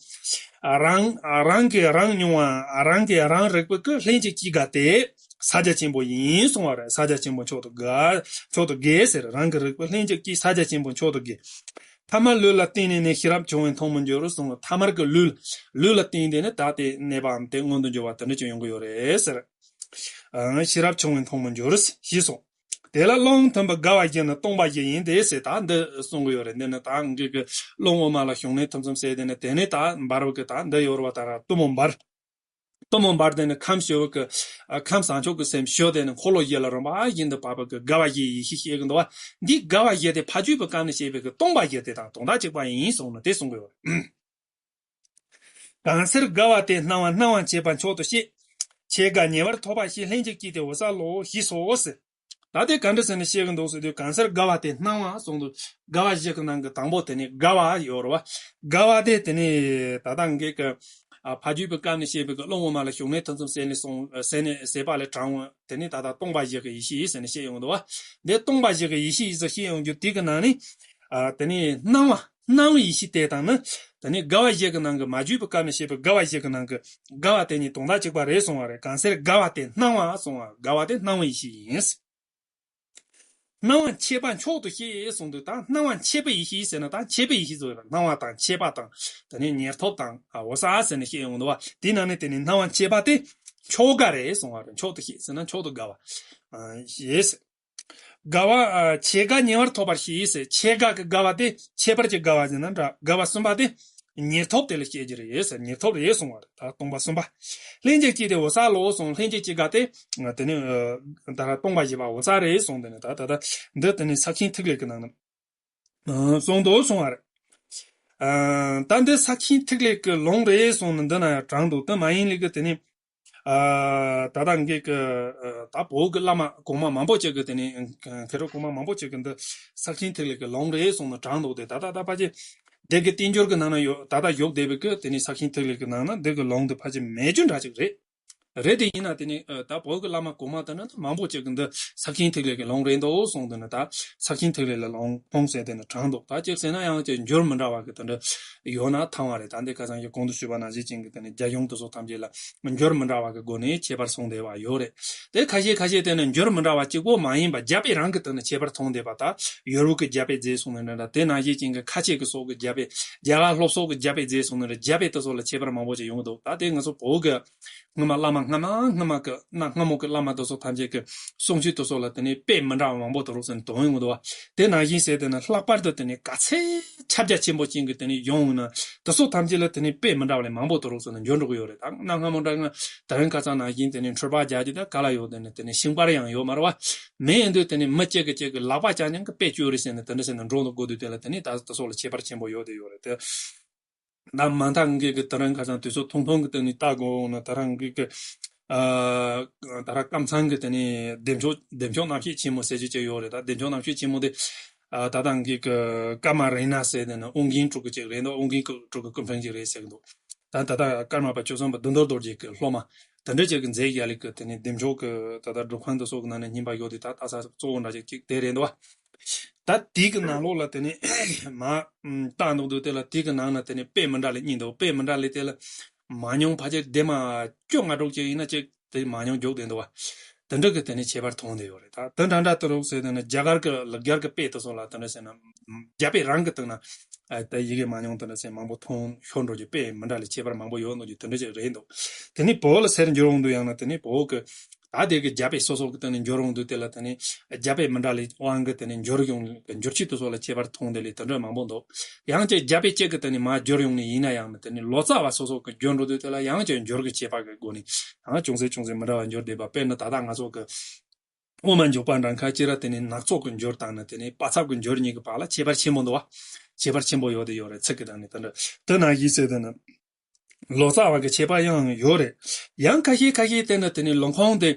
རང་རང་གི་རང་མྱོང་བ། རང་གི་རང་རིག་པའི་གི་ལྷན་ཅིག་སྐྱེས་དགའ་དེ། ས་རྒྱ་ཆེན་པོ་ཡིན་གསུང་བ་རེད། ས་རྒྱ་ཆེན་པོ་མཆོག་ཏུ་དགའ། མཆོག་ཏུ་དགའི་ཟེར། རང་གི་རིག་པའི་ལྷན་ཅིག་སྐྱེས་ས་རྒྱ་ཆེན་པོ་མཆོག་ཏུ་དགའི། ཐ་མལ་ལུས་ལ་བརྟེན་ནས་ནི། ཤེས་རབ་ཆུང་ངུས་མཐོང་མི་འགྱུར་གསུངས། ཐ་མལ་གྱི་ལུས། ལུས་ལ་བརྟེན་ཏེ་ནི་ད་དེ་གནས་པའམ་དེ་མངོན་དུ་འགྱུར་བ་དེ་འདྲ་ཅིག་ཡོང་གི་ཡོད་རེད་ཟེར། ཨ། ཤེས་རབ་ཆུང་ངུས་མཐོང་མི་འགྱུར་ཞེས་གསུངས། དེ་ལ་རླུང་མཐུན་པའི་དགའ་བ་བཞི་ནི་སྟོང་པ་བཞི་ཡིན་ཏེ་ཟེར། ད་འདི་གསུང་གི་ཡོད་རེད། འདི་ནི་ད་ངེད་ཀྱི་རླུང་དབུ་མ་ལ་ཞུགས་ནས་ཐིམ་ཚིམ་ཟེར། དེ་ནི་དེ་ནས་ད་འབར་བ་གི་ད་འདི་ཡོད་རེད་པ། ད་ར་གཏུམ་མོ་འབར། གཏུམ་མོ་འབར་དེ་ནི་ཁམས་ཞུ་བ་གི། ཨ། ཁམས་བྱང་ཆུབ་ཀྱི་སེམས་ཞུ་དེ་ནི་འཁོར་ལོ་བཞི་ལ་རིམ་པ་བཞིན་དུ་བབས་པ་གི་དགའ་བ་བཞིའི་ཡེ་ཤེས་བཤད་གི་འདུག་པ། འདི་དགའ་བ་བཞི་དེ་ཕ་རྒྱུད་པའི་སྐབས་ནས་བཤད་པའི་གི་སྟོང་པ་བཞི་དེ་དང་དོན་དག་གཅིག་པ་ཡིན་གསུངས་ནས་དེ་གསུང་གི་ཡོད་རེད། གང་ཕྱིར་དགའ་བ་དེ་སྣང་བ། སྣང་བ་མཆེད་པ་མཆོག་ཏུ་བཤད། ཁྱད་དགའ་ཉེ་བར་ཐོབ་པ་ཞེས། ལྷན་ཅིག་སྐྱེས་དེ་འོད་གསལ་ལོ། ཞེས་སོ་ཟེར། ད་དེ་ག་འདྲ་ཟེར་ནས་བཤད་གི་འདུག་ཟེར་དུས། གང་ཕྱིར་དགའ་བ་དེ་སྣང་བ་གསུངས་འདུག་དགའ་བ་བཞི་གི་ནང་གི་དང་པོ་དེ་ནི་དགའ་བ་ཡོད་རེད་པ། དགའ་བ་དེ་དེ་ནི་ད་ལྟ་ངེད་ཀྱི། ཨ། ཕ་རྒྱུད་པའི་སྐབས་ནས་བཤད་པའི་གི་རླུང་དབུ་མ་ལ་ཞུགས་ནས་ཐིམ་ཚིམ་ཟེར་ནས་གསུངས། ཟེར་ནས་ཟེར་བ་ལས་དྲངས། དེ་ནི་ད་ལྟ་སྟོང་པ་བཞི་གི་ཡེ་ཤེས་ཟེར་ནས་བཤད་ཡོང་གི་འདུག་པ། འདི་སྟོང་པ་བཞི་གི་ཡེ་ཤེས་ཟེར་བཤད་ཡོང་རྒྱུ་དེ་གི་ནང་ནས། ཨ། དེ་ནི་སྣང་བ། སྣང་བའི་ཡེ་ཤེས་དེ་དང་ནི། དེ་ནི་དགའ་བ་བཞི་གི་ནང་གི། མ་བརྗོད་པའི་སྐབས་ནས་བཤད་པའི་དགའ་བ་བཞི་གི་ནང་གི་དགའ་བ་དེ་གཉིས་དོན་དག་གཅིག་པ་རེད་གསུང་བ་རེད། གང་ཕྱིར་དགའ་བ་དེ་སྣང་བ་གསུང་བ། དགའ་བ་དེ་སྣང་བའི་ཡེ་ཤེས་ཡིན། སྣང་བ་མཆེད་པ་མཆོག་ཏུ་བཤད་གསུངས་འདུག་ད་སྣང་བ་མཆེད་པའི་ཡེ་ཤེས་ཟེར་ན་ད་མཆེད་པའི་ཡེ་ཤེས་ཟེར་བ་རེད། སྣང་བ་དང་མཆེད་པ་དང་། དེ་ནས་ཉེར་ཐོབ་དང་། ཨ། འོད་གསལ་ཟེར་ནས་བཤད་ཡོང་འདུག་པ། དེའི་ནང་ནས་དེ་ནི་སྣང་བ་མཆེད་པ་དེ་མཆོག་དགའ་རེད་གསུང་བ་རེད། མཆོག་ཏུ་བཤད་ཟེར་ན་མཆོག་ཏུ་དགའ་བ། ཨ། ཞེས། དགའ་བ། ཨ། ཁྱད་དགའ་ཉེ་བར་ཐོབ་པར་བཤད་ཟེར། ཁྱད་དགའ་གི་དགའ་བ་དེ་ཁྱད་པར་གྱི་དགའ་བ་ཟེར་ན་འདྲ། དགའ་བ་གསུམ་པ་དེ་ཉེར་ཐོབ་དེ་ལ་བཤད་ཀྱི་རེད་ཟེར། ཉེར་ཐོབ་རེད་གསུང་བ་རེད། ད་སྟོང་པ་གསུམ་པ། ལྷན་ཅིག་སྐྱེས་དེ་འོད་གསལ་ལོ་གསུངས། ལྷན་ཅིག་སྐྱེས་དགའ་དེ་དེ་ནི། ཨ། ད་ར་སྟོང་པ་བཞི་པ་འོད་གསལ་རེད་གསུངས། དེ་ནི་ད་ད་ད་འདི་དེ་ནི་ས་ཁྱིན་ཐིག་ལེ་གི་ནང་ན། གསུངས་འདུག་གསུང་བ་རེད། ད་འདི་ས་ཁྱིན་ཐིག་ལེ་གི་ལུང་རེད་གསུངས་ནས་འདི་ན་ཡང་དྲངས་འདུག་དེ་མ་ཡིན་ལས་གི་དེ་ནི། ད་ལྟ་འགའ་གི་ད་བོད་ཀྱི་བླ་མ་གོང་མ་མང་པོ་ཅིག་གི་དེ་ནི་མཁན་སློབ་གོང་མ་མང་པོ་ཅིག་གི་འདི་ས་ཁྱིན་ཐིག་ལེ་གི་ལུང་རེད་གསུངས་ནས་དྲངས་འདུག་དེ་ད་ལྟ་ད་ཕལ་ཆེར་སྡེ་དགེ་བསྟན་འགྱུར་གི་ནང་ན་ཡོད། ད་ལྟ་ཡོད་བསྡད་པའི་གི་དེ་ནི་ས་ཁྱིན་ཐིག་ལེ་གི་ནང་ན་འདི་གི་ལུང་འདི་ཕལ་ཆེར་མེད་རྒྱུ་འདྲ་ཅིག་རེད། རེད་དེ་ཡིན་ན་དེ་ནི་ད་བོད་ཀྱི་བླ་མ་གོང་མ་དེ་ནི་མང་པོ་ཅིག་གི་འདི་ས་ཁྱིན་ཐིག་ལེ་གི་ལུང་རེད་འདུག་གསུངས་དེ་ནི་ད་ས་ཁྱིན་ཐིག་ལེ་ལ་ལུང་ཕུང་ཟེར་དེ་ནི་དྲངས་འདུག་ད་ཅིག་ཟེར་ན་ཡང་ཅིག་འགྱུར་མི་འདྲ་བ་གི་དེ་འདྲ་ཡོད་ན་ཐང་བ་རེད། ད་འདི་ཁ་སང་གི་གོང་དུ་ཞུས་པ་ནང་བཞིན་ཅན་གི་དེ་ནི་རྒྱ་གཞུང་དེ་ཚོ་ཐམས་ཅད་ལ་འགྱུར་མི་འདྲ་བ་གི་སྒོ་ནས་ཁྱད་པར་གསུངས་བསྡད་པ་ཡོད་རེད། དེ་ཁ་ཤས་ཁ་ཤས་དེ་ནི་འགྱུར་མི་འདྲ་བ་གཅིག་པོ་མ་ཡིན་པ་རྒྱ་དཔེ་རང་གི་དེ་ནི་ཁྱད་པར་མཐོང་བསྡད་པ། ད་ཡོ་རོབ་ཀྱི་རྒྱ་དཔེ་མཛེས་གསུངས་ནི་འདྲ་འདྲ་དེ་ནང་བཞིན་ཅན་གི་ཁ་ཆེ་གི་སོགས་ཀྱི་རྒྱ་དཔེ་རྒྱ་གར་སློབ་གསོ་གི་རྒྱ་དཔེ་མཛེས་གསུངས་ནི་འདྲ་རྒྱ་དཔེ་དེ་ཚོ་ལ་ཁྱད་པར་མང་པོ་ཅིག་ཡོང་གི་འདུག་ད་དེ་ང་ཚོ་བོད་ཀྱི་སྔོན་མ་བླ་མ་སྔ་མ་སྔ་མ་གི་གནའ་སྔ་མོ་གི་བླ་མ་དེ་ཚོ་ཐམས་ཅད་ཀྱི་གསུང་ཆོས་དེ་ཚོ་ལ་དེ་ནི་དཔེ་མི་འདྲ་བ་མང་པོ་དེ་རུ་ཟིན་དོན་ཡོང་གི་འདུག་བ། དེ་ནང་བཞིན་ཟེར་དེ་ནི་ལྷག་པར་དུ་དེ་ནི་ག་ཚད་ཁྱབ་རྒྱ་ཆེན་པོ་ཅན་གྱི་དེ་ནི་ཡོང་ཡོང་ན་དེ་ཚོ་ཐམས་ཅད་ལ་དེ་ནི་དཔེ་མི་འདྲ་བ་ལས་མང་པོ་དེ་རུ་ཟིན་ནས་འབྱོར་འགྲོ་གི་ཡོད་རེད། ད་གནའ་སྔ་མོ་འདྲ་ང་དེ་རིང་ཁ་སང་ནང་བཞིན་དེ་ནི་འཁྲུལ་པ་རྒྱག་རྒྱུ་ད་ག་ལ་ཡོད། དེ་ནི་དེ་ནི་ཤིང་པར་ཡང་ཡོད་མ་རེད་བ། མེད་ཡིན་དུས་དེ་ནི་མི་གཅིག་གིས་གཅིག་གི་ལག་པ་བརྐྱངས་ཀྱང་གི་དཔེ་བཅོས་རེད་ཟེར་ནས་དེ་འདྲ་ཟེར་ནས་འགྲོ་འདུག་དགོས་དུས་དེ་ལ་དེ་ནི་ད་དེ་ཚོ་ལ་ཁྱད་པར་ཆེན་པོ་ཡོད་དེ་ཡོད་རེད་དེ། ད་མ་མཐའ་འགའ་གི་དེ་རིང་ཁ་སང་དུས་ཚོད་ཐུང་ཐུང་གི་སྟེང་ནས་ལྟ་དགོས་འོང་ན་དེ་རིང་འགའ་གི་ཨ་དེ་རིང་ཀམ་ཚང་གི་དེ་ནས་བདེ་མཆོག་བདེ་མཆོག་རྣམ་བཤད་ཆེན་མོ་ཟེར་རྒྱུ་ཅིག་ཡོད་རེད། ད་བདེ་མཆོག་རྣམ་བཤད་ཆེན་མོ་དེ་ཨ་ད་ལྟ་འགའ་གི་ཀརྨ་རཏྣ་ཟེར་དེ་ནི་ཨོ་རྒྱན་དྲུག་གི་ཅིག་རེད་འདུག་ཨོ་རྒྱན་དྲུག་གི་ཀུན་ཕན་ཅིག་རེད་ཟེར་གི་འདུག་ད་ད་ལྟ་ཀརྨ་པ་ཆོས་བཟང་པོ་བདུད་འདུལ་རྡོ་རྗེ་གི་སློབ་མ་དེ་འདྲ་ཅིག་གི་མཛད་ཡ་ལི་གི་དེ་ནས་བདེ་མཆོག་གི་ད་ལྟ་སྒྲུབ་ཁང་དེ་སོགས་ཀྱི་ནང་ནས་རྙིང་པ་ཡོད་དེ་ད་ལྟ་ས་གཙོ་བོ་འདྲ་ཅིག་ཅིག་དེ་རེད་འདུག་བ། ད་དེའི་གི་ནང་ལོགས་ལ་དེ་ནས་མ་ལྟ་འདུག་འདུག་དེ་ལ་དེའི་གི་ནང་ན་དེ་ནས་དཔེ་མི་འདྲ་ལེ་གཉིས་འདུག་དཔེ་མི་འདྲ་ལེ་དེ་ལ་མང་ཉུང་ཕལ་ཆེར་སྡེ་མ་བཅོ་ལྔ་དྲུག་ཅིག་ཡིན་ན་ཅིག་དེ་མང་ཉུང་རྒྱུག་བསྡད་འདུག་བ། དེ་འདྲ་གི་དེ་ནས་ཁྱད་པར་མཐོང་བསྡད་ཡོད་རེད། ད་དེ་འདྲ་འདྲ་དེ་རུ་ཟེར་དེ་ནས་རྒྱ་གར་གི་རྒྱ་གར་གི་དཔེ་དེ་ཚོ་ལ་དེ་འདྲ་ཟེར་ན་རྒྱ་དཔེ་རང་གི་སྟེང་ན་ཨ་ད་ཡི་གེ་མང་ཉུང་དེ་འདྲ་ཟེར་མང་པོ་མཐོང་ཤོར་འགྲོ་རྒྱུ་དཔེ་མི་འདྲ་ལེ་ཁྱད་པར་མང་པོ་ཡོད་འདུག་རྒྱུ་དེ་འདྲ་ཅིག་རེད་འདུག་དེ་ནས་བོད་ལ་ཟེར་འགྱུར་འོང་དུས་ཡང་ན་དེ་ནས་བོད་གི་ད་དེ་གི་རྒྱ་དཔེ་སོ་སོ་གི་སྟེང་ནས་འགྱུར་འོང་དུས་དེ་ལ་དེ་ནས་རྒྱ་དཔེ་མི་འདྲ་ལེ་དབང་གི་དེ་ནས་འགྱུར་ཡོང་འགྱུར་ཆོས་དེ་ཚོ་ལ་ཁྱད་པར་མཐོང་དེ་ལེ་དེ་འདྲ་མང་པོ་འདུག་ཡང་ཅིག་རྒྱ་དཔེ་གཅིག་གི་དེ་ནས་མ་འགྱུར་ཡོང་ནི་ཡིན་ན་ཡང་ན་དེ་ནས་ལོ་ཙཱ་བ་སོ་སོ་གི་འགྱུར་འགྲོ་དུས་དེ་ལ་ཡང་ཅིག་འགྱུར་གི་ཁྱད་པར་གི་སྒོ་ནས་ཡང་ཅུང་ཟད་ཅུང་ཟད་མི་འདྲ་བ་འགྱུར་བསྡད་པ། དཔེར་ན་ད་ལྟ་ང་ཚོ་གི་དབུ་མ་འཇུག་པ་འདྲ་ཁ་ཅིག་ར་དེ་ནས་ནག་ཚོགས་ཀྱི་འགྱུར་དང་ནི་དེ་ནས་དཔའ་མཛངས་ཀྱི་འགྱུར་གཉིས་ཀྱི་བར་ལ་ཁྱད་པར་ཆེན་པོ་འདུག་བ། ཁྱད་པར་ཆེན་པོ་ཡོད་དེ་ཡོད་རེད། ཚིག་གི་དང་ནི་དེ་འདྲ་དེ་ནང་བཞིན་ཟེར་དེ་ནི་ལོ་ཙཱ་བ་གི་ཁྱད་པར་ཡང་ཡོད་རེད། ཡང་ཁ་ཤས་ཁ་ཤས་བལྟས་ན་དེ་ནི་ལུང་ཁུངས་དེ་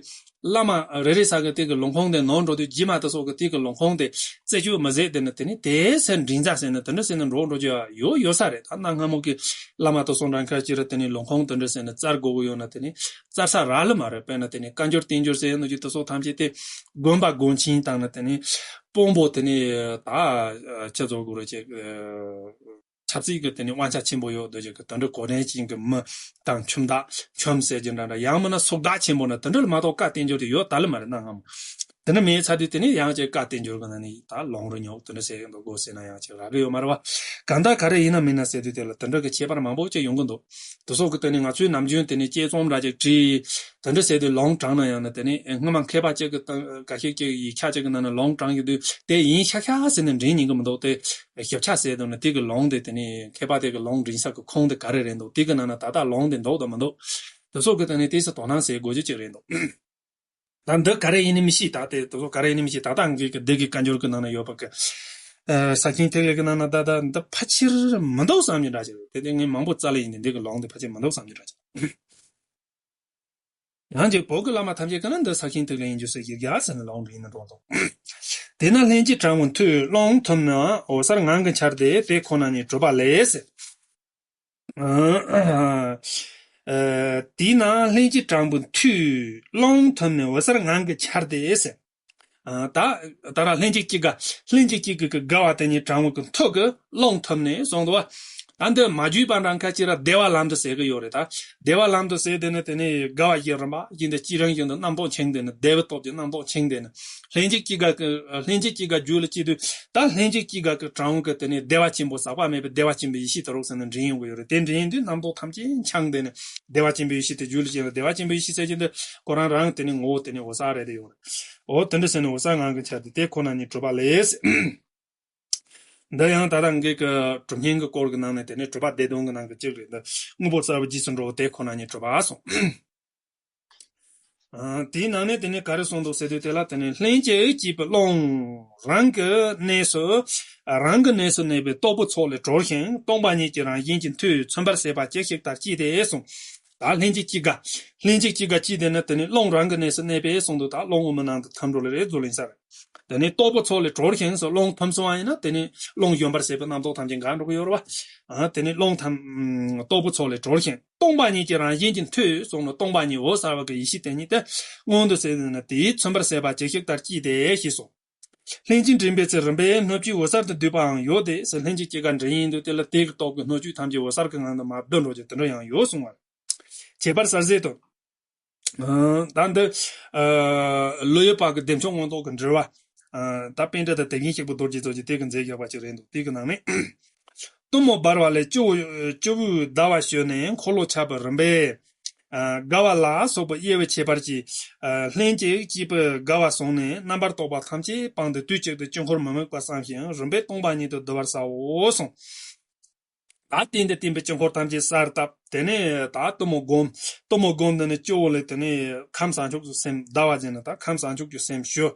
བླ་མ་རེ་རེ་ས་གི་དེ་གི་ལུང་ཁུངས་དེ་ནོར་འགྲོ་དུས་རྗེས་མ་དེ་སོགས་ཀྱི་དེ་གི་ལུང་ཁུངས་དེ་རྩད་གཅོད་མི་མཛད་དེ་ནི་དེ་ནི་དེ་ཟེར་འདྲེན་ཚར་ཟེར་ནི་དེ་འདྲ་ཟེར་ནི་འགྲོ་འགྲོ་རྒྱུ་ཡོད་ཡོད་ས་རེད། ད་གནའ་སྔ་མོ་གི་བླ་མ་དེ་སོགས་འདྲ་ཁ་ཅིག་ར་དེ་ནི་ལུང་ཁུངས་དེ་འདྲ་ཟེར་ནི་བཙལ་དགོས་ཀྱི་ཡོད་ན་དེ་ནི་བཙལ་ས་རག་ལེ་མ་རེད། དཔེར་ན་དེ་ནི་བཀའ་འགྱུར་བསྟན་འགྱུར་ཟེར་ནོ་ཅིག་དེ་སོགས་ཐམས་ཅད་དེ་དགོན་པ་དགོན་ཆེན་དང་ནི་དེ་ནི་དཔོན་པོ་དེ་ནི་ད་ཁྱེད་ཚོ་གུ་རུ་ཅིག་ཆབ་སྲིད་ཀྱི་དེ་ནི་དབང་ཆ་ཆེན་པོ་ཡོད་འདུག་ཅིག་གི་དེ་འདྲ་གོ་དྲན་ཅན་གྱི་མི་དང་ཁྱིམ་བདག་ཁྱིམ་ཟེར་གྱི་འདྲ་འདྲ་ཡང་མིན་ན་སུག་བདག་ཆེན་པོ་ན་དེ་འདྲ་ལ་མ་གཏོགས་བཀའ་བསྟན་འགྱུར་དེ་ཡོད་ད་ལེ་མ་རེད། གནའ་སྔ་མོ་དེ་འདྲ་མེད་ཚར་དུས་དེ་ནི་ཡང་ཅིག་བཀའ་བསྟན་འགྱུར་གྱི་ནང་ནས་ད་ལུང་རིགས་ཉོག་དེ་འདྲ་ཟེར་གྱི་འདུག་གོ་ཟེར་ན་ཡང་ཅིག་རག་གི་ཡོད་མ་རེད་བ། གང་ལྟར་ག་རེ་ཡིན་ན་མིན་ན་ཟེར་དུས་དེ་ལ་དེ་འདྲ་གི་ཁྱད་པར་མང་པོ་ཅིག་ཡོང་གི་འདུག་དེ་སོགས་ཀྱི་དེ་ནི་ང་ཚོའི་ནམ་རྒྱུན་དེ་ནི་དཔྱད་རྩོམ་འདྲ་ཅིག་བྲིས། དེ་འདྲ་ཟེར་དུས་ལུང་དྲངས་ན་ཡང་ན་དེ་ནི་སྔོན་མ་མཁས་པ་ཅིག་གི་སྟེང་འགའ་ཤས་ཅིག་ཡིག་ཆ་ཅིག་གི་ནང་ན་ལུང་དྲངས་ཡོད་དུས་དེ་ཡིན་ཤག་ཤག་ཟེར་ནས་འདྲེན་ཉན་གི་མི་འདུག་དེ་ཞིབ་ཆ་ཟེར་དུས་ནི་དེ་གི་ལུང་དེ་དེ་ནི་མཁས་པ་དེ་གི་ལུང་འདྲེན་ས་གི་ཁུངས་དེ་ག་རེ་རེད་འདུག་དེ་གི་ནང་ན་ད་ལྟ་ལུང་དེ་འདུག་དང་མི་འདུག་དེ་སོགས་ཀྱི་དེ་ནི་དེ་ཚོ་དོ་སྣང་ཟེར་དགོས་རྒྱུ་ཅིག་རེད་འདུག་ད་འདི་ག་རེ་ཡིན་ནི་མི་ཤེས། ད་དེ་དེ་ཚོ་ག་རེ་ཡིན་ནི་མི་ཤེས། ད་ལྟ་འགའ་གི་འདི་གི་བཀའ་འགྱུར་གི་ནང་ན་ཡོད་པ་གི་ས་ཁྱིན་ཐིག་ལེ་གི་ནང་ན་ད་ད་འདི་ཕལ་ཆེར་མི་འདུག་བསམ་རྒྱུ་འདྲ་ཅིག་རེད། དེ་དེ་ངས་མང་པོ་བཙལ་ལེ་ཡིན་ཏེ་འདི་གི་ལུང་དེ་ཕལ་ཆེར་མི་འདུག་བསམ་རྒྱུ་འདྲ་ཅིག་ཡང་ཅིག་བོད་ཀྱི་བླ་མ་ཐམས་ཅད་ཀྱི་ནང་འདི་ས་ཁྱིན་ཐིག་ལེ་ཡིན་རྒྱུ་ཟེར་གྱི་རྒྱ་ཟེར་ནས་ལུང་འདྲེན་ནས་འགྲོ་འདུག་དེས་ན་ལྷན་ཅིག་དྲང་པོ་མཐུས་སློང་ཐུབ་ན་འོད་གསལ་ངང་གིས་འཆར་ཏེ། དེ་ཁོ་ན་ཉིད་གྲུབ་པ་ལས་ཟེར། ཨ་དེས་ན་ལྷན་ཅིག་དྲང་པོ་མཐུས་སློང་ཐུབ་ན་འོད་གསལ་ངང་གིས་འཆར་ཏེ་ཟེར། ཨ་ད་ད་ར་ལྷན་ཅིག་གཅིག་དགའ། ལྷན་ཅིག་གཅིག་གི་གི་དགའ་བ་དེ་ཉིད་དྲང་པོ་གི་མཐུ་གི་སློང་ཐུབ་ནས་གསུངས་འདུག་བ། ད་འདི་མ་བརྒྱུད་པ་འདྲ་ཁ་ཅིག་ར་བདེ་བ་ལམ་དུ་ཟེར་གི་ཡོད་རེད། ད་བདེ་བ་ལམ་དུ་ཟེར་དེ་ནི་དེ་ནི་དགའ་བ་ཡི་རིམ་པ་ཡིན་ཏེ་སྐྱེ་རིམ་བཞིན་དུ་རྣམ་རྟོག་འཆིང་དེ་ནི་བདེ་བའི་སྟོབས་ཀྱིས་རྣམ་རྟོག་འཆིང་དེ་ནི་ལྷན་ཅིག་གཅིག་དགའ་གི་ལྷན་ཅིག་གཅིག་དགའ་རྒྱུད་ལ་སྐྱེས་དུས་ད་ལྷན་ཅིག་གཅིག་དགའ་གི་དྲང་པོ་གི་དེ་ནི་བདེ་བ་ཆེན་པོ་ཟག་པ་མེད་པའི་བདེ་བ་ཆེན་པོའི་ཡེ་ཤེས་དེ་རོགས་ཟེར་ནས་འདྲེན་ཡོང་གི་ཡོད་རེད། དེ་འདྲེན་དུས་རྣམ་རྟོག་ཐམས་ཅད་འཆིང་དེ་ནི་བདེ་བ་ཆེན་པོའི་ཡེ་ཤེས་དེ་རྒྱུད་ལ་སྐྱེས་ནས་བདེ་བ་ཆེན་པོའི་ཡེ་ཤེས་ཟེར་གྱི་འདུག་ཁོ་རང་རང་དེ་ནི་ངོ་བོ་དེ་ནི་འོད་གསལ་རེད་དེ་ཡོད་རེད། འོ་དེ་འདྲ་ཟེར་ནས་འོད་གསལ་ངང་གིས་འཆར་ཏེ་དེ་ཁོ་ན་ཉིད་གྲུབ་པ་ལས། འདི་ཡང་ད་ལྟ་འགའ་གི་གྲུབ་བརྙེས་ཀྱི་སྐོར་གྱི་ནང་ནས་དེ་ནི་གྲུབ་པ་སྡེ་བདུན་གྱི་ནང་གི་གཅིག་རེད། འདི་དངོས་པོ་གསལ་བའི་རྗེས་སུ་འགྲོ་བ་དེ་ཁོ་ན་ཉིད་གྲུབ་པ་གསུངས། ཨ། དེའི་ནང་ནས་དེ་ནས་ག་རེ་གསུངས་འདུག་ཟེར་དུས་དེ་ལ། དེ་ནས་ལྷན་ཅིག་སྐྱེས་པའི་རླུང་རང་གི་གནས་སུ། རང་གི་གནས་སུ་གནས་པའི་སྟོབས་པོ་ཚོགས་ལས་གྲོལ་ཞིང་སྟོང་པ་ཉིད་ཀྱི་རང་བཞིན་གྱི་མཐུས་མཚོན་པར་བྱེད་པ་ཇི་ཞིག་ལྟར་སྐྱེས་ཏེ་གསུངས། ད་ལྷན་ཅིག་སྐྱེས་དགའ། ལྷན་ཅིག་སྐྱེས་དགའ་སྐྱེས་དེ་ནི་དེ་ནས་རླུང་རང་གི་གནས་སུ་གནས་པས་གསུངས་འདུག་ད་རླུང་དབུ་མའི་ནང་དུ་ཐིམ་འགྲོ་ལེ་རེད་ཟེར་ལེ་ཡིན་ས་རེད། དེ་ནས་སྟོབས་པོ་ཚོགས་ལས་གྲོལ་ཞིང་ཟེར། རླུང་ཐིམ་སོང་བ་ཡིན་ན་དེ་ནས་རླུང་གཞོམ་པར་བྱེད་པའི་རྣམ་རྟོག་ཐམས་ཅད་འགག་འགྲོ་གི་ཡོད་རེད་བ། ཨ། དེ་ནས་རླུང་ཐིམ། སྟོབས་པོ་ཚོགས་ལས་གྲོལ་ཞིང་སྟོང་པ་ཉིད་ཀྱི་རང་བཞིན་གྱི་མཐུས་གསུངས་ནོ། སྟོང་པ་ཉིད་འོད་གསལ་བ་གི་ཡེ་ཤེས་དེ་ཉིད་དེ་མངོན་དུ་གསལ་ནས་དེས་མཚོན་པར་བྱེད་པ་ཇི་ཞིག་ལྟར་སྐྱེས་ཏེ་ཞེས་སོ། ལྷན་ཅིག་འདྲེན་པའི་ཚེ་རིམ་པས་སྣོད་བཅུད་འོད་གསལ་དུ་བསྡུས་པའང་ཡོད་དེ་ཟེར། ལྷན་ཅིག་སྐྱེས་དགའ་འདྲེན་ཡིན་དུས་དེ་ལ་དེ་གི་སྟོབས་ཀྱིས་སྣོད་བཅུད་ཐམས་ཅད་འོད་གསལ་གྱི་ངང་དུ་མར་བསྡུ་འགྲོ་རྒྱུ་དེ་འདྲ་ཡང་ཡོད་གསུངས་པ་རེད། ཁྱད་པར་གསལ་བྱེད་དུ། ཨ། ད་འདི། ཨ། བློ་ཡུལ་བ་གི་བདེ་མཆོག་མངོན་རྟོགས་ཀྱི་འགྲེལ་བ། ཨ། ད་པཎྜི་ཏ་དེ་བཞིན་གཤེགས་པ་རྡོ་རྗེ་རྩེ་གིས་དེ་གི་མཛད་བཞག་པ་ཅིག་རེད་འདུག་དེ་གི་ནང་ནས། གཏུམ་མོ་འབར་བ་ལས་སྤྱི་བོ། སྤྱི་བོའི་ཟླ་བ་བྱོན་ནས་འཁོར་ལོ་ཁྱབ་པའི་རིམ་པས། ཨ། དགའ་བ་ལ་སོགས་པའི་དབྱེ་བའི་ཁྱད་པར་གྱིས། ཨ། ལྷན་ཅིག་སྐྱེས་པའི་དགའ་བ་བཟུང་ནས་རྣམ་པར་རྟོག་པ་ཐམས་ཅད་སྤངས་ཏེ་དུས་གཅིག་ཏུ་དཀྱིལ་འཁོར་མི་དམིགས་པ་བསམ་ཞིང་རིམ་པས་སྟོང་པ་ཉིད་དུ་བསྡུ་བར་བྱའོ་གསུངས། ད་རྟེན་དང་བརྟེན་པའི་དཀྱིལ་འཁོར་ཐམས་ཅད་གསལ་བཏབ། དེ་ནས་ད་གཏུམ་མོ་བསྒོམ། གཏུམ་མོ་བསྒོམ། དེ་ནས་སྤྱི་བོ་ལ་དེ་ནས་ཁམས་བྱང་ཆུབ་ཀྱི་སེམས་ཟླ་བ་ཟེར་ན་ད་ཁམས་བྱང་ཆུབ་ཀྱི་སེམས་ཞུ།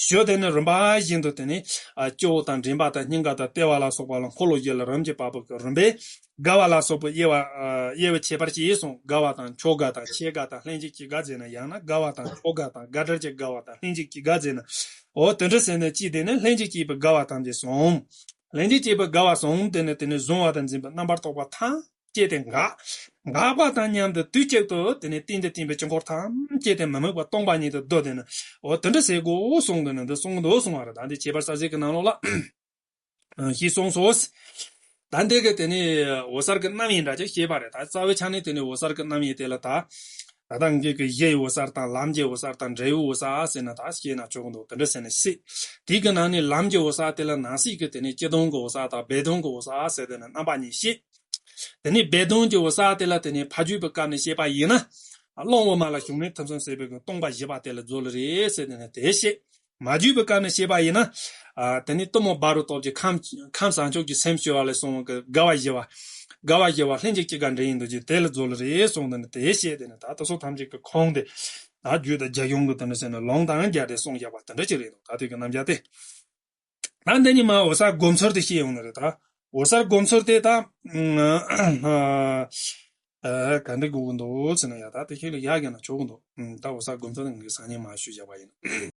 ཞུ། དེ་ནས་རིམ་པ་བཞིན་དུ་དེ་ནས། ཨ། སྤྱི་བོ་དང་མགྲིན་པ་དང་སྙིང་ག་དང་ལྟེ་བ་ལ་སོགས་པ་ལ་འཁོར་ལོ་བཞི་ལ་རིམ་གྱིས་བབས་པའི་རིམ་པས། དགའ་བ་ལ་སོགས་པའི་དབྱེ་བ། ཨ། དབྱེ་བའི་ཁྱད་པར་གྱིས་གསུངས། དགའ་བ་དང་མཆོག་དགའ་དང་ཆེས་དགའ་དང་ལྷན་ཅིག་སྐྱེས་དགའ་ཟེར་ན། ཡང་ན་དགའ་བ་དང་མཆོག་དགའ་དང་དགའ་བྲལ་གྱི་དགའ་བ་དང་ལྷན་ཅིག་སྐྱེས་དགའ་ཟེར་ན། འོ་དེ་འདྲ་ཟེར་ནས་སྐྱེས་དེ་ནས་ལྷན་ཅིག་སྐྱེས་པའི་དགའ་བ་ཐམས་ཅད་བཟུང་། ལྷན་ཅིག་སྐྱེས་པའི་དགའ་བ་བཟུང་། དེ་ནས་དེ་ནས་གཟུང་བ་དང་འཛིན་པའི་རྣམ་པར་རྟོག་པ་ཐམས་ཅད་དེ་འགག་འགག་པ་དང་མཉམ་དུ་དུས་གཅིག་ཏུ་དེ་ནས་རྟེན་དང་བརྟེན་པའི་དཀྱིལ་འཁོར་ཐམས་ཅད་དེ་མི་དམིགས་པ་སྟོང་པ་ཉིད་དུ་བསྡུ། དེ་ནས་འོ་དེ་འདྲ་ཟེར་དགོས་གསུངས། དེ་ནས་འདི་གསུངས་འདུག་གསུང་བ་རེད། ད་འདི་ཁྱད་པར་གསལ་བྱེད་ཀྱི་ནང་ལོགས་ལ། ཨ། ཞེས་གསུངས་སོ། ད་འདི་གི་དེ་ནས་འོད་གསལ་གྱི་རྣམ་དབྱེ་འདྲ་ཅིག་བཤད་པ་རེད། ད་རྩ་བའི་ཆ་ནས་དེ་ནས་འོད་གསལ་གྱི་རྣམ་དབྱེ་དེ་ལ་ད། ད་ལྟ་ངེད་ཀྱི་གཞིའི་འོད་གསལ་དང་ལམ་གྱི་འོད་གསལ་དང་འབྲས་བུའི་འོད་གསལ་ཟེར་ན་ད་བཤད་ན་ཆོག་གི་འདུག་དེ་འདྲ་ཟེར་ནས་བཤད། དེའི་གི་ནང་ནས་ལམ་གྱི་འོད་གསལ་དེ་ལ་ནང་གསེས་ཀྱི་དེ་ནས་སྤྱི་ལྡོག་གི་འོད་གསལ་དང་སྦས་ལྡོག་གི་འོད་གསལ་ཟེར། དེ་ནས་རྣམ་པ་གཉིས་བཤད། དེ་ནས་སྦས་ལྡོག་གི་འོད་གསལ་དེ་ལ་དེ་ནས་ཕ་རྒྱུད་པའི་སྐབས་ནས་བཤད་པ་ཡིན་ན། རླུང་དབུ་མ་ལ་ཞུགས་ནས་ཐིམ་གསུམ་བྱེད་པའི་གི་སྟོང་པ་བཞི་པ་དེ་ལ་རྫོགས་ལེ་རེད་ཟེར། དེ་ནས་དེ་བཤད། མ་རྒྱུད་པའི་སྐབས་ནས་བཤད་པ་ཡིན་ན། ཨ། དེ་ནས་གཏུམ་མོ་འབར་བའི་སྟོབས་ཀྱིས་ཁམས་ཁམས་བྱང་ཆུབ་ཀྱི་སེམས་སྐྱེ་བ་ལས་གསུངས་པའི་དགའ་བ་བཞི་པ། དགའ་བ་བཞི་པ་ལྷན་ཅིག་སྐྱེས་དགའ་འདྲེན་ཡིན་འདུག་ཅེས་དེ་ལ་རྫོགས་ལེ་རེད་གསུངས། དེ་ནས་དེ་བཤད། དེ་ནས་ད་དེ་ཚོ་ཐམས་ཅད་ཀྱི་ཁུངས་དེ་ད་རྒྱུད་དང་རྒྱ་གཞུང་གི་དེ་འདྲ་ཟེར་ནས་ལུང་དང་སྦྱར་ཏེ་གསུངས་བཞག་པ་དེ་འདྲ་ཅིག་རེད་འདུག་ད་དེ་གི་རྣམ་གཞག་དེ། ད་འདི་ནས་མར་འོད་གསལ་སྒོམ་ཚུལ་དེ་བཤད་ཡོང་ནི་རེད། ད་འོད་གསལ་སྒོམ་ཚུལ་དེ་ད། ཨ། ག་འདྲ་དགོས་ཀྱི་འདུག་ཟེར་ན། ཡ། ད་དེ་ཤེས་ལ་ཡག་གི་ན་ཆོག་གི་འདུག་ད་འོད་གསལ་སྒོམ་ཚུལ་དེ་ངས་སང་ཉིན་མར་ཞུས་བཞག་པ་ཡིན།